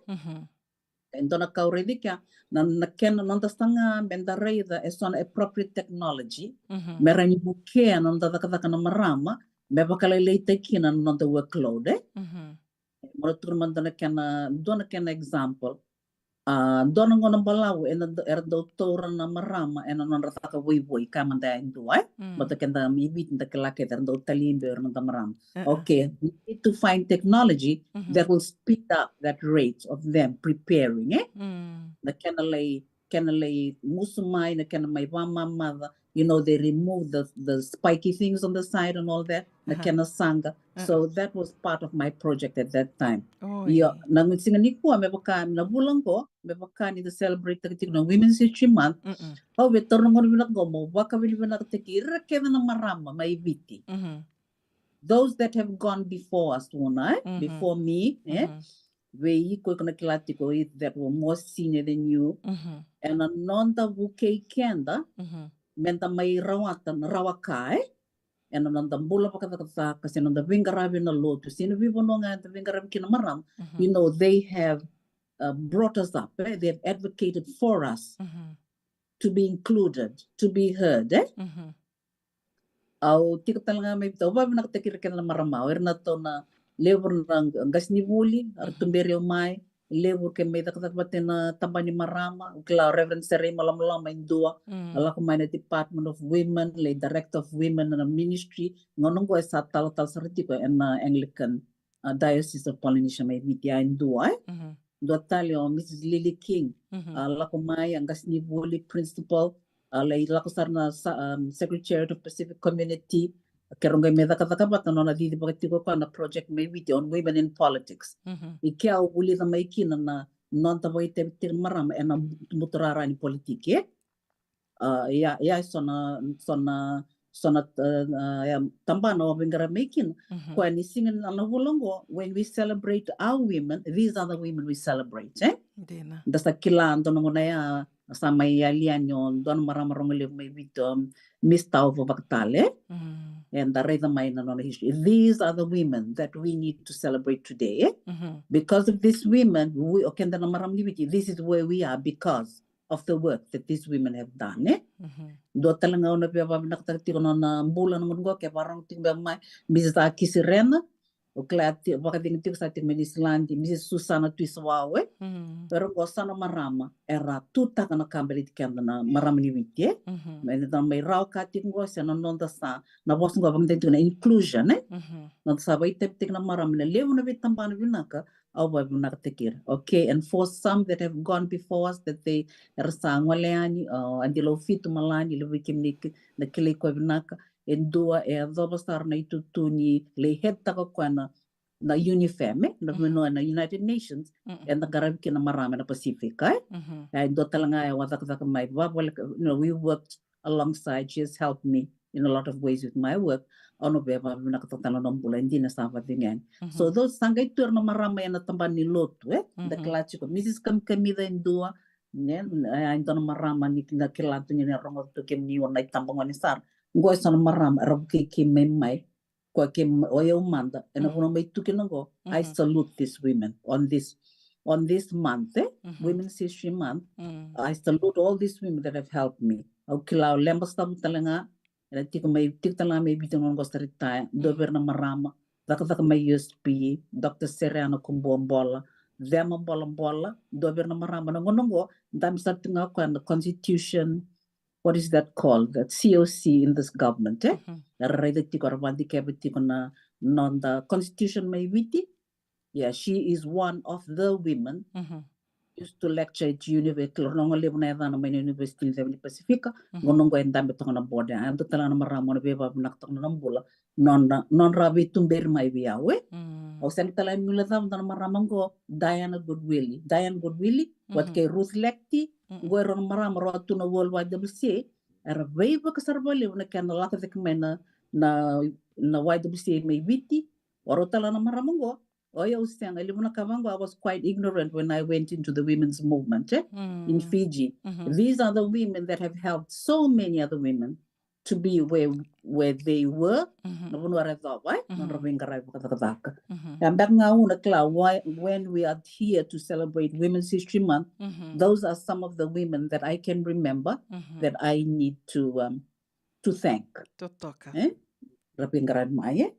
E dua na ka au raica kea, na, na kena noda saga meda raica e so na appropriate technology me rawa ni vukea na noda cakacaka na marama, me vakalailaitaki kina na noda workload, e? Mo na tukuna mada na kena, dua na kena example. A, dua na gauna balavu, ena, era dau taura na marama ena nodra caka voivoi, kaya mada e dua, e? Baleta keda mai Viti da kila kece, era dau tali beka o ira na noda marama. Okay, we need to find technology that will speed up that rate of them preparing, e? Na kena lai, kena lai gusu mai, na kena mai vakamamaca, you know, they remove the, the spiky things on the side and all that, na kena saqa. So that was part of my project at that time. Io, na siga nikua, me vaka na vula qo, me vaka ni da celebrate taka tiko na Women's History Month, au via taura na gauna vinaka qo meu vakavinavinakataki ira kece na marama mai Viti. Those that have gone before us, Una, e? Before me, e? Vei iko, iko na kila tiko, that were more senior than you. Ena noda vukei keda meda mai rawata na rawa ka, e? Ena noda bula vakacakacaka, se noda veiqaravi na lotu, se na veivanua ga eda veiqaravi kina na marama. You know, they have, uh, brought us up, e? They have advocated for us to be included, to be heard, e? Au tiko tale ga mai Viti, au vavinakataki ira kece na marama, o ira na tou na levu na qasenivuli, era tuberi au mai, levu ke mai cakacaka vata na tabana ni marama, au kila o Reverend Serei Malomaloma e dua, a lako mai na Department of Women, lai Director of Women na ministry, gauna qo e sa talatala sara tiko ena Anglican, a, Diocese of Polynesia mai Viti, a, e dua, e? Dua tale o Missus Lily King, a lako mai, a qasenivuli, principal, a lai lako sara na sa-, um, Secretariat of Pacific Community, keirau qai mai cakacaka vata, nona cici vakatiko o koya na project mai Viti on women in politics. I kea au vulica mai kina na noda vakaitavitaki na marama ena buturara ni politiki, e? A, ia, ia, so na, so na, So na, uh, uh, tabana au veiqaravi mai kina. Mhm. Koya ni siga na, na vula oqo, when we celebrate our women, these are the women we celebrate, eh? Dina. Da sa kila dua na gauna ya, sa mai yali yani o dua na marama rogo levu mai Viti, um, Miss Tauva Vakatale. Mm. Eda raica mai na nona history. These are the women that we need to celebrate today, eh? Mhm. Because of these women, we, o keda na marama ni Viti, this is where we are because of the work that these women have done, eh? Mhm. Dua tale ga au na via vakavinakataka tiko na nona bula na gauna oqo, ke vakarorogo tiko beka mai, Missus Aki Sirena, o kila ti, vakacegu tiko sa tiko mai Niusiladi, Missus Susana Tuisawau, eh? Mm. Era oqo sa na marama era tutaka na ka baleti keda na marama ni Viti, eh? Mhm. Me da mai rawa ka tiko oqo se na noda sa, na vosa oqo vakadei tiko na inclusion, eh? Mhm. Noda sa vakaitavi tiko na marama na levu na veitabana vinaka, au vakavinakataki ira. Okay, and for some that have gone before us, that they, era sa gole yani, uh, Adi Laufitu Malani, levu vei kemuni ki-, na kilai koya vinaka, e dua e yacova sara na itutu ni lai headtaka koya na, na UNIFEM, eh, na, mhm, vanua na United Nations, mm-mm, eda qaravi kina marama ena Pacific, eh? Mhm. E dua tale ga e a cakacaka mai, vavale, you know, we worked alongside. She has helped me in a lot of ways with my work. Au na via vakavinakataka tale na nona bula, e dina sa vakacegu yani. So, mhm, those sa qai tu era na marama ena tabana ni lotu, eh? Da, mhm, kila tiko, Missus Kamikamica e dua, ne, e dua na marama ni na kila tu ni na rogo tu kemuni o na itabagone sara. Oqo e so na marama era vukei keimami mai. Koya ke m-, o yau mada, ena, mm, vanua mai tu kina oqo, I, mhm, salute these women on this, on this month, eh? Mhm. Women's History Month. Mm. I salute all these women that have helped me. Au kila o Leba Savu tale ga, ena tiko mai, tiko tale ga mai Viti na gauna oqo sa retire, dua, mm, vei ira na marama, cakacaka mai U S P, Doctor Sereana Kubuabola, Cema Bolabola, dua vei ira na marama na gauna oqo, dabe sara tiko ga koya na constitution, what is that called? That C O C in this government, eh? Mhm. Era raica tiko, era vakadikeva tiko na noda constitution mai Viti. Yeah, she is one of the women, mhm, used to lecture at university, rogo levu na yacana mai na university ni Seven Pacifica, mhm, gauna oqo e dabe toka na board. E dua tale na marama au na via vakavinakataka na nona bula, nodra, nodra veituberi mai vei au, eh? Mm. Au sega tale ni guilecava dua na marama oqo, Diana Goodwillie. Diana Goodwillie, vata, mhm, kei Ruth Lechty, mm-mm, oqo e rua na marama rau tu na World Y W C A, era veivakasara vakalevu na kena lako cake mai na, na, na Y W C A mai Viti. O rau tale na marama oqo, o yau sega, e levu na ka vaqo, I was quite ignorant when I went into the women's movement, eh, in, mm, Fiji. Mhm. These are the women that have helped so many other women to be where, where they were, mhm, na vanua era yacova, eh, mhm, nodra veiqaravi vakacakacaka. Mhm. E beka ga au na kila, why, when we are here to celebrate Women's History Month, mhm, those are some of the women that I can remember, mhm, that I need to, um, to thank. Totoka. Eh? Ra veiqaravi mai, eh?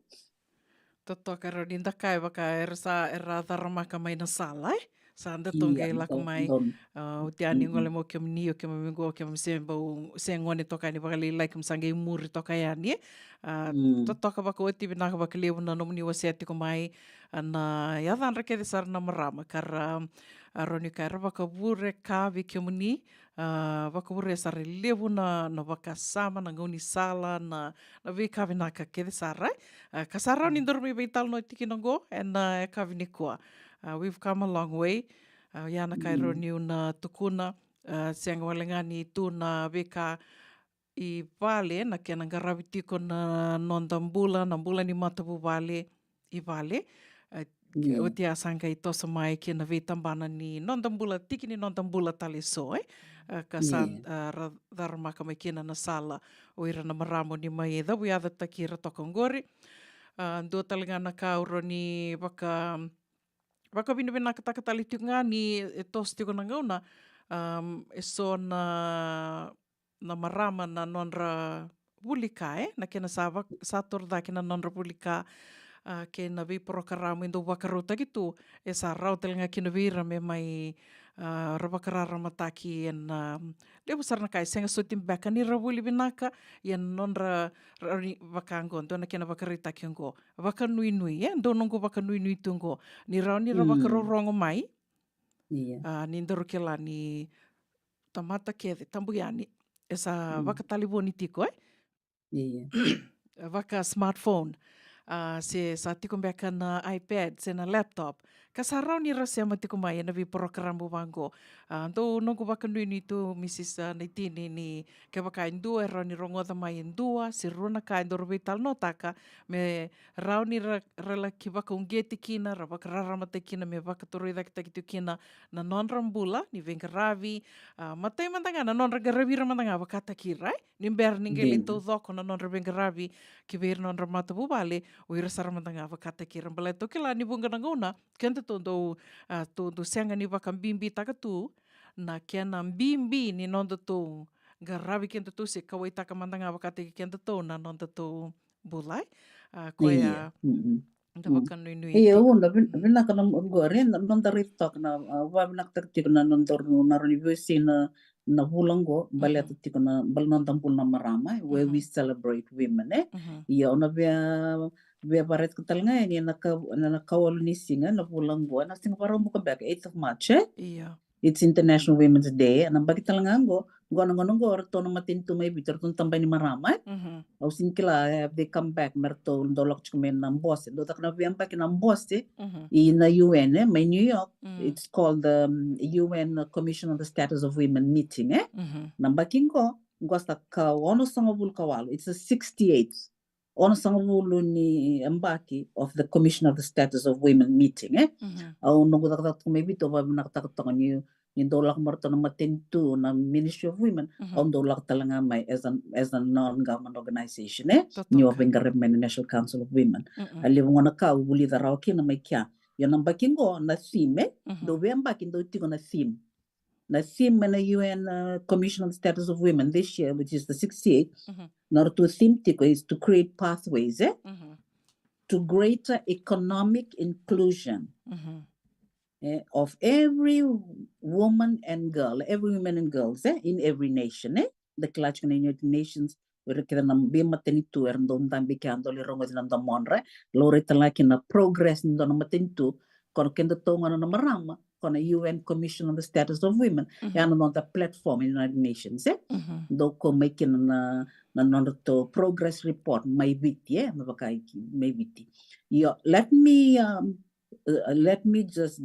Totoka, rawa ni da kaya vaka era sa, era caramaka mai na sala, eh? Sa da toka, ia, qai lako mai, donu. Ah, oti yani, mm-mm, gole mai o kemuni, o keimami qo, keimami se bau, se gone toka yani vakalailai, keimami sa qai muri toka yani, eh? Ah, mm, totoka vakaoti, vinaka vakalevu na nomuni wasea tiko mai, ah, na yacadra kece sara na marama, ka ra, ah, rawa ni kaya era vakavure ka vei kemuni, ah, vakavure sara e levu na, na vakasama, na gaunisala, na, na veika vinaka kece sara, eh? Ah, ka sa rawa ni, mm, daru mai veitalanoa tiko kina oqo ena, ah, yakavi nikua. Ah, we've come a long way. Ah, ia na ka e rawa, mm, niu na tukuna, ah, sega wale ga ni tu na veika i vale, na kena qaravi tiko na noda bula, na bula ni matavuvale i vale. Eh, ke, ia, oti ya sa qai toso mai kina veitabana ni noda bula, tiki ni noda bula tale eso, eh? Eh, ka sa, ia, eh, ra-, caramaka mai kina na sala o ira na marama ni mai cavuyacataki ira toka oqori. Ah, dua tale ga na ka au rawa ni vaka, vakavinavinakataka tale tiko ga ni e toso tiko na gauna, am, eso na na marama na nodra vuli ka, eh? Na kena sa vak-, sa toro cake na nodra vuli ka, ah, kei na veiporokaramu e dau vakarautaki tu, e sa rawa tale ga kina vei ira me mai, ah, ra vakararamataki ena, ah, levu sara na ka e sega soti beka ni ra vuli vinaka, ia na nodra, ra-, ni vaka oqo, dua na kena vakaraitaki oqo, vakanuinui, eh? Dua noqu vakanuinui tu oqo, ni rawa ni ra, mm, vakarorogo mai. Ia. Ah, ni daru kila ni tamata kece, tabu yani, e sa, mm, vakatalevoni tiko, eh? Ia. Vaka smartphone. Ah, se sa tiko beka na iPad, se na laptop, ka sa rawa ni ra sema tiko mai ena veiporokaramu vaqo. A, dou noqu vakanuinui tu, Mrs, a, Naitini, ni kevaka e dua e rawa ni rogoca mai e dua se rua na ka e dou ra veitalanoataka, me rawa ni ra, ra laki vakauqeti kina, ra vakararamataki kina, me vakatorocaketaki tiko kina na nodra bula ni veiqaravi. A, matai mada ga na nodra qaravi ira mada ga vakataki ira, e? Ni bera ni qai lai taucoko na nodra veiqaravi ki vei ira na nodra matavuvale, o ira sara mada ga vakataki ira. Baleta au kila ni vuqa na gauna, kedatou dau, a, tou, dau sega ni vakabibitaka tu na kena bibi ni nodatou qaravi kedatou se kauwaitaka mada ga vakataki kedatou na nodatou bula, e? A, koya da vakanuinui tiko. Ia, au da vin-, vinaka na qori, na noda raica toka na, a, vavinakataka tiko na nodaru na rawa ni veisei na, na vula qo, baleta tiko na, bale noda bula na marama, e, where we celebrate women, e. Ia, au na via, via vakaraitaka tale ga yani ena ka, na, na ikawalu ni siga na vula qo, ena siga Vakaraubuka beka, eighth of March, e. Ia. It's International Women's Day. Ena yabaki tale ga qo, qo na gauna qo ratou na matanitu mai Viti, ratou na tabana ni marama, e? Au sega ni kila, have they come back, me ratou dau lako tiko mai na bose. Dau caka na veiyabaki na bose i na U N, e, mai New York. It's called the, um, U N Commission on the Status of Women meeting, e? Na yabaki qo, qo sa ka onosagavulu ka walu. It's the sixty-eighth. Onosagavulu ni yabaki of the Commission of the Status of Women meeting, e? Au noqu cakacaka toka mai Viti, au vavinakataka toka ni, ni dau lako mai ratou na matanitu, na Ministry of Women, au dau lako tale ga mai as a, as a non-government organization, e? Ni au veiqaravi mai na National Council of Women. A levu gona ka au vulica rawa kina mai kea. Ia na yabaki qo na theme, e? Dau veiyabaki dau tiko na theme. Na theme ena U N, uh, Commission on the Status of Women this year, which is the sixty-eighth, na nodratou theme tiko is to create pathways, e? To greater economic inclusion, e, of every woman and girl, every women and girls, e, in every nation, e? Da kila tiko na United Nations, o ira kece na veimatanitu era dau dabe kea, dau lai rogoci na domodra, laurai tale ga kina na progress ni dua na matanitu, ko na kedatou gona na marama, ko na U N Commission on the Status of Women, ya na noda platform in United Nations, e? Dau kau mai kina na, na nodratou progress report mai Viti, e? Me vaka i ke, mai Viti. Io, let me, um, uh, let me just,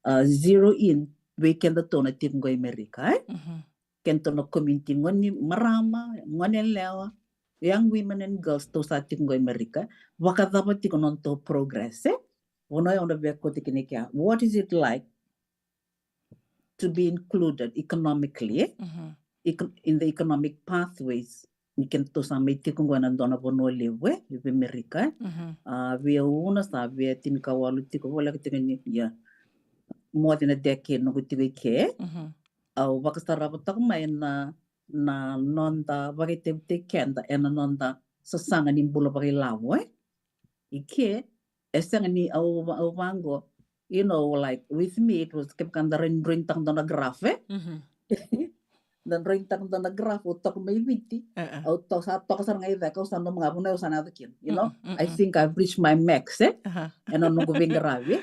uh, zero in vei kedatou na tiko qo i Amerika, e? Kedatou na community, gone marama, gone yalewa, young women and girls, tou sa tiko qo i Amerika, vakacava tiko na nodatou progress, e? Vanua au na via kauta kina kea. What is it like to be included economically, e? Eco-, in the economic pathways. Ni kedatou sa mai tiko qo ena dua na vanua levu, e, i vei Amerika, e? A, vei au na sa via tinikawalu tiko, voleka tiko ni, ia, more than a decade noqu tiko i ke. Au vakasarava toka mai na, na noda vakaitavitaki keda ena noda sasaga ni bula vakailavo, e? I ke, e sega ni au, au vaqo, you know, like, with me, it was, kevaka da rain, rain taka dua na graph, e? Da rain taka dua na graph, au toka mai Viti, au to-, sa toka sara ga i cake, au sa nanuma ga, vanua au sa na yaco kina, you know? I think I've reached my max, e? Ena noqu veiqaravi.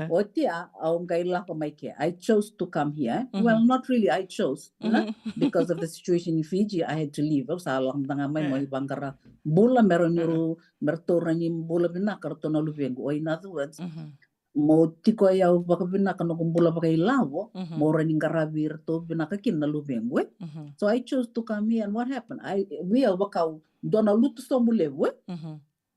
Oti ya, au qai lako mai ke. I chose to come here. Well, not really I chose, you know? Because of the situation in Fiji, I had to leave. Au sa lako mada ga mai, mai vaqara bula, me rawa ni ru-, me ratou rawa ni bula vinaka ratou na luvequ. Or in other words, mo tiko, ia, au vakavinaka noqu bula vakailavo, mo rawa ni qaravi iratou vinaka kina na luvequ, e? So I chose to come here, and what happened? I, vei au vaka au dua na lutu sobu levu, e?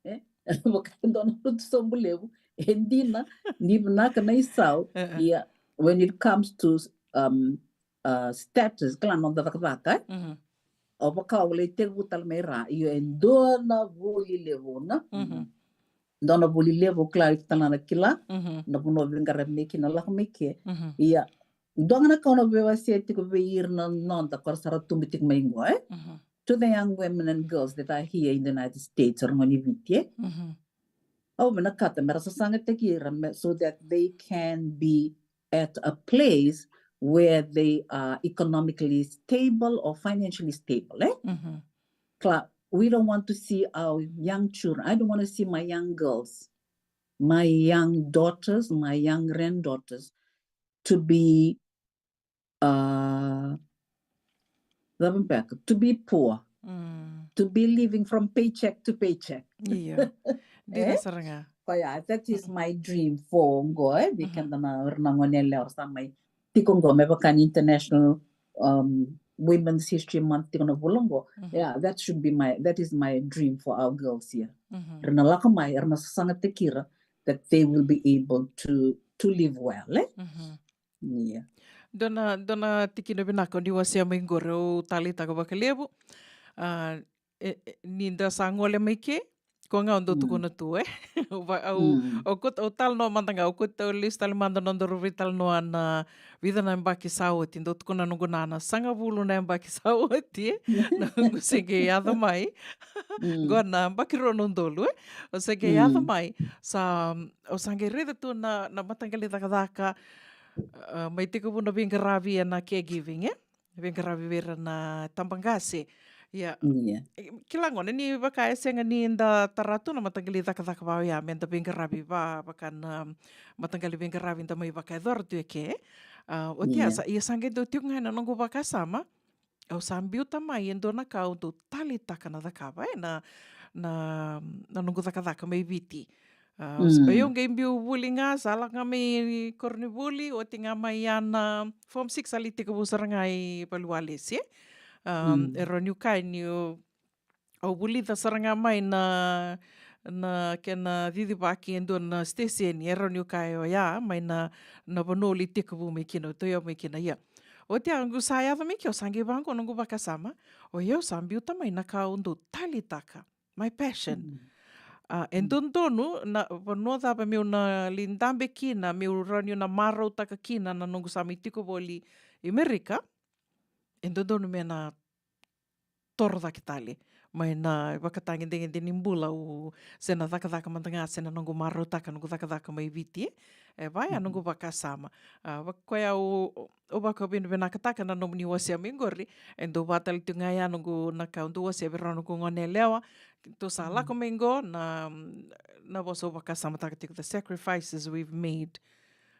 E? Vaka dua na lutu sobu levu. E dina ni vinaka na isau, ia, when it comes to, um, uh, status, kila, noda cakacaka, e? Au vaka au lai tekivu tale mai ra, io, e dua na vuli levu na. Dua na vuli levu, kila, iko tale ga na kila na vanua au veiqaravi mai kina, lako mai ke. Ia, dua ga na ka au na veiwasea tiko vei ira na noda ko ra sa ra tubu tiko mai qo, e? To the young women and girls that are here in the United States, o ira gone i Viti, e? Au vinakata me ra sasagataki ira me, so that they can be at a place where they are economically stable or financially stable, e? Kila, we don't want to see our young children. I don't want to see my young girls, my young daughters, my young granddaughters to be, uh, cava beka, to be poor, to be living from paycheck to paycheck. Io. Dina sara ga. Koya, that is my dream for qo, e, vei keda na, era na gone yalewa sa mai tiko qo, me vaka ni International, um, Women's History Month tiko na vula qo. Yeah, that should be my, that is my dream for our girls here. Era na lako mai, era na sasagataki ira that they will be able to, to live well, e? Yeah. Dua na, dua na tikina vinaka ni wasea mai qori, au taleitaka vakalevu. A, e, e, ni da sa gole mai ke, ko ga o dau tukuna tu, e? Au va-, au, au kut-, au talanoa mada ga, au kut-, au lesu tale mada na nodaru veitalanoa na vica na yabaki sa oti, dau tukuna noqu nana, sagavulu na yabaki sa oti, e? Noqu se qai yaco mai. Qo na yabaki rua na udolu, e? Au se qai yaco mai, sa, au sa qai raica tu na, na mataqali cakacaka, a, mai tekivu na veiqaravi ena caregiving, e? Veiqaravi vei ira na tabaqase. Ia. Ia. E, kila gona ni vaka e sega ni da tara tu na mataqali cakacaka vaka oya me da veiqaravi va-, vaka na mataqali veiqaravi da mai vakayacora tu eke. A, oti ya sa, ia sa qai dau tiko ga na noqu vakasama. Au sa biuta mai e dua na ka au dau taleitaka na cakava, e, na, na, na noqu cakacaka mai Viti. A, au s-, au qai biu vuli ga, sa lako ga mai koronivuli, oti ga mai ya na form six, sa lai tekivu sara ga i valiwalesi, e. A, e rawa niu kaya niu, au vulica sara ga mai na, na kena cicivaki e dua na siteseni, e rawa niu kaya oya, mai na, na vanua au lai tekivu mai kina, au tauyavu mai kina, ia. Oti ya, qu sa yaco mai ke, au sa qai vaqo noqu vakasama, o yau sa biuta mai na ka au dau taleitaka. My passion. A, e dodonu na vanua cava meu na lai dabe kina, meu rawa niu na marautaka kina na noqu sa mai tiko voli i Merika, e dodonu me na toro cake tale mai na ivakatagedegede ni bula, au se na cakacaka mada ga, se na noqu marautaka noqu cakacaka mai Viti. E va ya noqu vakasama. A, va-, koya au, au vakavinavinakataka na nomuni wasea mai qori, e dau va tale tiko ga ya noqu, na ka au dau wasea vei rau noqu gone yalewa. Tou sa lako mai qo, na, na vosa au vakasamataka tiko, the sacrifices we've made.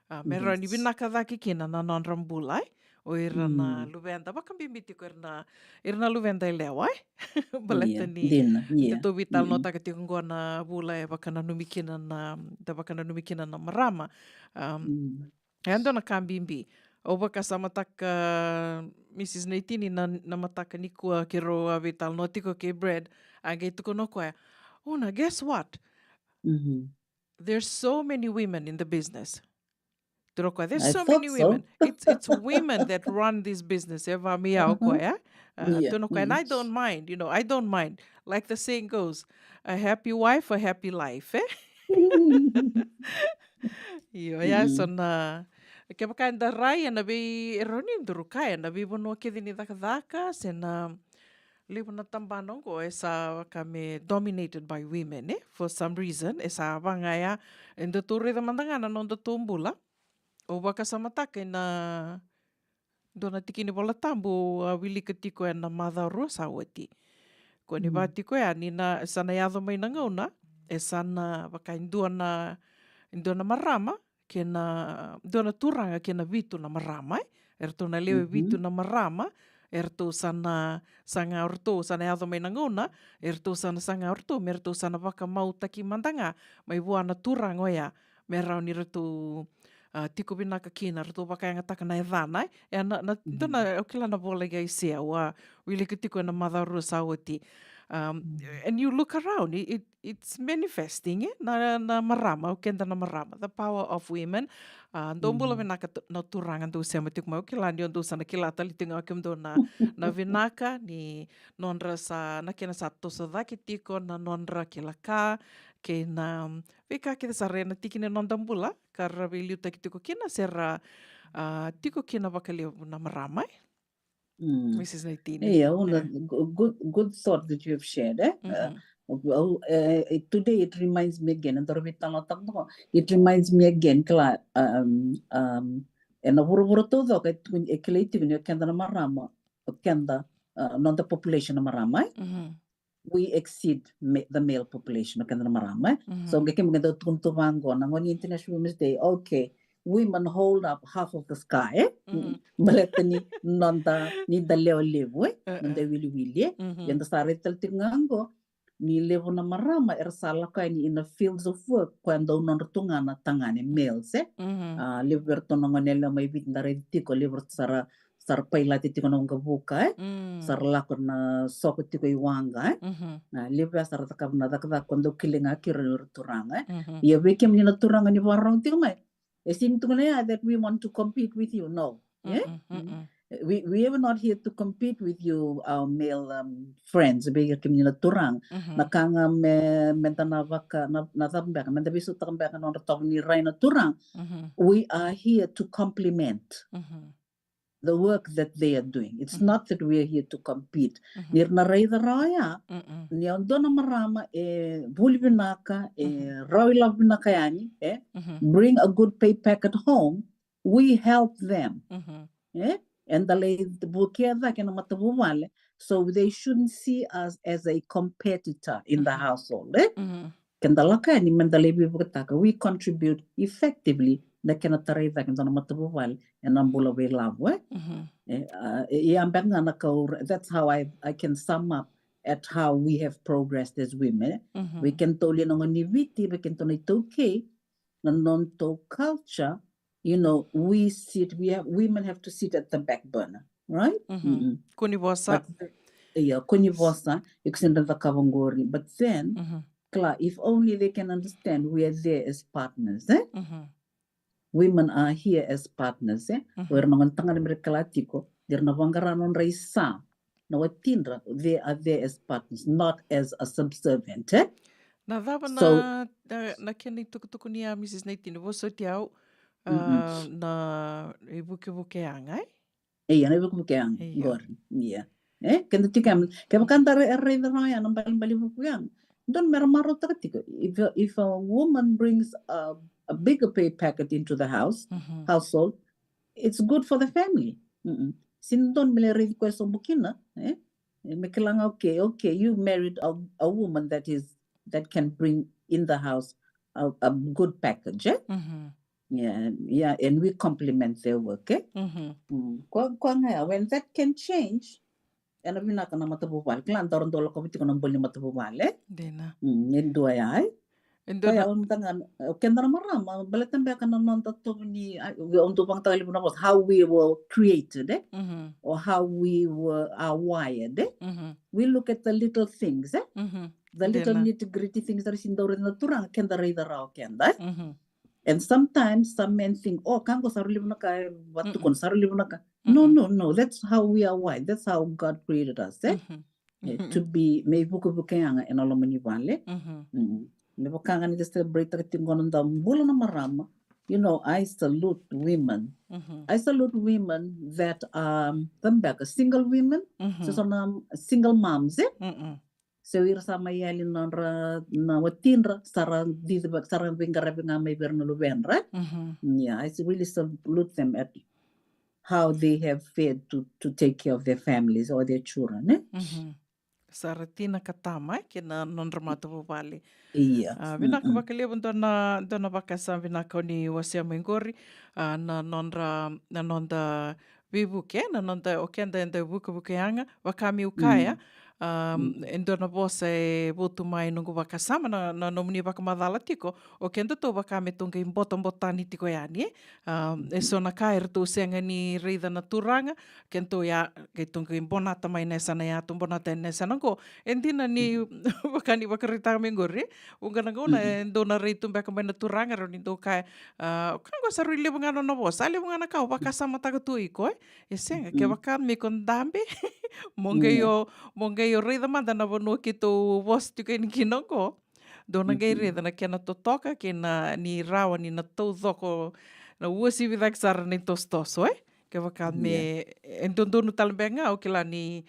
A, me rawa ni vinaka cake kina na nodra bula, e? O ira na luveda, vakabibi tiko ira na, ira na luveda yalewa, e? Baleta ni, dina, ia, da tou veitalanoataka tiko qo na vula e vakananumi kina na, da vakananumi kina na marama. A, e dua na ka bibi. Au vakasamataka, Mrs Naitini, na, na mataka nikua keirau a veitalanoa tiko kei Brad, a qai tukuna o koya, Una, guess what? There's so many women in the business. Tukuna o koya, there's so many women. It's, it's women that run this business. E va mai ya o koya. A, tukuna o koya, and I don't mind, you know, I don't mind. Like the saying goes, a happy wife, a happy life, e? Io, ya so na, kevaka eda rai ena vei, e rawa ni daru kaya, ena veivanua kece ni cakacaka, se na levu na tabana oqo e sa vaka me dominated by women, e? For some reason, e sa va ga ya, e datou raica mada ga na nodatou bula. Au vakasamataka ena dua na tiki ni Vola Tabu a wilika tiko ena macawa rua sa oti. Ko ni va tiko ya ni na, sa na yaco mai na gauna, e sa na vaka e dua na, e dua na marama, kei na, dua na turaga kei na vitu na marama, e. Eratou na lewe vitu na marama, eratou sa na, saga o ratou, sa na yaco mai na gauna, eratou sa na saga o ratou, me ratou sa na vakamautaki mada ga mai vua na turaga oya, me rawa ni ratou, a, tiko vinaka kina, ratou vakayagataka na yacana, e. E na, na, dua na, au kila na vola i Aisea, au a wilika tiko ena macawa rua sa oti. Um, and you look around, it, it, it's manifesting, e? Na, na marama, o keda na marama, the power of women. A, dou bula vinaka tu-, na turaga dou sema tiko mai, au kila ni o dou sa na kila tale tiko ga o kemudou na, na vinaka ni nodra sa, na kena sa toso cake tiko na nodra kila ka, kei na, um, veika kece sara ena tiki ni noda bula, ka ra veiliutaki tiko kina, se ra, a, tiko kina vakalevu na marama, e? Mrs Naitini. Yeah, Una, good, good thought that you have shared, e? Uh, well, uh, today it reminds me again, eda veitalanoataka, it reminds me again, kila, um, um, ena vuravura taucoko, e kilai tiko ni o keda na marama, o keda, uh, noda population na marama, e? We exceed ma-, the male population, o keda na marama, e? So, qai kemuni dau tukuna tu vaqo, na gauna ni International Women's Day, okay, women hold up half of the sky, e? Baleta ni noda, ni da lewe levu, e? Noda wiliwili, e? Ia da sa raica tale tiko ga qo, ni levu na marama era sa lako yani ina fields of work, koya dau nodra tu ga na tagane, males, e? Mhm. A, levu vei iratou na gone yalewa mai Viti da raica tiko, levu iratou sa ra, sa ra pailate tiko na waqavuka, e? Mm. Sa ra lako na soko tiko i waqa, e? Mhm. A, levu ya sa ra cakava na cakacaka ko dau kilai ga kina o ira na turaga, e? Mhm. Ia vei kemuni na turaga ni vakarorogo tiko mai, e sega ni tukuna ya that we want to compete with you, no. E? Mm-mm, mm-mm. We, we are not here to compete with you, our male, um, friends, vei ira kemuni na turaga. Mhm. Na ka ga me, me da na vaka, na, na cava beka, me da veisautaka beka na nodra tovo ni rai na turaga. Mhm. We are here to complement Mhm. the work that they are doing. It's Mhm. not that we are here to compete. Mhm. Ni ra na raica rawa ya, Mm-mm. ni o dua na marama e vuli vinaka, e Mhm. rawa ilavo vinaka yani, e Mhm. bring a good pay packet home, we help them. Mhm. E? Eda lai vukea cake na matavuvale. So they shouldn't see us as a competitor in the Mhm. household, e? Mhm. Ke da lako yani me da lai veivuketaka, we contribute effectively na kena tarai cake e dua na matavuvale ena bula vakailavo, e? Mhm. E, a, e, ia beka ga na ka au ra-, that's how I, I can sum up at how we have progressed as women, e? Mhm. Vei kedatou li na gone ni Viti, vei kedatou na iTaukei, na nodatou culture, you know, we sit, we have, women have to sit at the back burner, right? Mhm. Mm-mm. Kua ni vosa. But, ia, kua ni vosa, iko sega ni cakava qori. But then, Mhm. kila, if only they can understand we are there as partners, e? Mhm. Women are here as partners, e? Mhm. O ira na gone tagane me ra kila tiko, o ira na vaqara nodra isa, na watidra, they are there as partners, not as a subservient, e? Na cava So na, na, na kena itukutuku ni a Missus Naitini, vosoti au, Mm-mm. a, na ivukevuke yaga, e? Ia, na ivukevuke yaga, Ia. qori, ia. E, keda tiko ya, kevaka da ra-, raica rawa ya na balebale vuku yaga. Dodonu me ra marautaka tiko. If a, if a woman brings a, a bigger pay packet into the house, Mhm. household, it's good for the family. Mm-mm. Sega ni dodonu me lai raici koya sobu kina, e? E, me kila ga, okay, okay, you married a, a woman that is, that can bring in the house a, a good package, e? Mhm. Yeah, yeah, and we compliment their work, e? Mhm. Mm. Koya, koya ga ya, when that can change, ena vinaka na matavuvale. Kila, daru dau lakova tiko na bula ni matavuvale, e? Dina. Mm, e dua ya, e? E dua Koya na au mada ga, o keda na marama, baleta beka na noda tovo ni, a, au dau vakayagataka levu na vosa, how we were created, e? Mhm. Or how we were, are wired, e? Mhm. We look at the little things, e? Mhm. The little Dina. nitty-gritty things that sega ni dau raica na turaga, keda raica rawa o keda, e? Mhm. And sometimes some men think, oh, ka qo sa rui levu na ka e vatukuna, Mm-mm. sa rui levu na ka. No, Mm-mm. no, no. That's how we are wired. That's how God created us, e? Mhm. E, Mhm. to be, me ivukevuke yaga ena loma ni vale. Mhm. Mm. Me vaka ga ni da celebrate-taka tiko qo na noda bula na marama. You know, I salute women. Mhm. I salute women that are, um, cava beka, single women. Mhm. So, so na single moms, e? Mm-mm. Se o ira sa mai yali na nodra, na watidra, sa ra cici vaka, sa ra veiqaravi ga mai vei ira na luvedra, e? Mhm. Yeah, I really salute them at how they have fared to, to take care of their families or their children, e? Mhm. Sa ra tina ka tama, e, kei na nodra matavuvale. Ia. A, vinaka Mm-mm. vakalevu, dua na, dua na vakasama vinaka o ni wasea mai qori, a, na nodra, na noda veivuke, na noda, o keda eda vukevuke yaga, vaka meu kaya, Mm. a, Mm. e dua na vosa e votu mai noqu vakasama, na, na nomuni vakamacala tiko, o kedatou vaka me tou qai botabotani tiko yani, e? A, e so na ka eratou sega ni raica na turaga, kedatou ya, keitou qai bonata mai na yasana ya, tou bonata yani na yasana qo. E dina ni, Mm-mm. vaka ni vakaraitaka mai qori, vuqa na gauna, Mm-mm. e dau na rai tu beka mai na turaga, rau ni dau kaya, a, ka qo sa rui levu ga nona vosa, a levu ga na ka au vakasamataka tu o iko, e? E sega, Mm-mm. kevaka me iko dabe, mo qai Yeah. o, mo qai o raica mada na vanua keitou vosa tiko yani kina qo. Dou na qai Mm-mm. raica na kena totoka, kei na ni rawa ni na taucoko, na uasivi cake sara na itosotoso, e? Kevaka Yeah. me, e dodonu tale beka ga, au kila ni,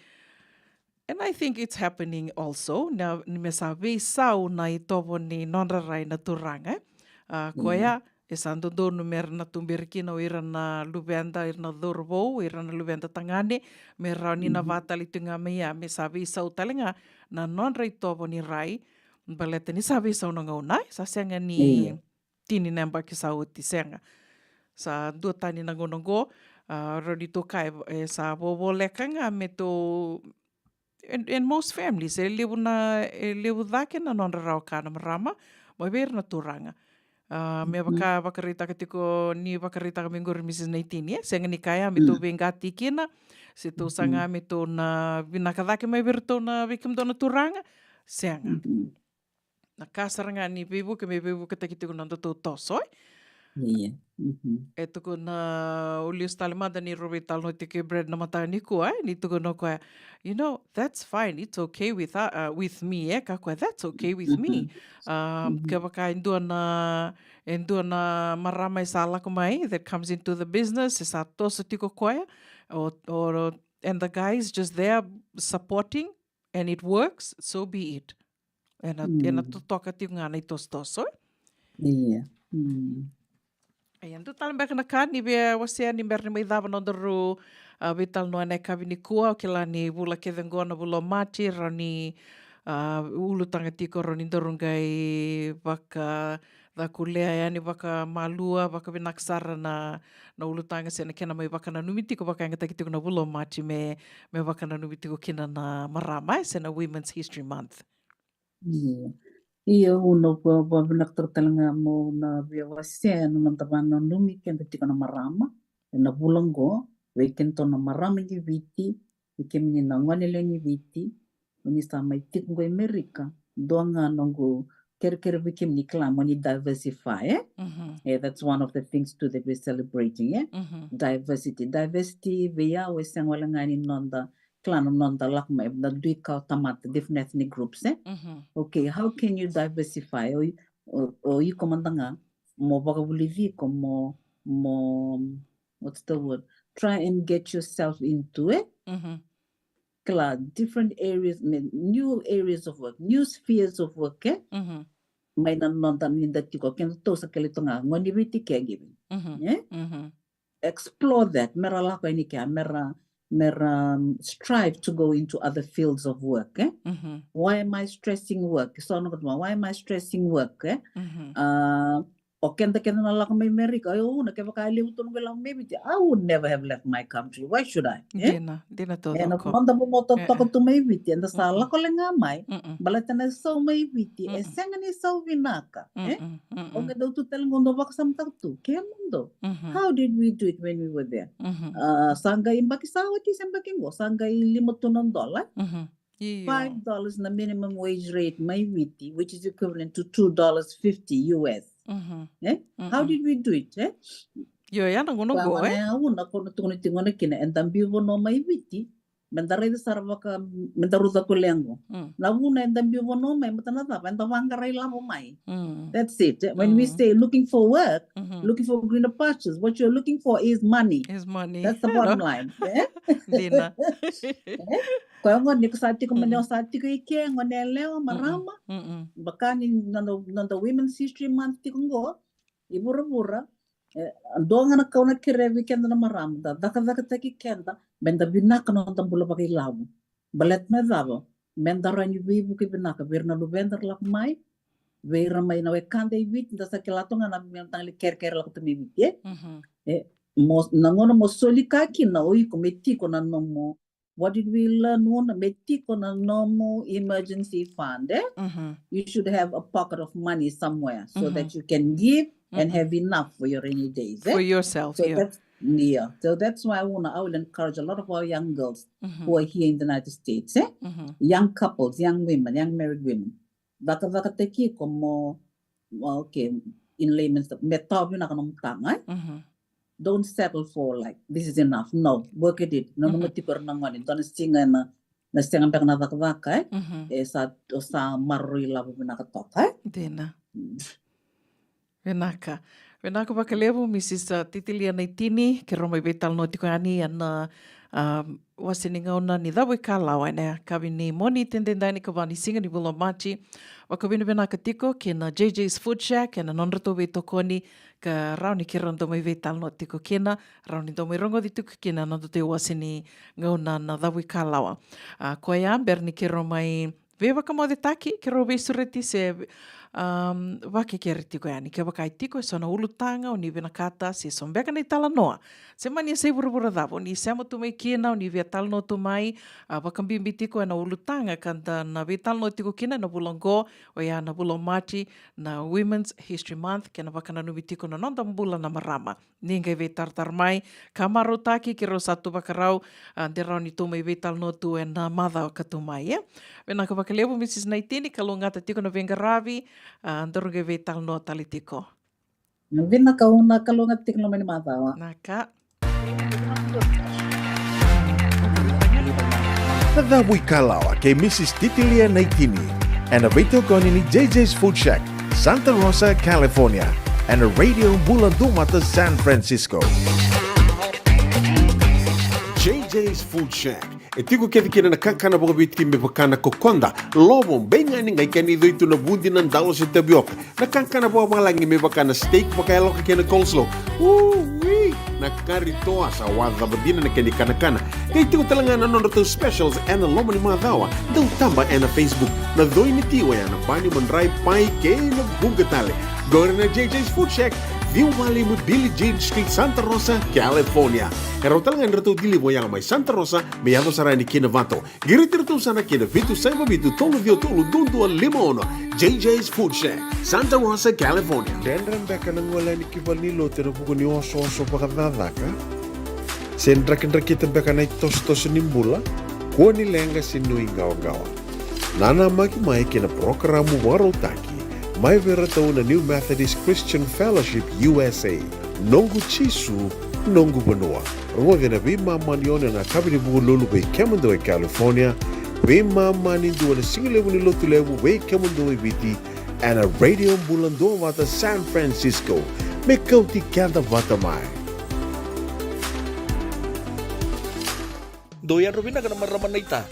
and I think it's happening also, na, ni me sa veisau na itovo ni nodra rai na turaga, e? A, Yeah. koya, e sa dodonu me ra na tuberi kina o ira na luveda, ira na cauravou, ira na luveda tagane, me rawa ni na Mm-hmm. vakatali tu ga mai ya, me sa veisau tale ga na nodra itovo ni rai, baleta ni sa veisau na gauna, e? Sa sega ni Io. tini na yabaki sa oti, sega. Sa duatani na gauna qo, a, rawa ni tou kaya, e, sa vovoleka ga me tou, and, and most families, e levu na, e levu cake na nodra rawa ka na marama mai vei ira na turaga. A, me vaka vakaraitaka tiko, ni vakaraitaka mai qori Mrs Naitini, e sega ni kaya me tou veiqati kina, se tou saga me tou na vinaka cake mai vei iratou na, vei kemudou na turaga. Sega. Na ka sara ga ni veivuke me veivuketaki tiko na nodatou toso, e? Ia. E tukuna o Lius tale mada ni rau veitalanoa tiko kei Brad na mataka nikua, e? Ni tukuna o koya, you know, that's fine, it's okay with, uh, uh, with me, e? Ka koya, that's okay with me. Um, kevaka e dua na, e dua na marama e sa lako mai that comes into the business, e sa toso tiko koya, or, or, and the guy is just there supporting, and it works, so be it. Ena, ena totoka tiko ga na itosotoso. Ia. Ia, dua tale beka na ka ni via wasea ni bera ni mai cava nodaru, a, veitalanoa ena yakavi nikua, o kila ni vula kece qo na vula o Maji, rawa ni, a, ulutaga tiko, rawa ni daru qai vakacakulea yani vakamalua, vakavinaka sara na, na ulutaga se na kena mai vakananumi tiko, vakayagataki tiko na vula o Maji me, me vakananumi tiko kina na marama, e, se na Women's History Month. Ia. Ia, au na via, via vinakataka tale ga meu na via wasea na noda vakananumi keda tiko na marama ena vula qo, vei kedatou na marama ni Viti, vei kemuni na gone lewe ni Viti, o ni sa mai tiko qo i Merika, dua ga noqu kerekere vei kemuni, kila, mo ni diversify, e? E, that's one of the things too that we're celebrating, e? Diversity. Diversity vei au e sega wale ga ni noda, kila, na noda lako mai, na dui kawa tamata, different ethnic groups, e? Okay, how can you diversify? O, o, o iko mada ga mo vakavulici iko mo, mo, what's the word? Try and get yourself into, e? Kila, different areas, me, new areas of work, new spheres of work, e? Mai na noda ni da tiko, kedatou sa kele toga, gone ni Viti caregiving. E? Explore that, mera lako yani kea, mera, mera, um, strive to go into other fields of work, e? Why am I stressing work? So, no, why am I stressing work, e? A, o keda, keda na lako mai Merika, o au na, kevaka e levu tu noqu lako mai Viti, I would never have left my country. Why should I? E? Dina, dina taucoko. Ena noda mo totoka tu mai Viti, eda sa lako le ga mai, baleta na sau mai Viti e sega ni sau vinaka, e? O qai dau tu tale qo, dau vakasamataka tu, kemudou, how did we do it when we were there? A, sa qai yabaki sa oti se yabaki qo, sa qai lima tu na dola. Io. Five dollars na minimum wage rate mai Viti, which is equivalent to two dollars fifty U S. E? How did we do it, e? Io, ya na gauna qo, e? Koya gona, e, au na, ko na tukuna tiko gona kina, eda biu vanua mai Viti, meda raica sara vaka, meda ruca ko leqo. Na vuna eda biu vanua mai, baleta na cava? Eda vaqara ilavo mai. That's it. When we say looking for work, looking for greener pastures, what you're looking for is money. Is money. That's the bottom line. E? Dina. E? Koya gona ni ko sa tiko mai, ni o sa tiko i ke, gone yalewa, marama. Vaka ni noda, noda Women's History Month tiko qo i vuravura. E, dua ga na ka au na kerea vei keda na marama, da cakacakataki keda meda vinaka na noda bula vakailavo. Baleta me cava? Meda rawa ni veivuke vinaka vei ira na luveda ra lako mai, vei ira mai na wekada i Viti, da sa kila toka ga na veimataqali kerekere lako tu mai Viti, e? E, mo, na gauna mo soli ka kina, o iko me tiko na nomu, what did we learn, Una? Me tiko na nomu emergency fund, e? You should have a pocket of money somewhere so that you can give and have enough for your rainy days, e? For yourself, so yeah. That's, yeah. So that's why, Una, I will encourage a lot of our young girls who are here in the United States, e? Young couples, young women, young married women. Cakacakataki iko mo, well, okay, in layman's term, me tawa vinaka nomu taga, e? Don't settle for, like, this is enough. No, work at it. Nanuma tiko ira na gone, dua na siga ena, na sega beka na cakacaka, e? E sa, o sa maroroi ilavo vinaka toka, e? Dina. Vinaka. Vinaka vakalevu, Mrs, a, Titilia Naitini, keirau mai veitalanoa tiko yani ena, a, wase ni gauna ni Cavuikalawa ena yakavi ni Moniti edaidai, ni ikava ni siga ni vula o Maji. Vakavinavinaka tiko kina J J's Food Shack ena nodratou veitokoni, ka rawa ni keirau dau mai veitalanoa tiko kina, rawa ni dau mai rogoci tiko kina na nodatou iwase ni gauna na Cavuikalawa. A, koya, bera ni keirau mai veivakamocetaki, keirau veisureti se, um, vakekere tiko yani. Kevaka e tiko eso na ulutaga o ni vinakata se so beka na italanoa, se mani yasai vuravura cava o ni sema tu mai kina, o ni via talanoa tu mai, a, vakabibi tiko ena ulutaga ka da na veitalanoa tiko kina ena vula oqo, oya na vula o Maji, na Women's History Month, kei na vakananumi tiko na noda bula na marama. Ni qai veitaratara mai ka marautaki, keirau sa tu vakarau, a, de rawa ni tou mai veitalanoa tu ena macawa ka tu mai, e. Vinaka vakalevu, Mrs Naitini, kalougata tiko na veiqaravi, a, daru qai veitalanoa tale tiko. Vinaka Una, kalougata tiko na loma ni macawa. Naka. Na Cavu i Kalawa kei Mrs Titilia Naitini, ena veitokoni ni J J's Food Shack, Santa Rosa, California, ena Radio Bula Duavata, San Francisco. J J's Food Shack. E tiko kece kina na kakana vakaviti me vaka na kokoda, lovo, beigani, qai kena icoi tu na vudi, na dalo se tavioka. Na kakana vakavalagi me vaka na steak vakayaloka kei na coleslaw. Ui! Na kari toa, sa wacava dina na kena ikanakana. Qai tiko tale ga na nodratou specials ena loma ni macawa. Dau taba ena Facebook. Na coi ni ti oya na bani, madrai, pai kei na vuqa tale. Qori na J J's Food Shack, ciwa walu lima Billie Jean Street, Santa Rosa, California. E rawa tale ga ni ratou deliver oya mai Santa Rosa me yaco sara yani ki Novato. Qiriti iratou sara ki na vitu saiva vitu tolu ciwa tolu dua dua lima ono. J J's Food Shack, Santa Rosa, California. Dredre beka na gole yani ki valenilotu ena vuku ni osooso vakacakacaka? Se drakidrakita beka na itosotoso ni bula? Kua ni leqa se nuiqawaqawa. Nanamaki mai ki na parokaramu vakarautaki mai vei iratou na New Methodist Christian Fellowship U S A, Noqu Jisu, Noqu Vanua. Rogoci ena veimama ni ono ena yakavi ni Vukelulu vei kemudou e California, veimama ni dua ena sigalevu ni Lotulevu vei kemudou e Viti, ena Radio Bula Duavata San Francisco. Me kauti keda vata mai. Dou yadra vinaka na marama naita.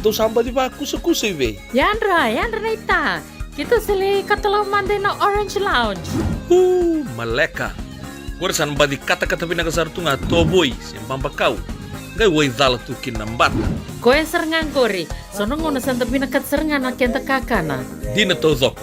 Dou sa baci vakusakusa i vei? Yadra, yadra naita. Keitou sa lai katalau mada ina Orange Lounge. Uu, maleka. Qori sa na baci katakata vinaka sara tu ga tovoi se babakau. Qai waicala tu kina na bata. Koya sara ga qori. So na gauna sa da vinakata sara ga na keda kakana. Dina taucoko.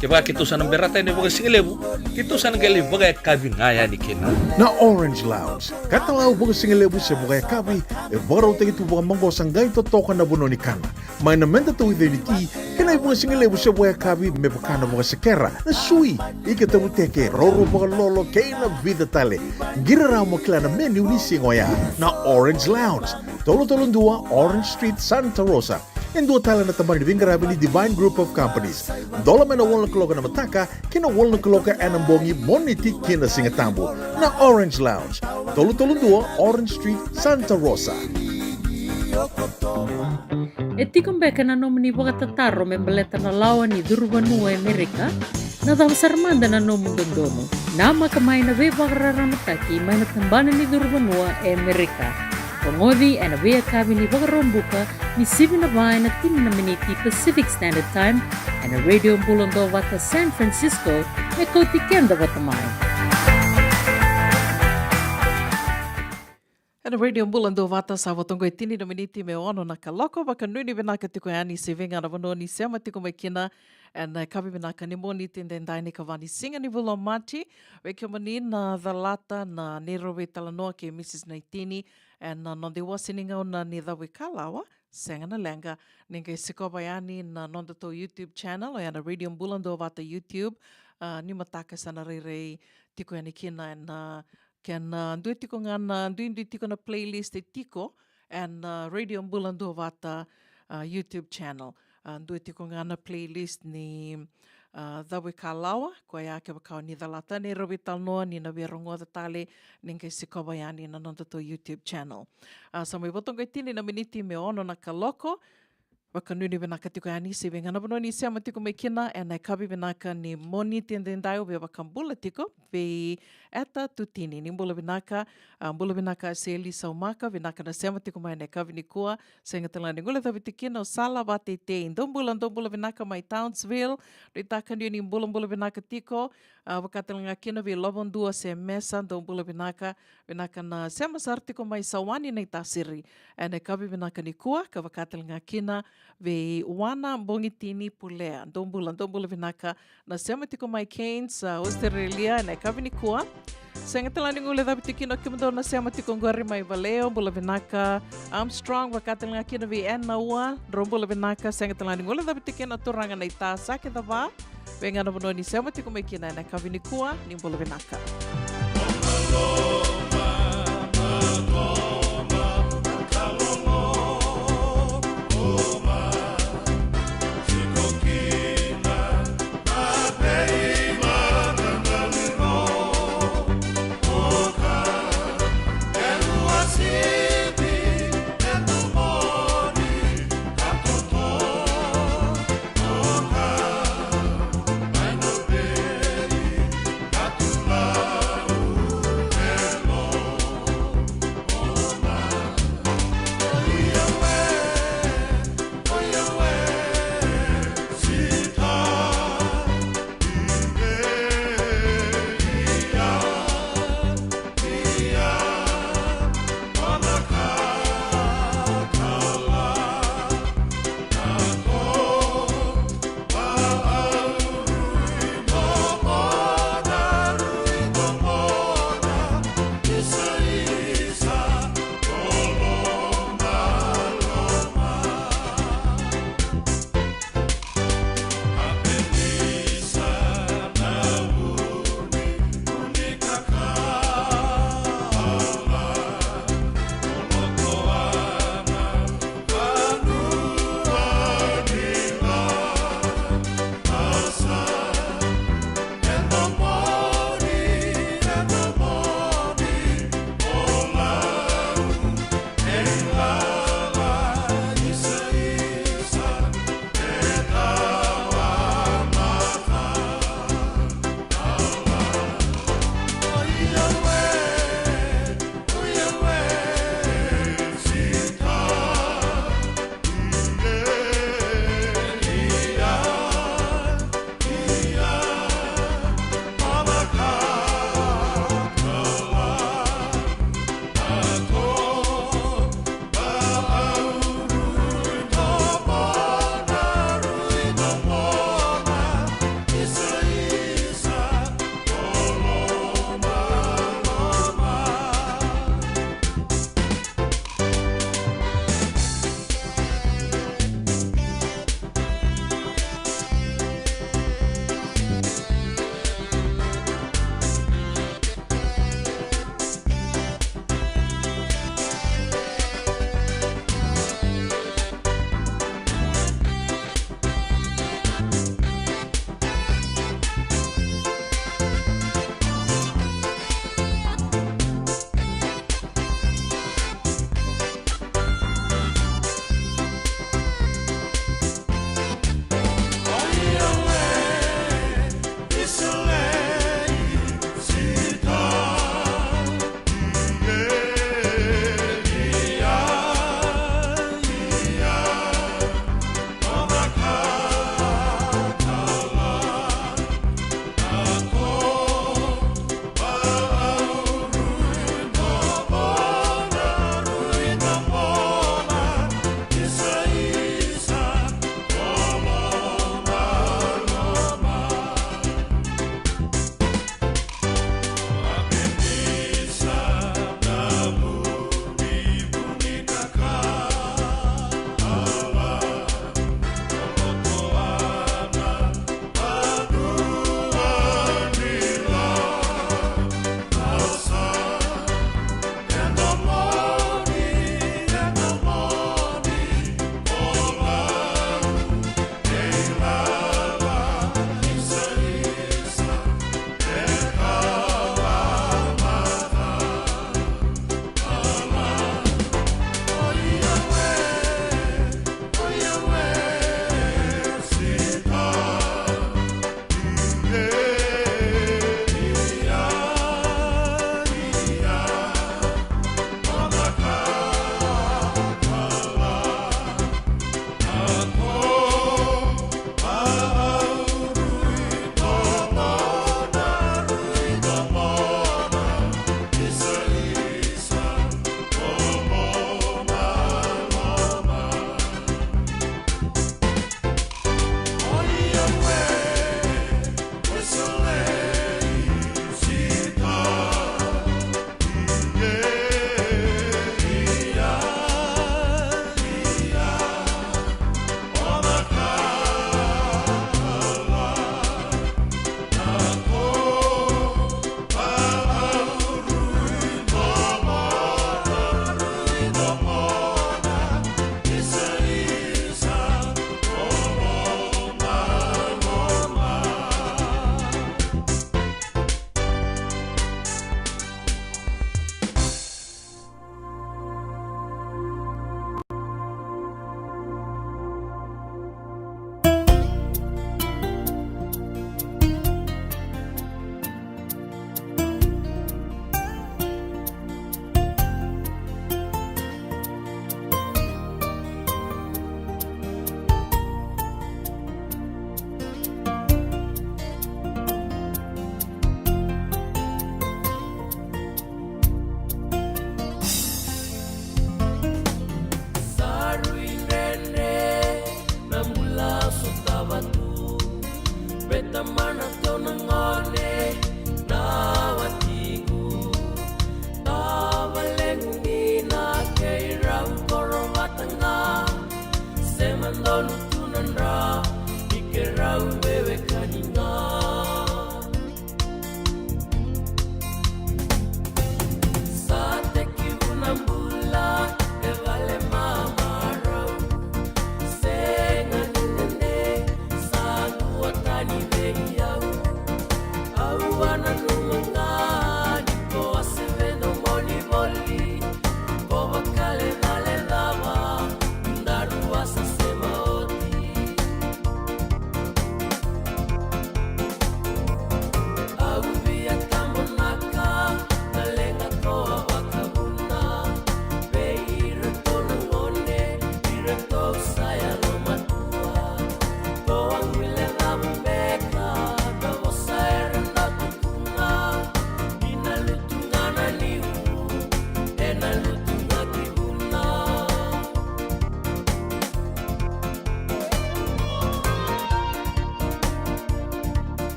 Kevaka keitou sa na berata yani vakasigalevu, keitou sa na qai lai vakayakavi ga yani kina. Na Orange Lounge, katalau vakasigalevu se vakayakavi, e vakarautaki tu vakamaqosa qai totoka na vanua ni kana. Mai na meda tauica ni ti, kei na ivakasigalevu se vakayakavi me vaka na vakasekera, na sui, ika tavuteke, roro vakalolo kei na vica tale. Qiri rawa mo kila na menu ni siga oya. Na Orange Lounge, tolu tolu dua Orange Street, Santa Rosa. E dua tale na tabana ni veiqaravi ni Divine Group of Companies. Dola mai na walu na kaloko ena mataka ki na walu na kaloko ena bogi, Moniti ki na Sigatabu. Na Orange Lounge, tolu tolu dua Orange Street, Santa Rosa. E tiko beka na nomuni vakatataro me baleta na lawa ni curu vanua e Amerika? Na cava sara mada na nomu dodonu? Namaka mai na veivakararamataki mai na tabana ni curu vanua e Amerika. Rogoci ena veiyakavi ni Vakaraubuka, ni sivi na va ena tini na miniti Pacific Standard Time, ena Radio Bula Duavata San Francisco, me kauti keda vata mai. Ena Radio Bula Duavata sa vo toqo e tini na miniti me ono na kaloko, vakanuinui vinaka tiko yani se vei ga na vanua ni sema tiko mai kina. Ena yakavi vinaka ni Moniti edaidai, na ikava ni siga ni vula o Maji, vei kemuni na calata na neirau veitalanoa kei Mrs Naitini ena noda iwase ni gauna ni Cavu i Kalawa, sega na leqa ni qai sikova yani na nodatou YouTube channel, oya na Radio Bula Duavata YouTube. A, ni mataka sa na rairai tiko yani kina ena kena, a, dua tiko ga na, duidui tiko na playlist e tiko ena, a, Radio Bula Duavata, a, YouTube channel. A, dua tiko ga na playlist ni, a, Cavu i Kalawa, koya kevaka o ni calata na neirau veitalanoa, ni na via rogoca tale, ni qai sikova yani na nodatou YouTube channel. A, sa mai vo toqo e tini na miniti me ono na kaloko. Vakanuinui vinaka tiko yani se vei ga na vanua ni sema tiko mai kina ena yakavi vinaka ni Moniti edaidai. Au via vakabula tiko vei Eta Tutini, ni bula vinaka. A, bula vinaka Seli Saumaka, vinaka na sema tiko mai ena yakavi nikua. Sega tale ga ni guilecavi tiko kina o Sala Vateitei. Dou bula, dou bula vinaka mai Townsville. Nuitaka ni o ni bulabula vinaka tiko. A, vaka tale ga kina vei Lovadua se Mesa, dou bula vinaka. Vinaka na sema sara tiko mai Sawani, Naitasiri, ena yakavi vinaka nikua, ka vaka tale ga kina vei Wana Bogitini Pulea. Dou bula, dou bula vinaka na sema tiko mai Cairns, a, Australia, ena yakavi nikua. Sega tale ni guilecavi tiko kina o kemudou na sema tiko qori mai Valeo, bula vinaka. Armstrong, vaka tale ga kina vei Ena Ua, drau bula vinaka. Sega tale ni guilecavi tiko kina na turaga na ita Sake Cava. Vei ga na vanua ni sema tiko mai kina ena yakavi nikua, ni bula vinaka.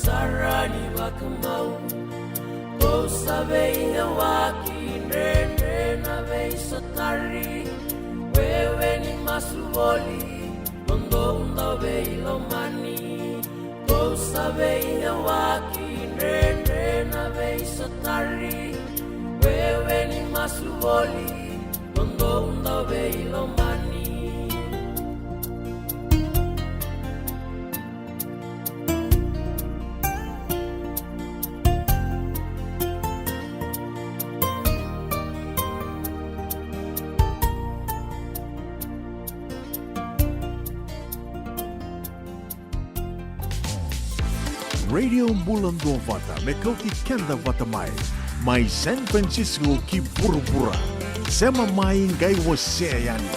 Sara ni vakamau, kou sa veiyawaki, dredre na veisotari. Wewe ni masu voli, mo dou dau veilomani. Kou sa veiyawaki, dredre na veisotari. Wewe ni masu voli, mo dou dau veilomani. Radio Bula Duavata, me kauti keda vata mai. Mai San Francisco ki vuravura. Sema mai, qai wasea yani.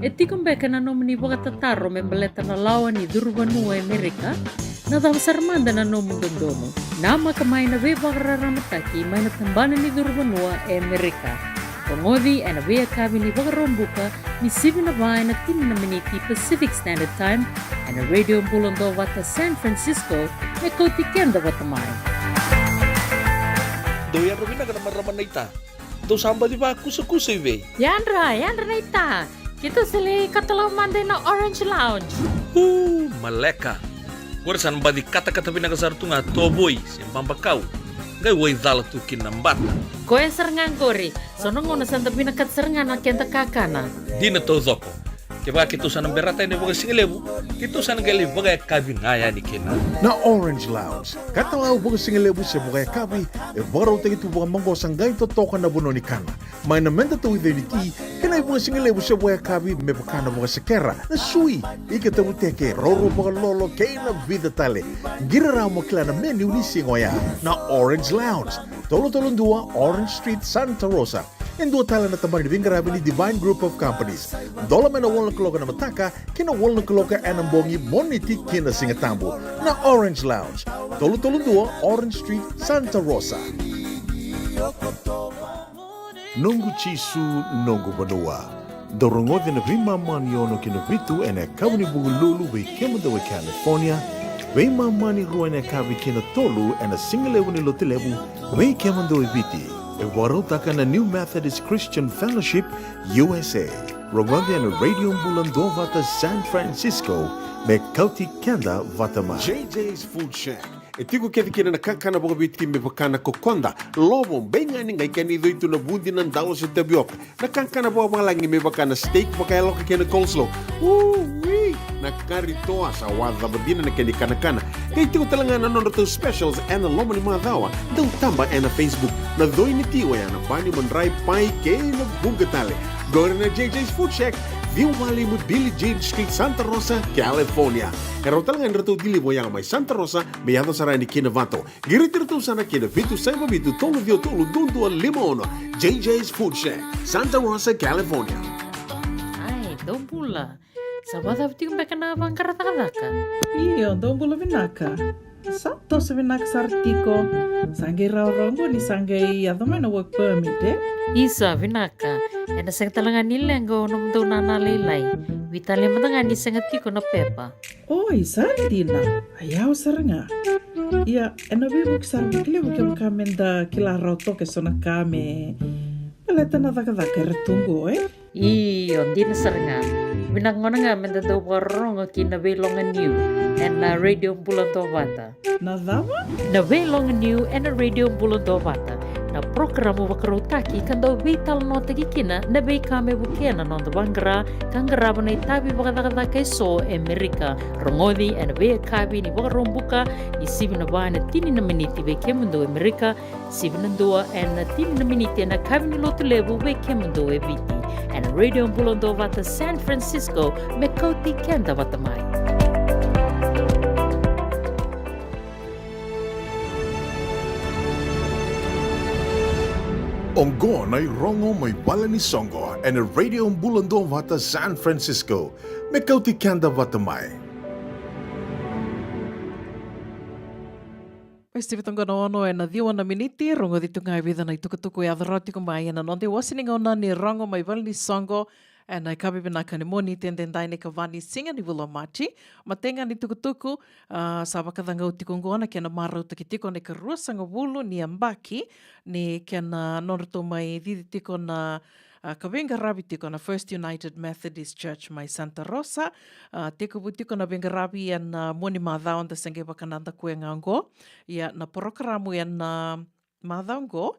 E tiko beka na nomuni vakatataro me baleta na lawa ni curu vanua e Merika? Na cava sara mada na nomu dodonu? Namaka mai na veivakararamataki mai na tabana ni curu vanua e Merika. Rogoci ena veiyakavi ni Vakaraubuka ni sivi na va ena tini na miniti Pacific Standard Time ena Radio Bula Duavata San Francisco, me kauti keda vata mai. Dou yadra vinaka na marama naita. Dou sa baci vakusakusa i vei? Yadra, yadra naita. Keitou sa lai katalau mada ina Orange Lounge. U, maleka. Qori sa na baci katakata vinaka sara tu ga tovoi se babakau. Qai wai cala tu kina na bata. Koya sara ga qori. So na gauna sa da vinakata sara ga na keda kakana. Dina taucoko. Kevaka keitou sa na berata yani vakasigalevu, keitou sa na qai lai vakayakavi ga yani kina. Na Orange Lounge, katalau vakasigalevu se vakayakavi, e vakarautaki tu vakamaqosa qai totoka na vanua ni kana. Mai na meda tauica ni ti, kei na ivakasigalevu se vakayakavi me vaka na vakasekera, na sui, ika tavuteke, roro vakalolo, kei na vica tale. Qiri rawa mo kila na menu ni siga oya. Na Orange Lounge, tolu tolu dua Orange Street, Santa Rosa. E dua tale na tabana ni veiqaravi ni Divine Group of Companies. Dola mai na walu na kaloko ena mataka ki na walu na kaloko ena bogi, Moniti ki na Sigatabu. Na Orange Lounge, tolu tolu dua Orange Street, Santa Rosa. Noqu Jisu, noqu vanua. Dou rogoci na veimama ni ono ki na vitu ena yakavi ni Vukelulu vei kemudou e California, veimama ni rua ena yakavi ki na tolu ena sigalevu ni Lotulevu vei kemudou e Viti. E vakarautaka na New Methodist Christian Fellowship U S A. Rogoci ena Radio Bula Duavata San Francisco, me kauti keda vata mai. J J's Food Shack. E tiko kece kina na kakana vakaviti me vaka na kokoda, lovo, beigani, qai kena icoi tu na vudi, na dalo se tavioka. Na kakana vakavalagi me vaka na steak vakayaloka kei na coleslaw. Ui! Na kari toa, sa wacava dina na kena ikanakana. Qai tiko tale ga na nodratou specials ena loma ni macawa. Dau taba ena Facebook. Na coi ni ti oya na bani, madrai, pai kei na vuqa tale. Qori na J J's Food Shack, ciwa walu lima Billie Jean Street, Santa Rosa, California. E rawa tale ga ni ratou deliver oya mai Santa Rosa me yaco sara yani ki Novato. Qiriti iratou sara ki na vitu saiva vitu tolu ciwa tolu dua dua lima ono. J J's Food Shack, Santa Rosa, California. Ai, dou bula. Sa vakacava tiko beka na vaqara cakacaka? Io, dou bula vinaka. Sa toso vinaka sara tiko. Sa qai rawarawa qo ni sa qai yaco mai na work permit, e? Isa, vinaka. Ena sega tale ga ni leqa o nomudou nana lailai. Veitalia mada ga ni sega tiko na pepa. Oi, sa dina. A yawa sara ga. Ia, ena veivuke sara vakalevu kevaka meda kila rawa toka eso na ka me baleta na cakacaka era tu qo, e? Io, dina sara ga. Vinaka gona ga meda dau vakarorogo ki na Veiloga Niu ena Radio Bula Duavata. Na cava? Na Veiloga Niu ena Radio Bula Duavata. Na porokaramu vakarautaki ka dau veitalanoataki kina na veika me vukea na noda vaqara ka qarava na itavi vakacakacaka eso e Merika. Rogoci ena veiyakavi ni Vakaraubuka ni sivi na va ena tini na miniti vei kemudou e Merika, sivi na dua ena tini na miniti ena yakavi ni Lotulevu vei kemudou e Viti. Ena Radio Bula Duavata San Francisco, me kauti keda vata mai. Oqo na irogo mai vale ni soqo ena Radio Bula Duavata San Francisco, me kauti keda vata mai. Mai sivi toka na ono ena ciwa na miniti, rogoci tu ga e vica na itukutuku e yaco rawa tiko mai ena noda iwase ni gauna ni rogo mai vale ni soqo ena yakavi vinaka ni Moniti edaidai, na ikava ni siga ni vula o Maji. Matai ga ni tukutuku, a, sa vakacagau tiko oqo na kena marautaki tiko na ikaruasagavulu ni yabaki ni kena nodratou mai cici tiko na, a, ka veiqaravi tiko na First United Methodist Church mai Santa Rosa. A, tekivu tiko na veiqaravi ena, a, mua ni macawa, da se qai vakanadakuya ga oqo. Ia na porokaramu ena, a, macawa oqo.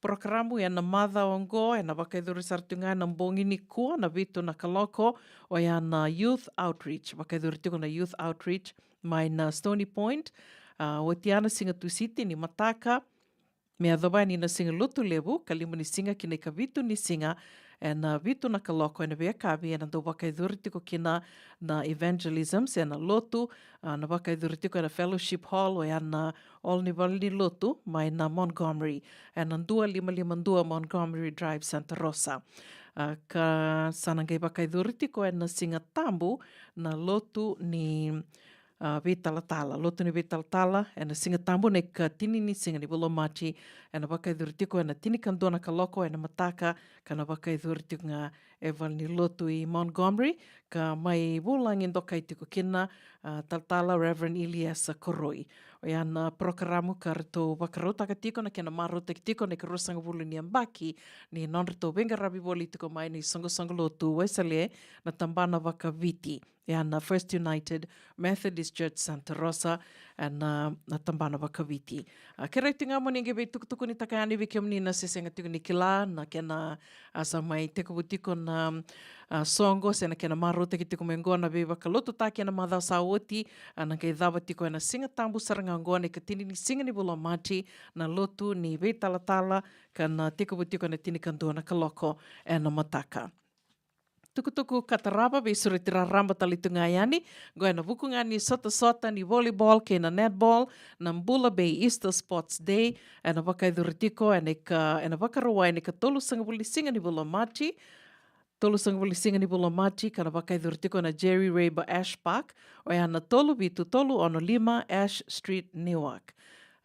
Porokaramu ena macawa oqo ena vakayacori sara tu ga ena bogi nikua na vitu na kaloko, oya na Youth Outreach. Vakayacori tiko na Youth Outreach mai na Stony Point. A, oti ya na siga Tusiti ni mataka me yacova yani na siga Lotulevu, ka lima ni siga ki na ikavitu ni siga, ena vitu na kaloko ena veiyakavi, ena dau vakayacori tiko kina na evangelism se na lotu, a, na vakayacori tiko ena Fellowship Hall, oya na hall ni valenilotu mai na Montgomery, ena dua lima lima dua Montgomery Drive, Santa Rosa. A, ka sa na qai vakayacori tiko ena Siga Tabu na lotu ni, a, veitalatala. Lotu ni veitalatala ena Siga Tabu na ikatini ni siga ni vula o Maji, ena vakayacori tiko ena tinikadua na kaloko ena mataka, ka na vakayacori tiko ga e valenilotu i Montgomery, ka mai vulagi dokai tiko kina, a, talatala Reverend Iliesa Koroi. Oya na parokaramu ka ratou vakarautaka tiko na kena marautaki tiko na ikaruasagavulu ni yabaki ni nodratou veiqaravi voli tiko mai na isoqosoqo lotu Wesele, na tabana vakaviti. Oya na First United Methodist Church Santa Rosa, ena, na tabana vakaviti. A, kerea tiko ga mo ni qai veitukutukunitaka yani vei kemuni na se sega tiko ni kila na kena, a, sa mai tekivu tiko na, a, soqo se na kena marautaki tiko mai oqo na veivakalotutaki ena macawa sa oti, a, na qai cava tiko ena Siga Tabu sara ga oqo na ikatini ni siga ni vula o Maji na lotu ni veitalatala, ka na tekivu tiko ena tinikadua na kaloko ena mataka. Tukutuku ka tarava, veisureti raraba tale tu ga yani, qo ena vuku ga ni sotasota ni volleyball kei na netball, na Bula Bay Easter Sports Day, ena vakayacori tiko ena ika, ena Vakarauwai ena ikatolusagavulu ni siga ni vula o Maji, tolusagavulu ni siga ni vula o Maji, ka na vakayacori tiko ena Jerry Rayber Ash Park, oya na tolu vitu tolu ono lima Ash Street, Newark.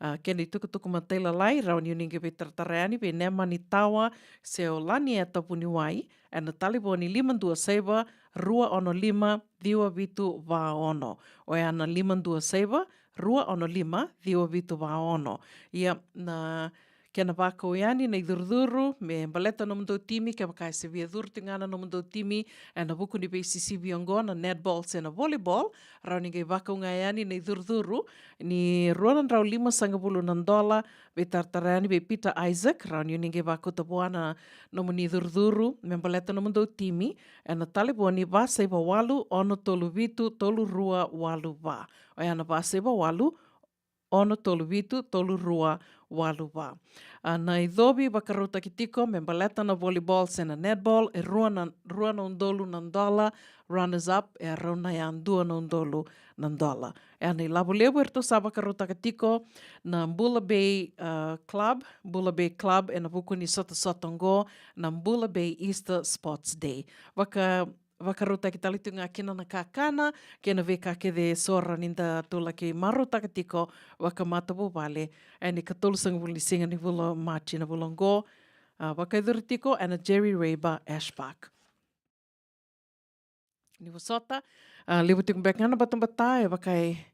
A, kena itukutuku matailalai, rawa ni o ni qai veitaratara yani vei Nemani Tawa se o Lanieta Vuniwai, ena talevoni lima dua saiva, rua ono lima, ciwa vitu va ono. Oya na lima dua saiva, rua ono lima, ciwa vitu va ono. Ia, na kena vakau yani na icurucuru me baleta nomudou timi, kevaka e se via curu tiko ga na nomudou timi ena vuku ni veisisivi oqo na netball se na volleyball, rawa ni qai vakau ga yani na icurucuru ni rua na drau limasagavulu na dola, veitaratara yani vei Peter Isaac, rawa ni o ni qai vakauta vua na nomuni icurucuru me baleta nomudou timi ena talevoni va saiva walu, ono tolu vitu, tolu rua walu va. Oya na va saiva walu, ono tolu vitu, tolu rua walu va. A, na icovi vakarautaki tiko me baleta na volleyball se na netball e rua na, rua na udolu na dola, runners up e rau na yadua na udolu na dola. E na ilavo levu eratou sa vakarautaka tiko na Bula Bay, a, Club, Bula Bay Club ena vuku ni sotasota oqo, na Bula Bay Easter Sports Day. Vaka vakarautaki tale tu ga kina na kakana kei na veika kece eso rawa ni datou laki marautaka tiko vakamatavuvale ena ikatolusagavulu ni siga ni vula o Maji na vula oqo. A, vakayacori tiko ena Jerry Rayber Ash Park. Ni vosota, a, levu tiko beka ga na batabata e vaka e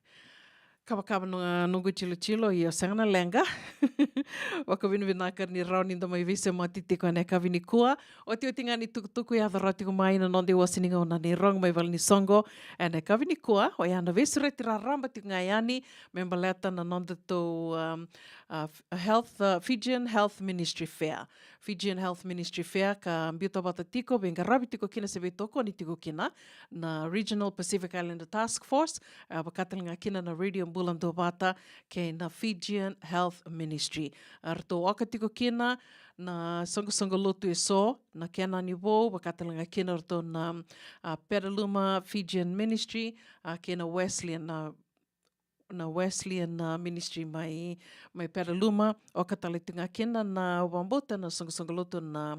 kavakava na noqu tilotilo, ia sega na leqa. Vakavinavinaka ni rawa ni da mai veisemati tiko ena yakavi nikua. Otioti ga ni tukutuku e yaco rawa tiko mai na noda iwase ni gauna ni rogo mai vale ni soqo ena yakavi nikua, oya na veisureti raraba tiko ga yani me baleta na nodatou, um, a, F-, Health, a, Fijian Health Ministry Fair. Fijian Health Ministry Fair ka biuta vata tiko, veiqaravi tiko kina se veitokoni tiko kina na Regional Pacific Islander Task Force, a, vaka tale ga kina na Radio Bula Duavata kei na Fijian Health Ministry. A, ratou oka tiko kina na soqosoqo lotu eso, na kena ni vou, vaka tale ga kina ratou na, a, Petaluma Fijian Ministry, a, kei na Wesleyan, na na Wesleyan, a, Ministry mai, mai Petaluma, oka tale tu ga kina na, au vakabauta na soqosoqo lotu na,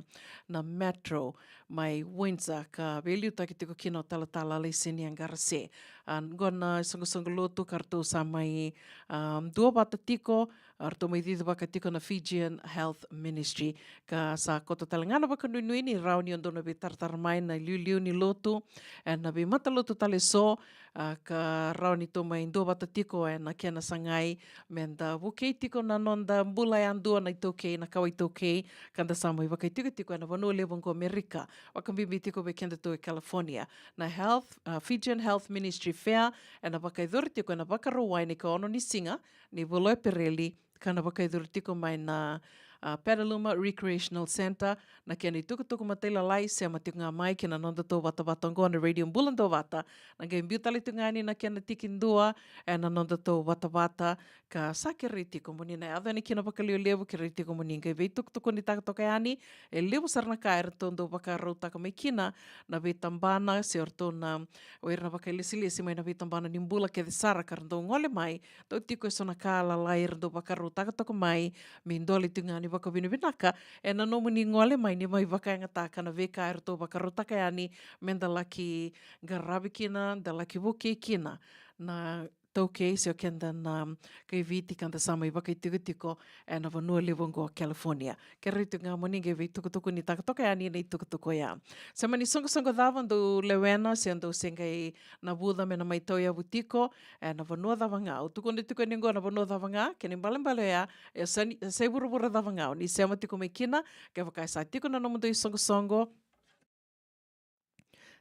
na Metro mai Windsor, ka veiliutaki tiko kina o talatala Laisenia Qarase. A, qo na soqosoqo lotu ka ratou sa mai, a, duavata tiko, a, ratou mai cicivaka tiko na Fijian Health Ministry. Ka sa koto tale ga na vakanuinui ni rawa ni o dou na veitaratara mai na iliuliu ni lotu ena veimatalotu tale eso, a, ka rawa ni tou mai duavata tiko ena kena sagai me da vukei tiko na noda bula yadua na iTaukei, na kawa iTaukei, ka da sa mai vakaitikotiko ena vanua levu oqo Amerika, vakabibi tiko vei kedatou e California. Na Health, a, Fijian Health Ministry Fair ena vakayacori tiko ena Vakarauwai na ikaono ni siga ni vula o Epereli, ka na vakayacori tiko mai na, a, Petaluma Recreational Centre. Na kena itukutuku matailalai, sema tiko ga mai kei na nodatou vatavata oqo na Radio Bula Duavata, na qai biu tale tiko ga yani na kena tikidua ena nodatou vatavata, ka sa kerei tiko mo ni na yaco yani kina vakalevulevu, kerei tiko mo ni qai veitukutukunitaka toka yani. E levu sara na ka eratou dau vakarautaka mai kina na veitabana se o ratou na, o ira na vakailesilesi mai na veitabana ni bula kece sara ka ra dau gole mai, dau tiko eso na ka lalai era dau vakarautaka toka mai me dole tiko ga ni vakavinavinaka ena nomuni gole mai ni mai vakayagataka na veika eratou vakarautaka yani me da laki qaravi kina, da laki vukei kina na taukei se o keda na kai Viti ka da sa mai vakaitikotiko ena vanua levu oqo o California. Kerei tiko ga mo ni qai veitukutukunitaka toka yani na itukutuku oya. Se mani soqosoqo cava dou lewena se dou se qai navuca me na mai tauyavu tiko ena vanua cava ga. Au tukuna tiko ni oqo na vanua cava ga, kena ibalebale oya, e sa ni, e sa i vuravura cava ga o ni sema tiko mai kina. Kevaka e sa tiko na nomudou isoqosoqo,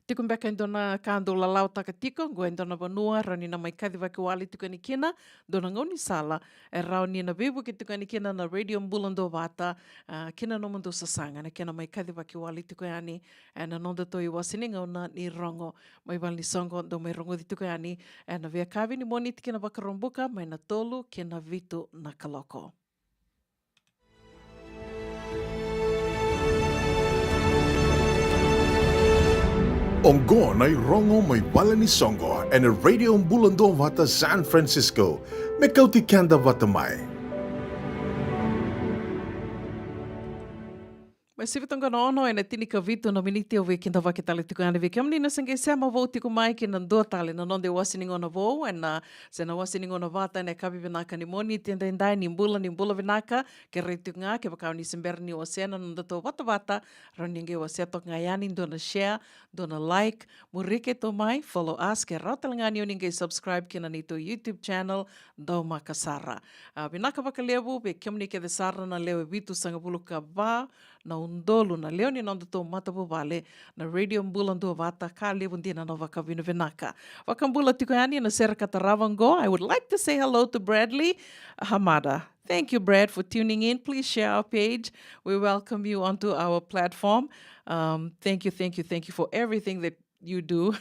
tiko beka e dua na ka dou lalawataka tiko, oqo e dua na vanua rawa ni na mai kacivaki wale tiko yani kina, dua na gaunisala e rawa ni na veivuke tiko yani kina na Radio Bula Duavata, a, kina nomudou sasaga na kena mai kacivaki wale tiko yani ena nodatou iwase ni gauna ni rogo mai valenisoqo, dou mai rogoci tiko yani ena veiyakavi ni Moniti ki na Vakaraubuka mai na tolu ki na vitu na kaloko. Oqo na irogo mai valenisoqo ena Radio Bula Duavata San Francisco, me kauti keda vata mai. Mai sivi toka na ono ena tinikavitu na miniti au veikidavaki tale tiko yani vei kemuni na se qai sema vou tiko mai ki na dua tale na noda iwase ni gauna vou ena, se na wase ni gauna vata ena yakavi vinaka ni Moniti edaidai. Ni bula, ni bula vinaka. Kerei tiko ga kevaka o ni se bera ni wasea na nodatou vatavata, rawa ni qai wasea toka ga yani, dua na share, dua na like, muri keitou mai, follow us, ke rawa tale ga ni o ni qai subscribe ki na neitou YouTube channel, daumaka sara. A, vinaka vakalevu vei kemuni kece sara na lewe vitusagavulu ka va na udolu na lewe ni nodatou matavuvale na Radio Bula Duavata, ka levu dina na vakavinavinaka. Vakabula tiko yani na sere ka tarava oqo. I would like to say hello to Bradley Hamada. Thank you, Brad, for tuning in. Please share our page. We welcome you onto our platform. Um, thank you, thank you, thank you for everything that you do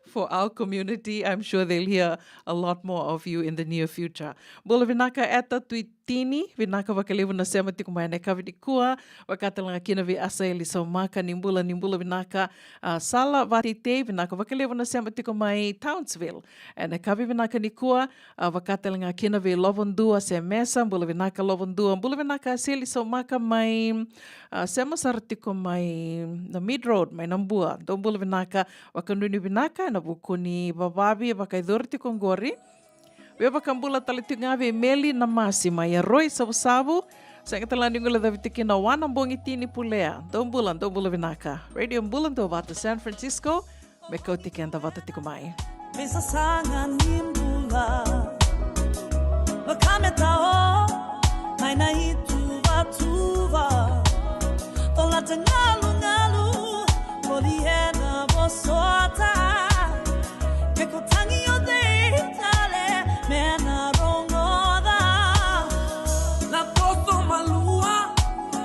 for our community. I'm sure they'll hear a lot more of you in the near future. Bula vinaka Eta Tuitini, vinaka vakalevu na sema tiko mai ena yakavi nikua. Vaka tale ga kina vei Asaeli Saumaka, ni bula, ni bula vinaka. A, Sala Vateitei, vinaka vakalevu na sema tiko mai Townsville ena yakavi vinaka nikua. A, vaka tale ga kina vei Lovadua Semesa, bula vinaka Lovadua, bula vinaka Sili Saumaka mai, a, sema sara tiko mai na Mead Road mai Nabua, dou bula vinaka. Vakanuinui vinaka ena vuku ni vavavi e vakaicori tiko oqori. Via vakabula tale tiko ga vei Meli Namasi mai Aroi Savusavu. Sega tale ga ni guilecavi tiko kina o Ana Bogitini Pulea, dou bula, dou bula vinaka. Radio Bula Duavata San Francisco, me kauti keda vata tiko mai. Me sasaga ni bula, vaka me tao mai na ituvatuva. Colata galugalu, voli ena vosota. Me ko tagi o cei tale me na rogoca. Na toso malua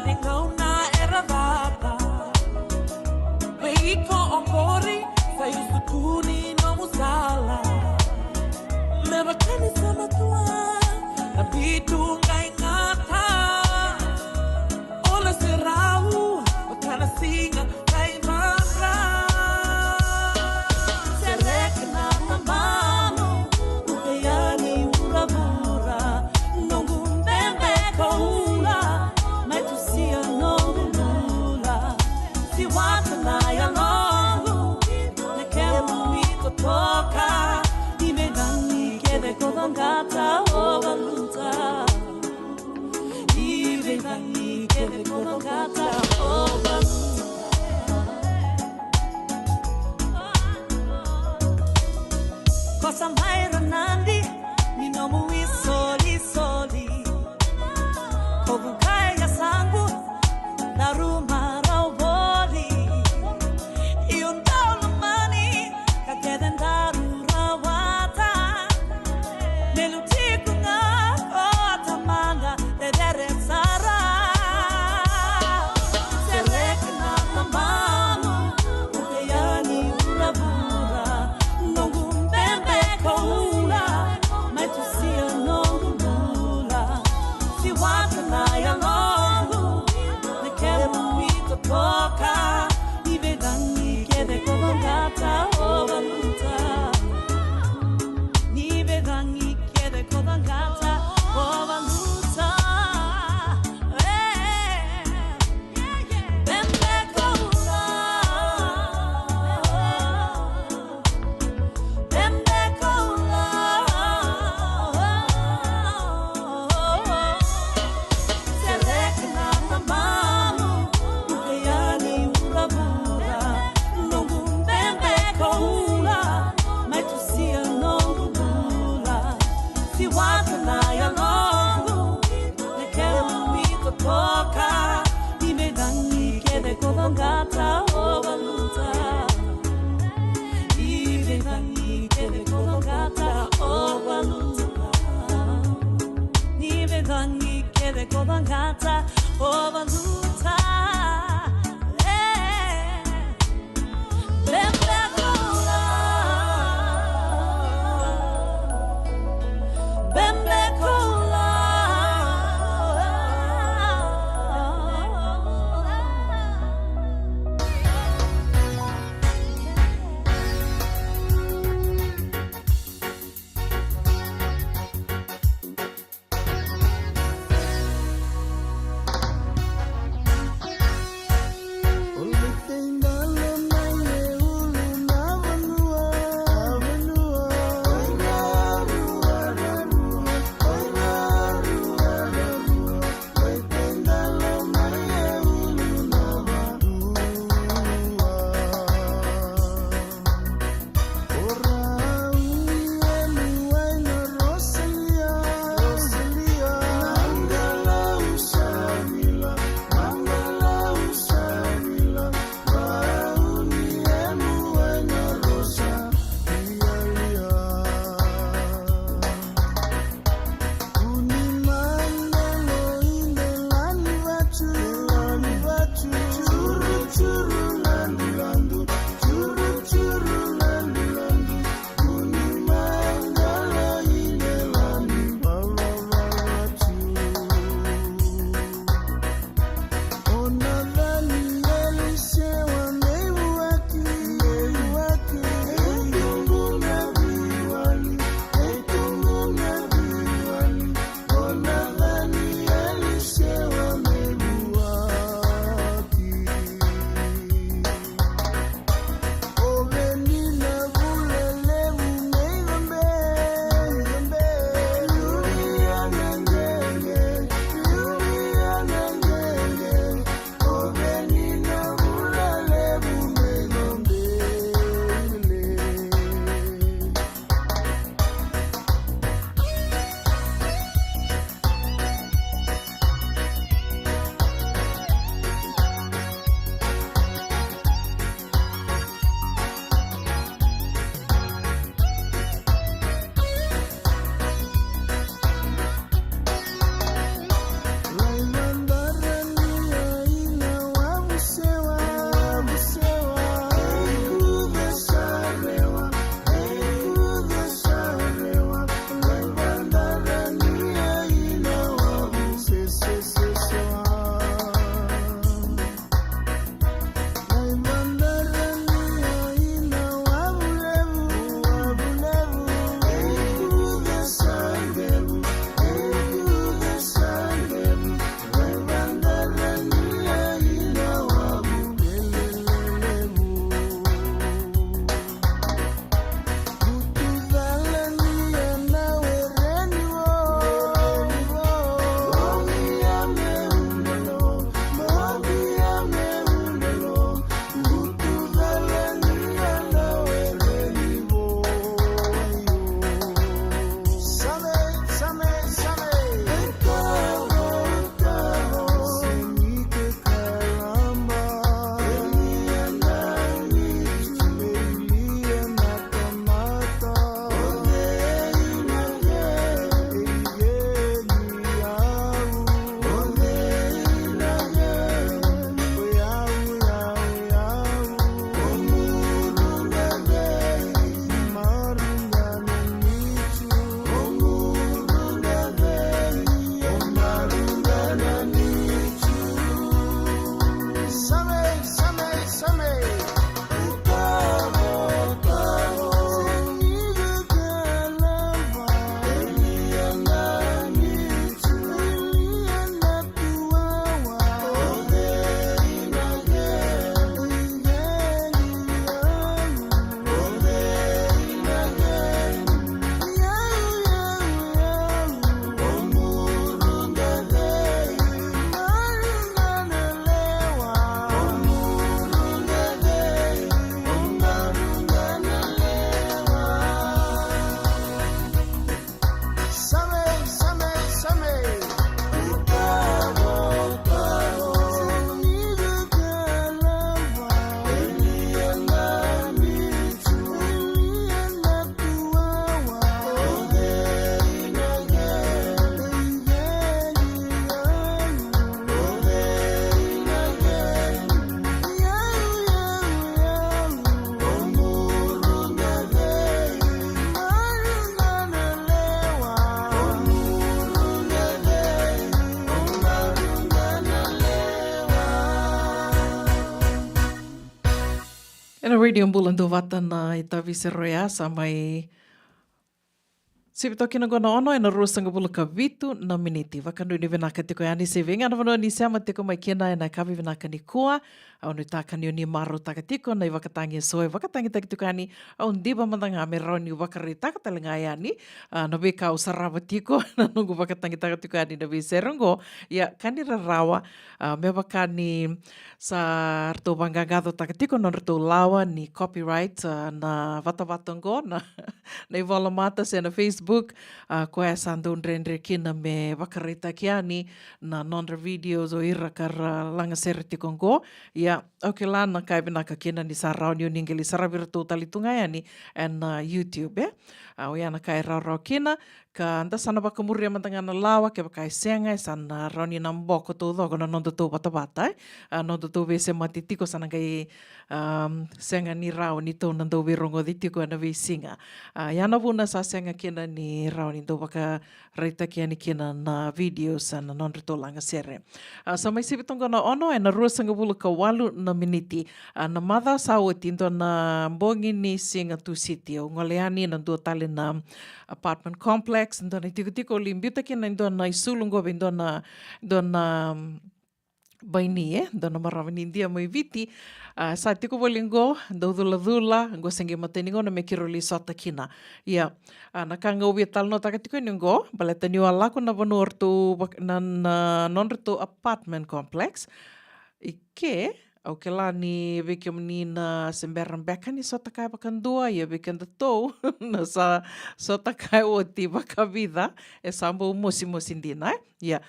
ni gauna era cava. Vei iko oqori sa iusutu ni nomu sala. Me vaka ni sa matua na vitu qai gata. Ola se rau vaka na siga qai vaka. Sereka na tamanu, uka yani vuravura. Noqu bebe koula, mai tusia noqu bula. Siwata na yaloqu, na kemu itotoka. Ni veicagi kece ko vaqata o valuta. Ni veicagi kece ko vaqata o valuta. Ko sa mai ra nadi ni nomu isolisoli. Ko vukai yasaqu, daru marau voli. Io dau lomani, ka kece daru rawata. Me lutiko ga ko tamada, cecere sara. Ena Radio Bula Duavata na itavi sero ya, sa mai sivi toka kina qo na ono ena ruasagavulu ka vitu na miniti. Vakadua ni vinaka tiko yani se vei ga na vanua ni sema tiko mai kina ena yakavi vinaka nikua. Au nuitaka ni o ni marautaka tiko na ivakatagi eso e vakatagitaki tiko yani. Au diva mada ga me rawa niu vakaraitaka tale ga yani, a, na veika au sarava tiko na noqu vakatagitaka tiko yani na veisere oqo. Ia, ka ni rarawa, a, me vaka ni sa ratou vaqaqacotaka tiko na nodratou lawa ni copyright, a, na vatavata oqo, na, na ivolamata se na Facebook, a, koya sa dau dredre kina me vakaraitaki yani na nodra videos o ira ka ra lagasere tiko oqo. Ia, au kila na ka e vinaka kina ni sa rawa ni o ni qai lai saravi iratou tale tu ga yani ena, a, YouTube, e. A, oya na ka e rawarawa kina, ka da sa na vakamuria mada ga na lawa, kevaka e sega, e sa na rawa ni na boko taucoko na nodatou vatavata, e. A, nodatou veisemati tiko sa na qai, am, sega ni rawa ni tou na dau veirogoci tiko ena veisiga. A, ia na vuna sa sega kina ni rawa ni dau vakaraitaki yani kina na videos, a, na nodratou lagasere. A, sa mai sivi toka qo na ono ena ruasagavulu ka walu na miniti. A, na macawa sa oti, dua na bogi ni siga Tusiti, au gole yani ina dua tale na apartment complex, dua na itikotiko au lai biuta kina e dua na isulu qo vei dua na, dua na, mm, baini, e, dua na marama ni Idia mai Viti. A, sa tiko voli qo, dau culacula, qo se qai matai ni gauna me keirau lai sota kina. Ia, a, na ka ga au via talanoataka tiko yani qo, baleta niu a lako na vanua o ratou vak-, na, na nodratou apartment complex. I ke, au kila ni vei kemuni na se bera beka ni sota kaya vakadua, ia vei kedatou na sa sota kaya oti vakavica, e sa bau mosimosi dina, e? Ia,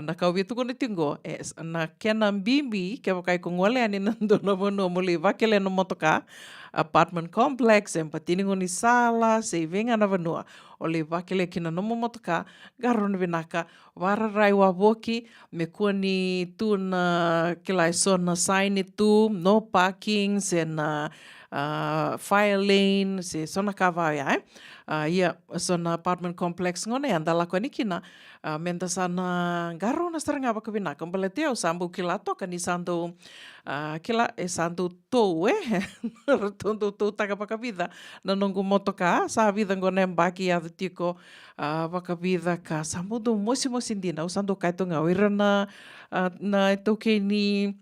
na ka au via tukuna tiko qo, e, s-, na kena bibi, kevaka iko gole yani na dua na vanua mo lai vakele na motoka, apartment complex, se bati ni gaunisala, se i vei ga na vanua o lai vakele kina nomu motoka, qarauna vinaka, vararai wavoki, me kua ni tu na, kila, e so na saini tu, no parking, se na, a, fire lane, se so na ka vaya, e. A, ia, so na apartment complex gona ya da lako yani kina, a, me da sa na qarauna sara ga vakavinaka, baleta au sa bau kila toka ni sa dau, a, kila, e sa dau tou, e. Ratou dau toutaka vakavica na noqu motoka, sa vica qo na yabaki yaco tiko, a, vakavica ka sa bau dau mosimosi dina, au sa dau kaya tu ga o ira na, a, na itaukei ni,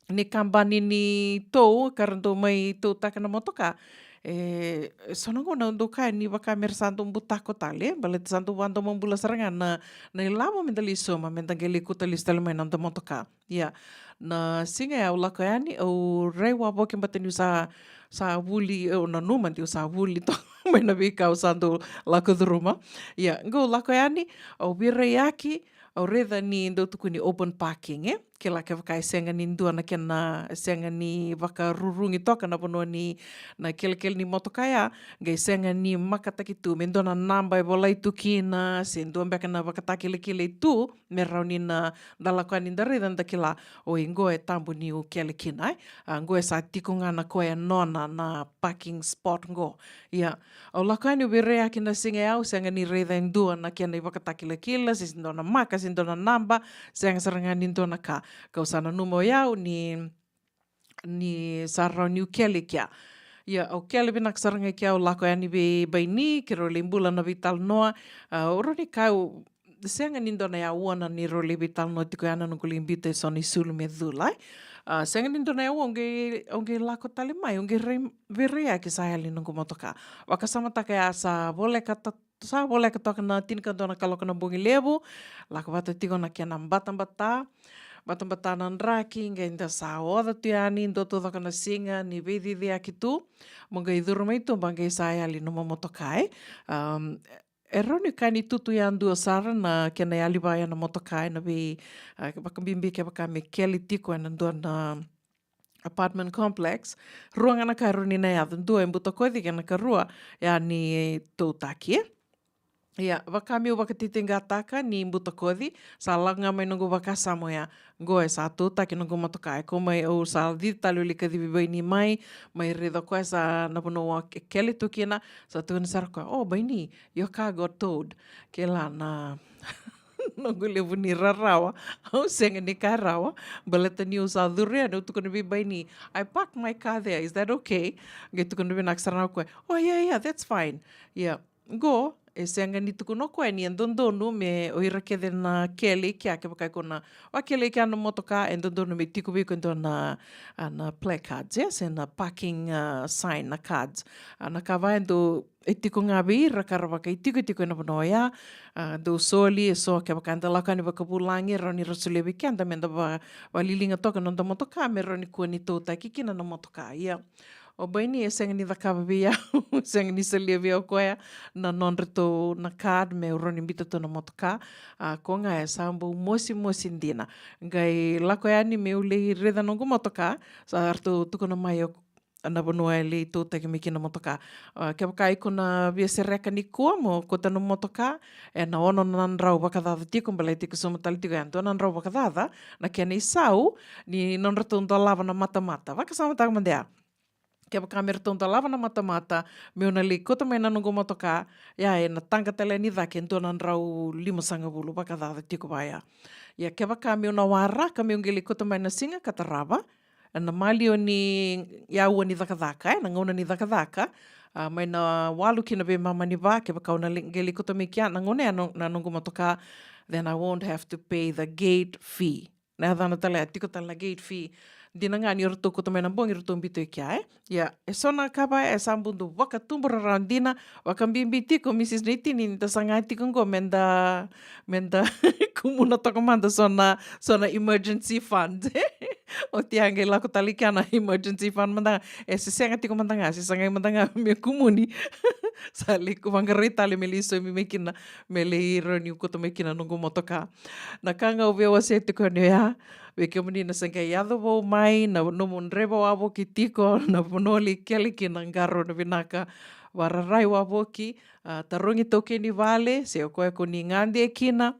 ni kabani ni tou, ka ra dau mai toutaka na motoka. E, so na gauna au dau kaya ni vaka me ra sa dau butako tale, baleta sa dau vadomobula sara ga na, na ilavo me da lai sauma, me da qai lai kauta lesu tale mai na noda motoka. Ia, na siga ya au lako yani, au rai wavoki, bata niu sa, sa vuli, au nanuma niu sa vuli toka mai na veika au sa dau lako curuma. Ia, qo au lako yani, au veiraiyaki, au raica ni dau tukuni open parking, e? Kila, kevaka e sega ni dua na kena, e sega ni vakarurugi toka na vanua ni, na kelekele ni motoka ya, qai sega ni makataki tu me dua na naba e volai tu kina, se dua beka na vakatakilakila e tu, me rawa ni na da lako yani da raica, da kila, oi, qo e tabu niu kele kina, e? A, qo e sa tiko ga na koya nona na parking spot qo. Ia, au lako yani, au veiraiyaki na siga ya, au sega ni raica e dua na kena ivakatakilakila, se dua na maka, se dua na naba, sega sara ga ni dua na ka. Kau sa nanuma o yau ni ni sa rawa niu kele i kea. Ia, au kele vinaka sara ga i kea, au lako yani vei Baini, keirau lai bula na veitalanoa. A, au rawa ni kaya, sega ni dua na aua na neirau lai veitalanoa tiko ya na noqu lai biuta e so na isulu me cula, e. A, sega ni dua na aua, au qai, au qai lako tale mai, au qai rai, veiraiyaki, sa yali noqu motoka. Vakasamataka ya sa voleka ta-, sa voleka toka na tinikadua na kaloko na bogi levu, lako vata tiko na kena batabata, batabata na draki, qai da sa oca tu yani, dua taucoko na siga ni veiciciyaki tu, mo qai curu mai tu, ba qai sa yali nomu motoka, e. Am, e rawa ni ka ni tutu yadua sara na kena yali vaya na motoka ena vei, a, vakabibi kevaka me kele tiko ena dua na apartment complex, rua ga na ka e rawa ni na yaco, dua e butakoci, kena karua ya ni toutaki, e. Ia, vaka meu vakatitiqataka ni butakoci, sa lako ga mai noqu vakasama oya, qo e sa toutaki noqu motoka, e kau mai, au sa cici tale, au lai kacivi Baini mai, mai raica o koya sa na vanua au ke-, kele tu kina, sa tukuna sara o koya, "O, Baini, your car got towed." Kila na Noqu levu ni rarawa, au sega ni kaya rawa. Baleta niu sa curu yani, au tukuna vei Baini, "I parked my car there, is that okay?" Qai tukuna vinaka sara ga o koya, "Oh yeah, yeah, that's fine." Ia, qo e sega ni tukuna o koya ni e dodonu me o ira kece na kele i kea, kevaka iko na vakele i kea na motoka, e dodonu me tiko vei iko e dua na, a, na placard, e, se na parking, a, sign, na cards. A, na ka va e dau e tiko ga vei ira ka ra vakaitikotiko ena vanua oya. A, dau soli e so, kevaka eda lako yani vakavulagi, e rawa ni ra solia vei keda meda va, valiliga toka na noda motoka me rawa ni kua ni tautaki kina na motoka. Ia, o Baini e sega ni cakava vei au, sega ni solia vei au koya na nodratou na card meu rawa ni biuta tu na motoka. A, ko ga e sa bau mosimosi dina. Qai lako yani meu lai raica noqu motoka, sa ratou tukuna mai o na vanua e lai tautaki mai kina na motoka. A, kevaka iko na via sereka nikua mo kauta na motoka, ena ono na drau vakacaca tiko, baleta iko sauma tale tiko ya, dua na drau vakacaca na kena isau ni nodratou dolava na matamata. Vakasamataka mada ya. Kevaka me ratou dolava na matamata meu na lai kauta mai na noqu motoka, ya ena taqa tale yani cake e dua na drau limasagavulu vakacaca tiko vaya. Ia kevaka meu na waraka meu qai lai kauta mai na siga ka tarava, ena maliwa ni aua ni cakacaka, e, na gauna ni cakacaka, a, mai na walu ki na veimama ni va, kevaka au na lai, qai lai kauta mai kea na gauna ya na, na noqu motoka, then I won't have to pay the gate fee. Na yacana tale ya, tiko tale na gate fee. Dina ga ni ratou kauta mai na bogi ratou biuta i kea, e. Ia, e so na ka va e sa bau dau vakatubu rarawa dina, vakabibi tiko, Mrs Naitini, ni da saga tiko qo meda, meda kumuna toka mada so na, so na emergency fund. Oti ya qai lako tale i kea na emergency fund mada ga. E se sega tiko mada ga, se sagai mada ga me kumuni. Sa lai vaqarai tale me lai saumi mai kina, me lai rawa niu kauta mai kina na noqu motoka. Na ka ga au via wasea tiko yani oya, vei kemuni na se qai yaco vou mai, na nomu draiva wavoki tiko, na vanua lai kele kina, qarauna vinaka. Vararai wavoki, a, tarogi taukei ni vale, se o koya ko ni gade kina,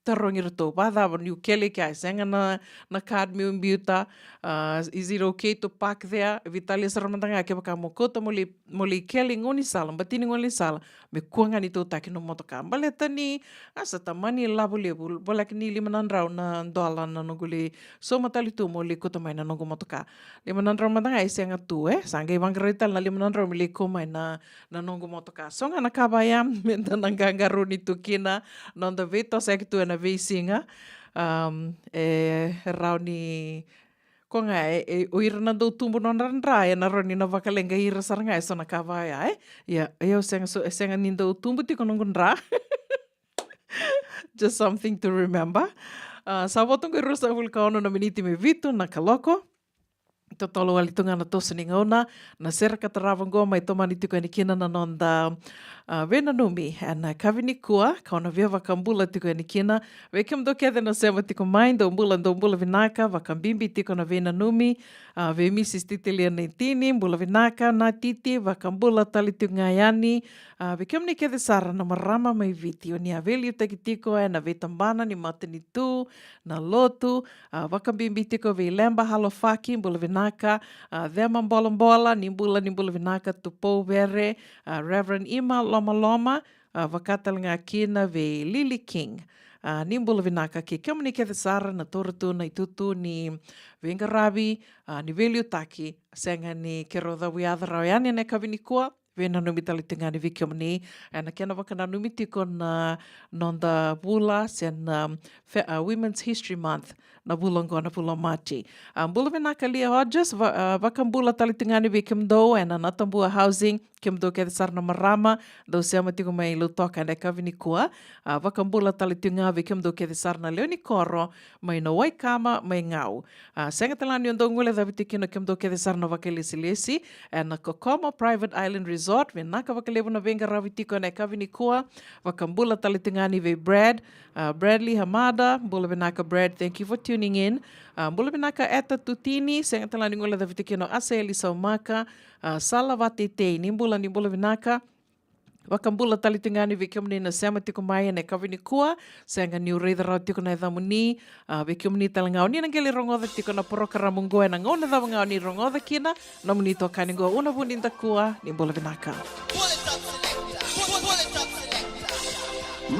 tarogi iratou, vakacava niu kele i kea, e sega na, na card meu biuta, a, is it okay to park there? Veitalia sara mada ga kevaka mo kauta mo lai, mo lai kele i gaunisala, bati ni gaunisala, me kua ga ni tautaki na motoka. Baleta ni, a, sa tamani lavo levu, voleka ni lima na drau na dola na noqu lai sauma tale tu mo lai kauta mai na noqu motoka. Lima na drau mada ga e sega tu, e, sa qai vaqarai tale na lima na drau me lai kau mai na, na noqu motoka. So ga na ka va ya meda na qaqarauni tu kina, noda veitosoyaki tu ena veisiga. Am, e rawa ni, ko ga e, e, o ira na dau tubu nodra dra, ena rawa ni na vakaleqai ira sara ga e so na ka va ya, e. Ia, e, au sega so, e sega ni dau tubu tiko noqu dra. Just something to remember. A, sa vo tu qo e ruasagavulu ka ono na miniti me vitu na kaloko. Totolo wale tu ga na toso ni gauna, na sere ka tarava qo mai tomani tiko yani kina na noda, a, veinanumi ena yakavi nikua, ka au na via vakabula tiko yani kina. Vei kemudou kece na sema tiko mai, dou bula, dou bula vinaka, vakabibi tiko na veinanumi, a, vei Mrs Titilia Naitini, bula vinaka, na Titi, vakabula tale tiko ga yani, a, vei kemuni kece sara na marama mai Viti, o ni a veiliutaki tiko ena veitabana ni matanitu, na lotu, a, vakabibi tiko vei Leba Halofaki, bula vinaka, a, Cema Bolabola, ni bula, ni bula vinaka, Tupou Vere, a, Reverend Ima Lomaloma, a, vaka tale ga kina vei Lily King. A, ni bula vinaka kei kemuni kece sara na taura tu na itutu ni veiqaravi, a, ni veiliutaki, sega ni keirau cavuyaca rawa yani ena yakavi nikua. Veinanumi tale tiko ga yani vei kemuni ena kena vakananumi tiko na noda vula se na, um, fe-, uh, Women's History Month, na vula oqo, na vula o Maji. A, bula vinaka Lia Hodges, va-, a, vakabula tale tiko ga yani vei kemudou ena Natabua Housing, kemudou kece sara na marama dau sema tiko mai Lautoka ena yakavi nikua. A, vakabula tale tiko ga vei kemudou kece sara na lewe ni koro mai na Waikama, mai Gau. A, sega tale ga ni o dau guilecavi tiko kina o kemudou kece sara na vakailesilesi ena Kokomo Private Island Resort, vinaka vakalevu na veiqaravi tiko ena yakavi nikua. Vakabula tale tiko ga yani vei Brad, a, Bradley Hamada, bula vinaka Brad, thank you for tuning in. A, bula vinaka Eta Tutini, sega tale ga ni guilecavi tiko kina o Asaeli Saumaka, a, Sala Vateitei, ni bula, ni bula vinaka. Vakabula tale tiko ga yani vei kemuni na sema tiko mai ena yakavi nikua, sega niu raica rawa tiko na yacamuni, a, vei kemuni tale ga o ni na qai lai rogoca tiko na porokaramu oqo ena gauna cava ga o ni rogoca kina, nomuni itokani oqo Una Vunidakua, ni bula vinaka. Pull it up, selector. Pull, pull it up, selector.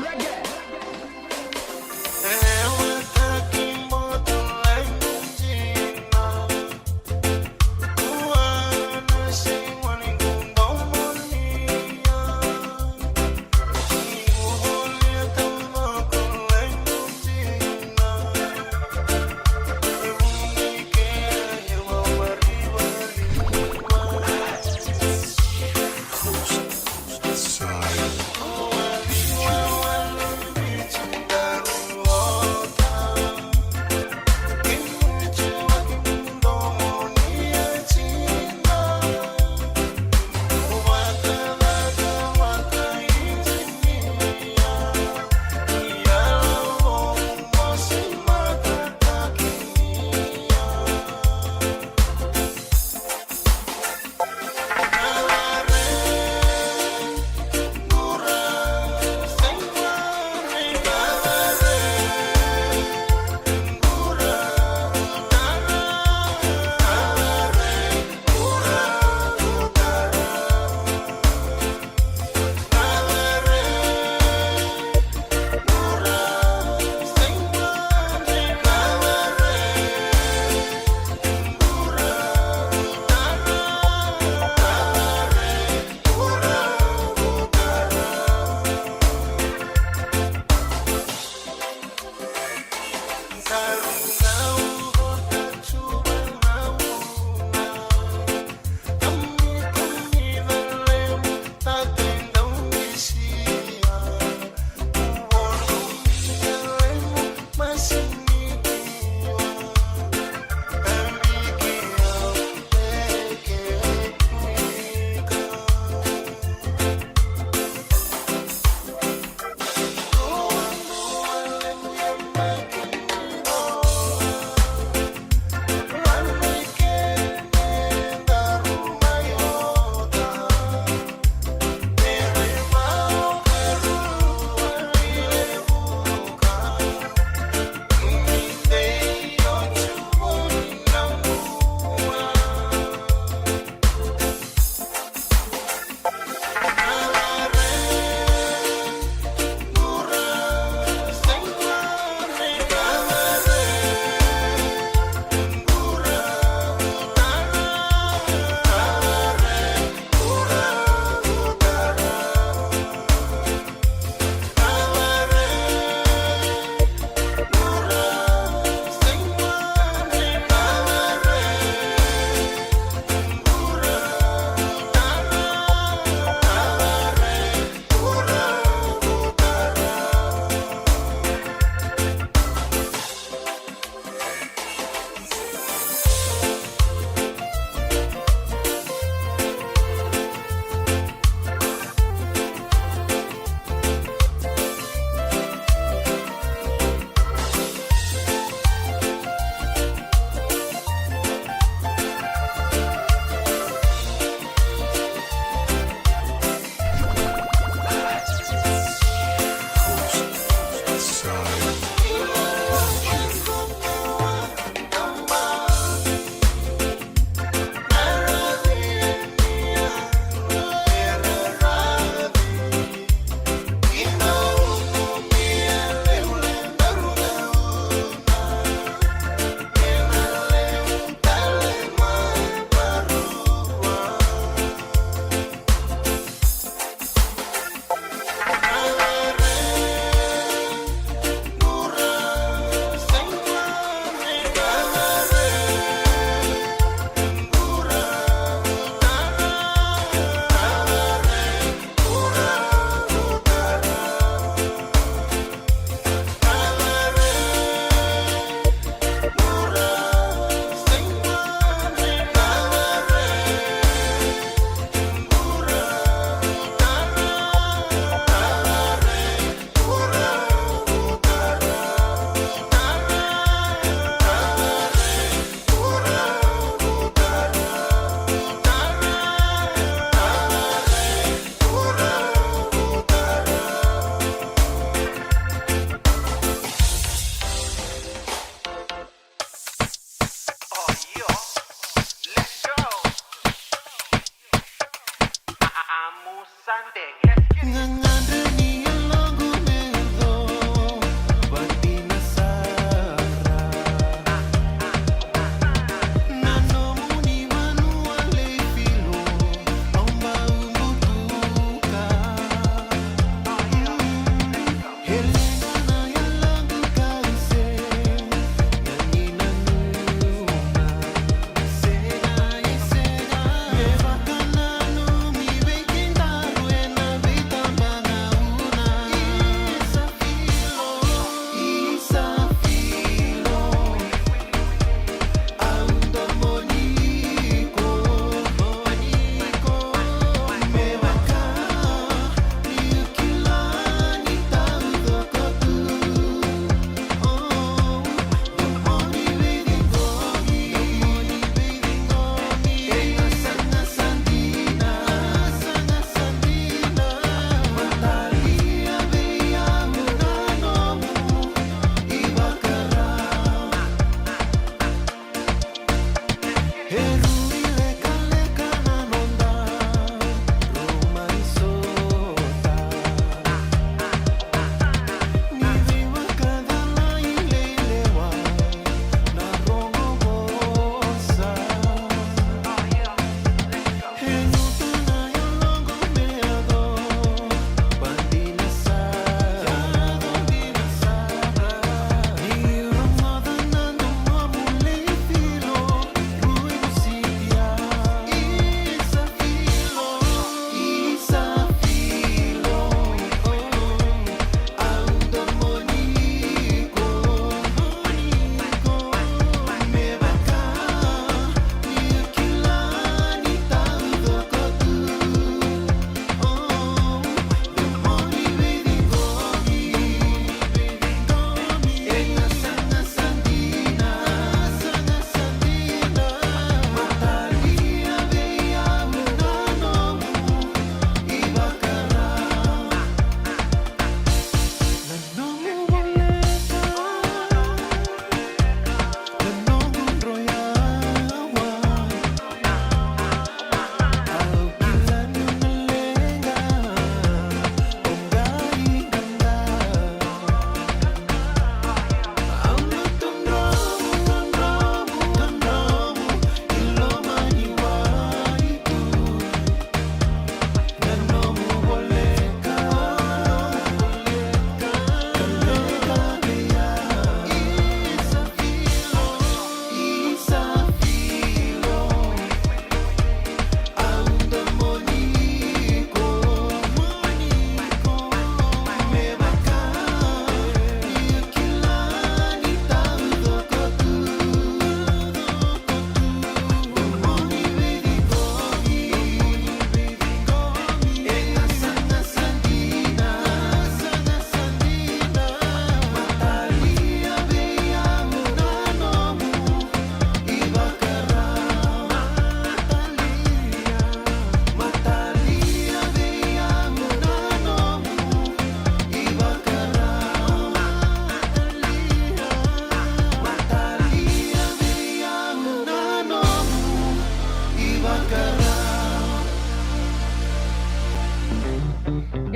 Reggae.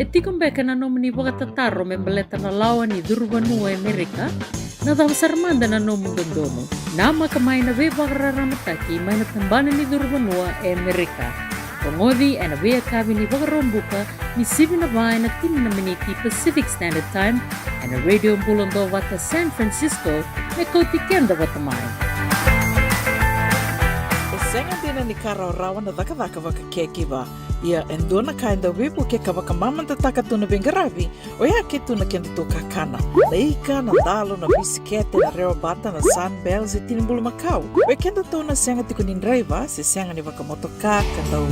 E tiko beka na nomuni vakatataro me baleta na lawa ni curu vanua e Amerika? Na cava sara mada na nomu dodonu? Namaka mai na veivakararamataki mai na tabana ni curu vanua e Amerika. Rogoci ena veiyakavi ni Vakaraubuka ni sivi na va ena tini na miniti Pacific Standard Time ena Radio Bula Duavata San Francisco, me kauti keda vata mai. E sega dina ni ka rawarawa na cakacaka vaka caregiver. Ia e dua na ka e dau veivukei ka vakamamadataka tu na veiqaravi, oya ke tu na kedatou kakana. Na ika, na dalo, na bisikete, na rewa bata, na Sunbells, e tini bulumakau. Vei kedatou na sega tiko ni draiva se sega ni vakamotoka ka dau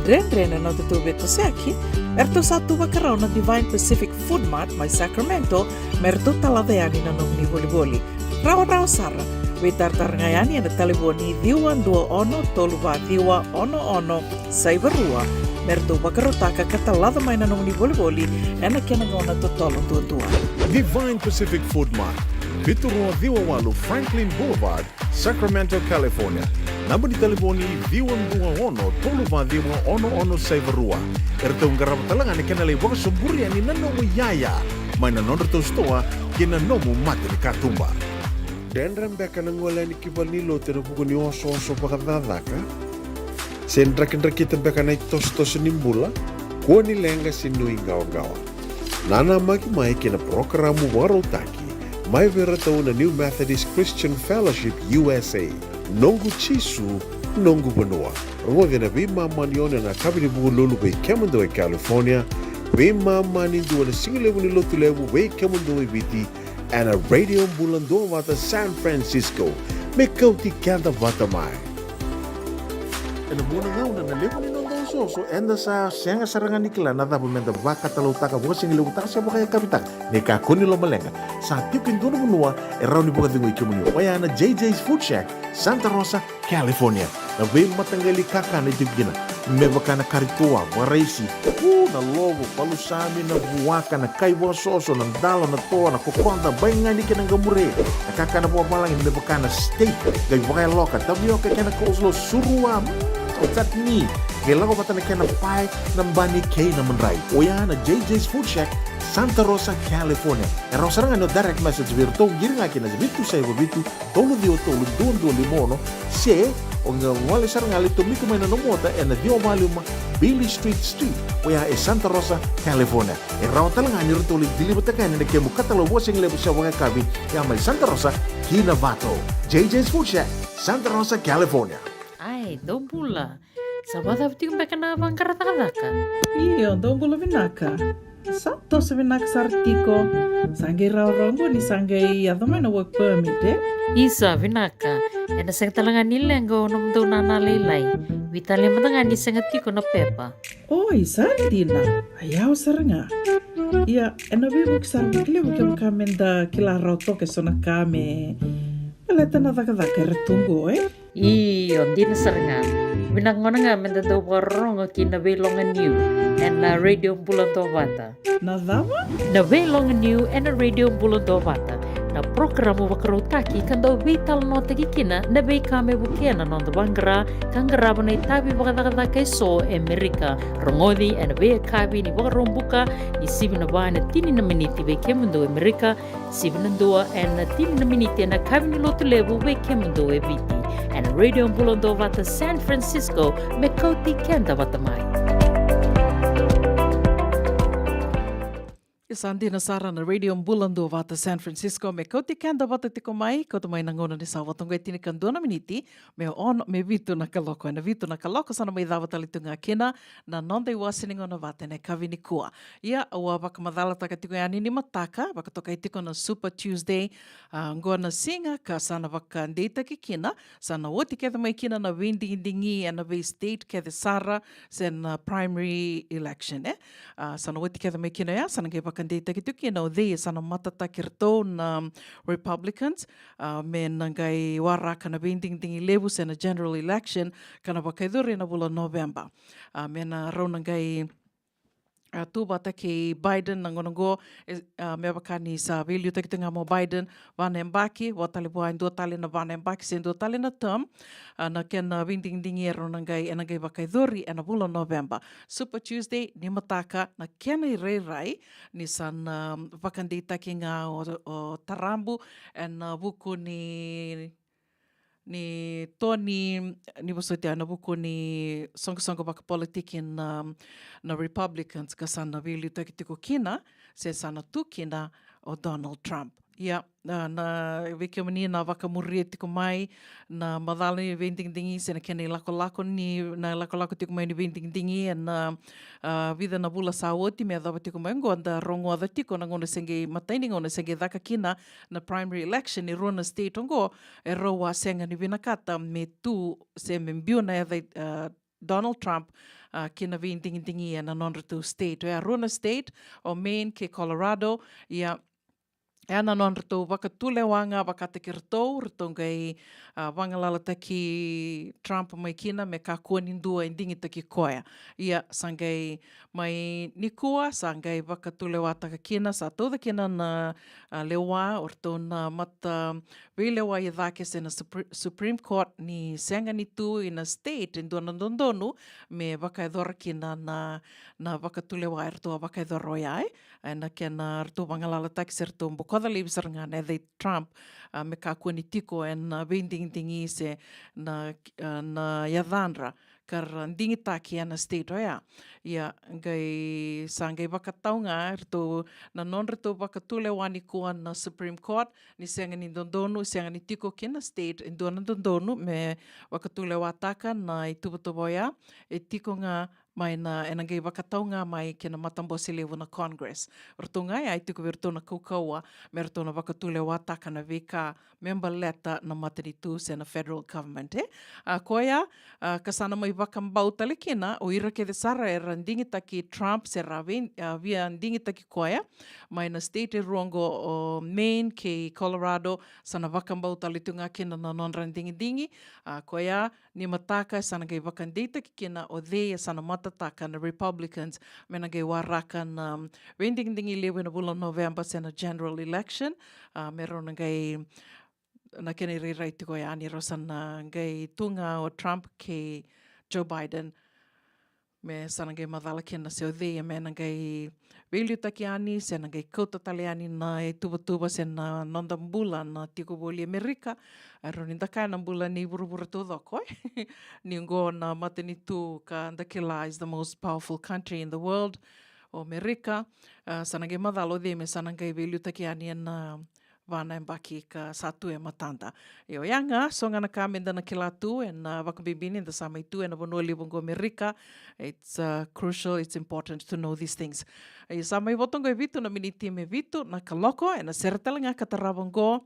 dredre na nodatou veitosoyaki, eratou sa tu vakarau na Divine Pacific Food Mart mai Sacramento me ratou talaca yani na nomuni volivoli. Rawarawa sara, veitaratara ga yani ena talevoni ciwa dua ono tolu va ciwa ono ono saiva rua me ratou vakarautaka ka talaca mai na nomuni volivoli ena kena gauna totolo duadua. Divine Pacific Food Mart, vitu rua ciwa walu Franklin Boulevard, Sacramento, California. Naba ni talevoni ciwa dua ono tolu va ciwa ono ono saiva rua. Eratou qarava tale ga na kena lai vakasoburi yani na nomu iyaya mai na nodratou sitoa kei na nomu mata ni katuba. Dredre beka na gole yani ki valenilotu ena vuku ni osooso vakacakacaka? Se drakidrakita beka na itosotoso ni bula? Kua ni leqa se nuiqawaqawa. Nanamaki mai ki na parokaramu vakarautaki mai vei iratou na New Methodist Christian Fellowship U S A, Noqu Jisu, Noqu Vanua. Rogoci ena veimama ni ono ena yakavi ni Vukelulu vei kemudou e California, veimama ni dua ena sigalevu ni Lotulevu vei kemudou e Viti, ena Radio Bula Duavata San Francisco, me kauti keda vata mai. Ena vua na gauna na levu ni noda osooso, eda sa sega sara ga ni kila na cava meda vakatalautaka, vakasigalevu taka se vakayakavi taka. Ni kakua ni lomaleqa, sa tiko e dua na vanua e rawa ni vakacegui kemuni. Oya na J J's Food Shack, Santa Rosa, California. Na veimataqali kakana e tiko kina, me vaka na kari toa, vakaraisi, u, na lovo, palusami, na vuaka, na kai vakasoso, na dalo, na toa, na kokoda, baigani kei na qamure. Na kakana vakavalagi me vaka na steak, qai vakayaloka, tavioka kei na coleslaw, surua, mm, chutney, qai lako vata na kena pae, na bani kei na madrai. Oya na J J's Food Shack, Santa Rosa, California. E rawa sara ga ni o direct message vei iratou, qiri ga kina vitu saiva vitu, tolu ciwa tolu, dua dua lima ono, se o gole sara ga, lai tomika mai na nomu ota ena ciwa va lima Beale Street Suite, oya e Santa Rosa, California. E rawa tale ga ni ratou lai deliver-taka yani na kemu katalau vakasigalevu se vakayakavi, ya mai Santa Rosa ki Novato. J J's Food Shack, Santa Rosa, California. Ai, dou bula. Sa vakacava tiko beka na vaqara cakacaka? Io, dou bula vinaka. Sa toso vinaka sara tiko. Sa qai rawarawa qo ni sa qai yaco mai na work permit, e? Isa, vinaka. Ena sega tale ga ni leqa o nomudou nana lailai. Veitalia mada ga ni sega tiko na pepa. Oi, sa dina. A yawa sara ga. Ia, ena veivuke sara vakalevu kevaka meda kila rawa toka eso na ka me baleta na cakacaka era tu qo, e? Io, dina sara ga. Vinaka gona ga meda dau vakarorogo ki na Veiloga Niu ena Radio Bula Duavata. Na cava? Na Veiloga Niu ena Radio Bula Duavata. Na parokaramu vakarautaki ka dau veitalanoataki kina na veika me vukea na noda vaqara ka qarava na itavi vakacakacaka eso e Amerika. Rogoci ena veiyakavi ni Vakaraubuka ni sivi na va ena tini na miniti vei kemudou e Amerika, sivi na dua ena tini na miniti ena yakavi ni Lotulevu vei kemudou e Viti. Ena Radio Bula Duavata San Francisco, me kauti keda vata mai. Sa dina sara na Radio Bula Duavata San Francisco, me kauti keda vata tiko mai, kauta mai na gauna ni sa vata oqo e tinikadua na miniti me ono, me vitu na kaloko. Ena vitu na kaloko sa na mai cava tale tu ga kina na noda iwase ni gauna vata ena yakavi nikua. Ia, au a vakamacalataka tiko yani ni mataka, vakatokai tiko na Super Tuesday, a, oqo na siga ka sa na vakadeitaki kina, sa na oti kece mai kina na veidigidigi ena vei state kece sara, se na primary election, e? A, sa na oti kece mai kina ya, sa na qai vakadeitaki tiko kina o cei sa na matataki iratou na Republicans, a, me na qai waraka na veidigidigi levu se na general election, ka na vakayacori ena vula November. A, me na rau na qai a, tu vata kei Biden na gauna oqo, e, a, me vaka ni sa veiliutaki tu ga mai o Biden, va na yabaki, vua tale vua e dua tale na va na yabaki se dua tale na term, a, na kena veidigidigi e rau na qai, ena qai vakayacori ena vula o Noveba. Super Tuesday, ni mataka, na kena irairai, ni sa na vakadeitaki ga o, o tarabu, ena vuku ni ni to ni, ni vosoti ena vuku ni soqosoqo vakapolitiki na, na Republicans ka sa na veiliutaki tiko kina, se sa na tu kina o Donald Trump. Ia, na, na vei kemuni na vakamuria tiko mai, na macala ni veidigidigi, se na kena ilakolako ni, na ilakolako tiko mai ni veidigidigi, ena, a, vica na vula sa oti, me yacova tiko mai oqo, da rogoca tiko na gauna se qai, matai ni gauna se qai caka kina, na primary election, e rua na state oqo, e rau a sega ni vinakata, me tu, se me biu na yaca i, a, Donald Trump, a, ki na veidigidigi ena nodratou state. Oya rua na state, o Maine kei Colorado, ia, ena nodratou vakatulewa ga vakataki ratou, ratou qai, a, vagalalataki Trump mai kina, me kakua ni dua e digitaki koya. Ia, sa qai mai nikua, sa qai vakatulewataka kina, sa tauca kina na, a, lewa, o ratou na mata veilewai cake se na Supre-, Supreme Court ni sega ni tu ina state e dua na dodonu me vakayacora kina na, na vakatulewa e ratou a vakayacora oya, e. Ena kena ratou vagalalataki se ratou bokoca laivi sara ga na yaca i Trump, a, me kakua ni tiko ena veidigidigi se na, a, na yacadra ka ra digitaki ena state oya. Ia, qai, sa qai vakatau ga, ratou, na nodratou vakatulewa nikua na Supreme Court, ni sega ni dodonu, sega ni tiko kina state, e dua na dodonu, me vakatulewataka na ituvatuva oya, e tiko ga mai na, ena qai vakatau ga mai kei na matabose levu na Congress. Ratou ga ya e tiko vei ratou na kaukauwa, me ratou na vakatulewataka na veika, me baleta na matanitu se na federal government, e. A, koya, a, ka sa na mai vakabau tale kina, o ira kece sara era digitaki Trump se ra vei, a, via digitaki koya, mai na state e rua oqo o Maine kei Colorado, sa na vakabau tale tu ga kina na nodra digidigi, a, koya, ni mataka, sa na qai vakadeitaki kina o cei e sa na matataka na Republicans, me na qai waraka na veidigidigi levu ena vula o Noveba se na general election, a, me rau na qai na kena irairai tiko yani rau sa na qai tu ga o Trump kei Joe Biden. Me sa na qai macala kina se o cei me na qai veiliutaki yani, se na qai kauta tale yani na ituvatuva se na noda bula na tiko voli Amerika. E rau ni da kaya na bula ni vuravura taucoko, e. Ni oqo na matanitu ka da kila is the most powerful country in the world. O Amerika, a, sa na qai macala o cei me sa na qai veiliutaki yani ena va na yabaki ka sa tu e matada. Io, ya ga, so ga na ka me da na kila tu, ena vakabibi ni da sa mai tu ena vanua levu oqo Amerika. It's, uh, crucial, it's important to know these things. E sa mai voto oqo e vitu na miniti me vitu na kaloko, ena sere tale ga ka tarava oqo.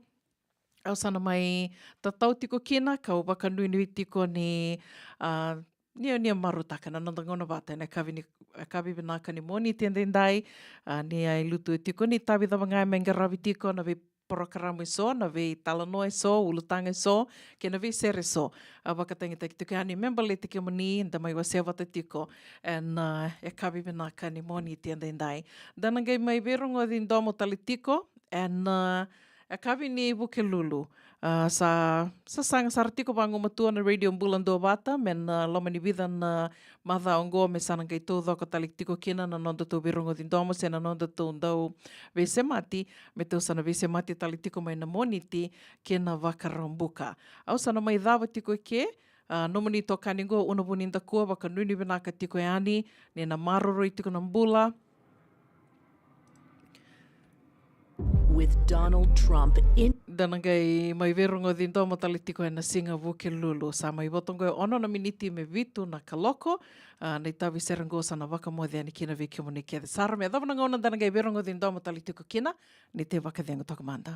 Au sa na mai tatau tiko kina, kau vakanuinui tiko ni, a, ni, ni marautaka na noda gauna vata ena yakavi ni, yakavi vinaka ni Moniti edaidai, a, ni a i lutu tiko ni tavi cava ga me qaravi tiko na veiporokaramu eso, na veitalanoa eso, ulutaga eso, kei na veisere eso. A vakatagitaki tiko yani me baleti kemuni, da mai wasea vata tiko ena, a, yakavi vinaka ni Moniti edaidai. Da na qai mai veirogoci domo tale tiko ena, a, yakavi ni Vukelulu. A, sa, sa saga sara tiko vagumatua na Radio Bula Duavata, me na loma ni vica na macawa oqo me sa na qai taucoko tale tiko kina na nodatou veirogoci domo se na nodatou dau veisemati, me tou sa na veisemati tale tiko mai na Moniti kei na Vakaraubuka. Au sa na mai cava tiko e ke, a, nomuni itokani oqo, Una Vunidakua, vakanuinui vinaka tiko yani, ni na maroroi tiko na bula. With Donald Trump in. Da na qai mai veirogoci domo tale tiko ena siga Vukelulu. Sa mai voto oqo e ono na miniti me vitu na kaloko. A, na itavi sere oqo sa na vakamoce yani kina vei kemuni kece sara. Me yacova na gauna da na qai veirogoci domo tale tiko kina, ni te vakacegu toka mada.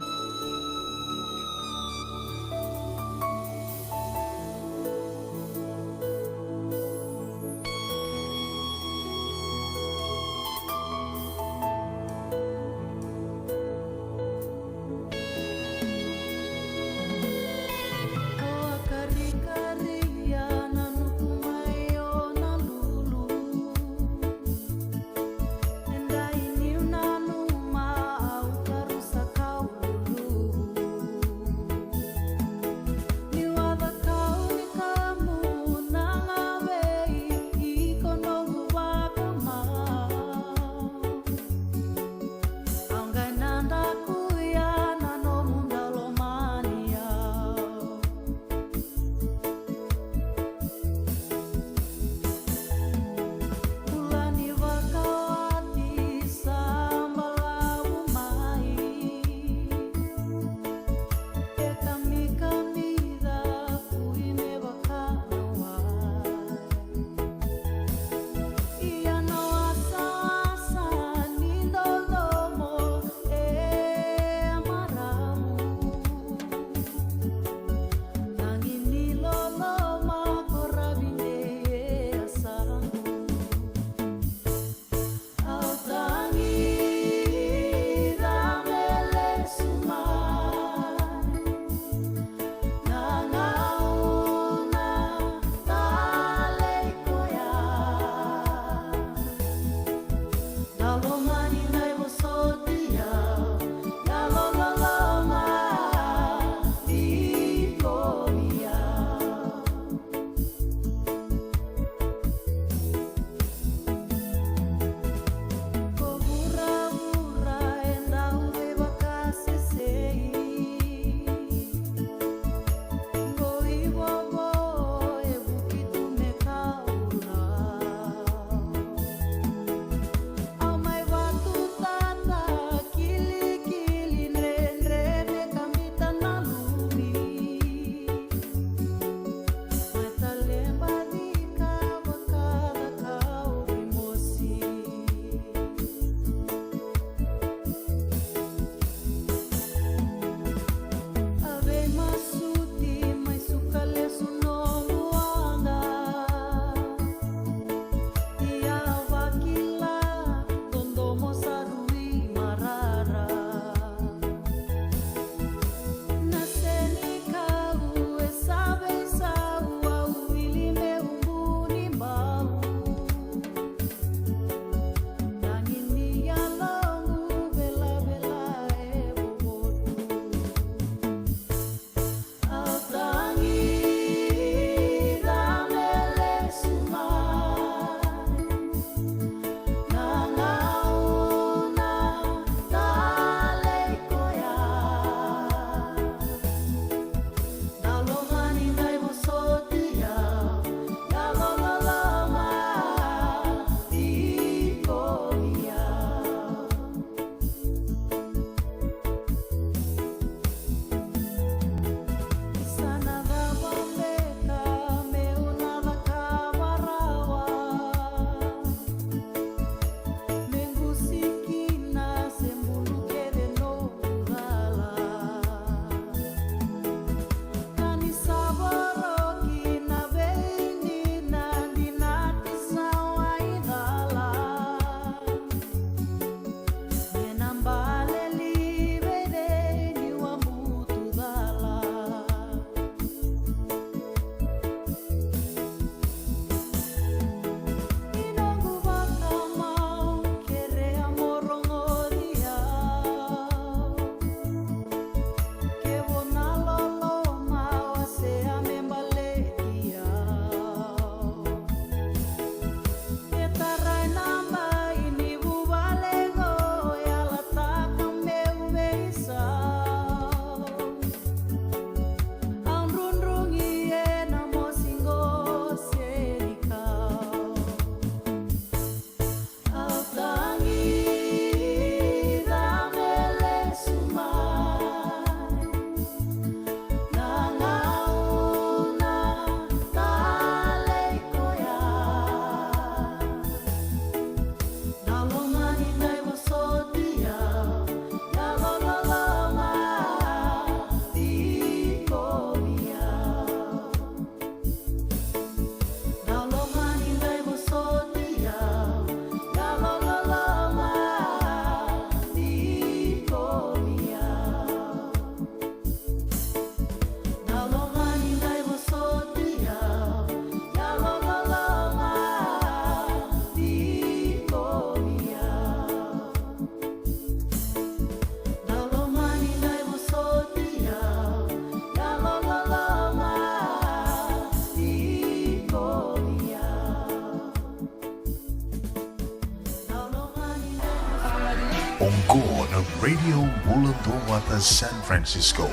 Oqo na Radio Bula Duavata San Francisco,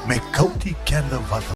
me kauti keda vata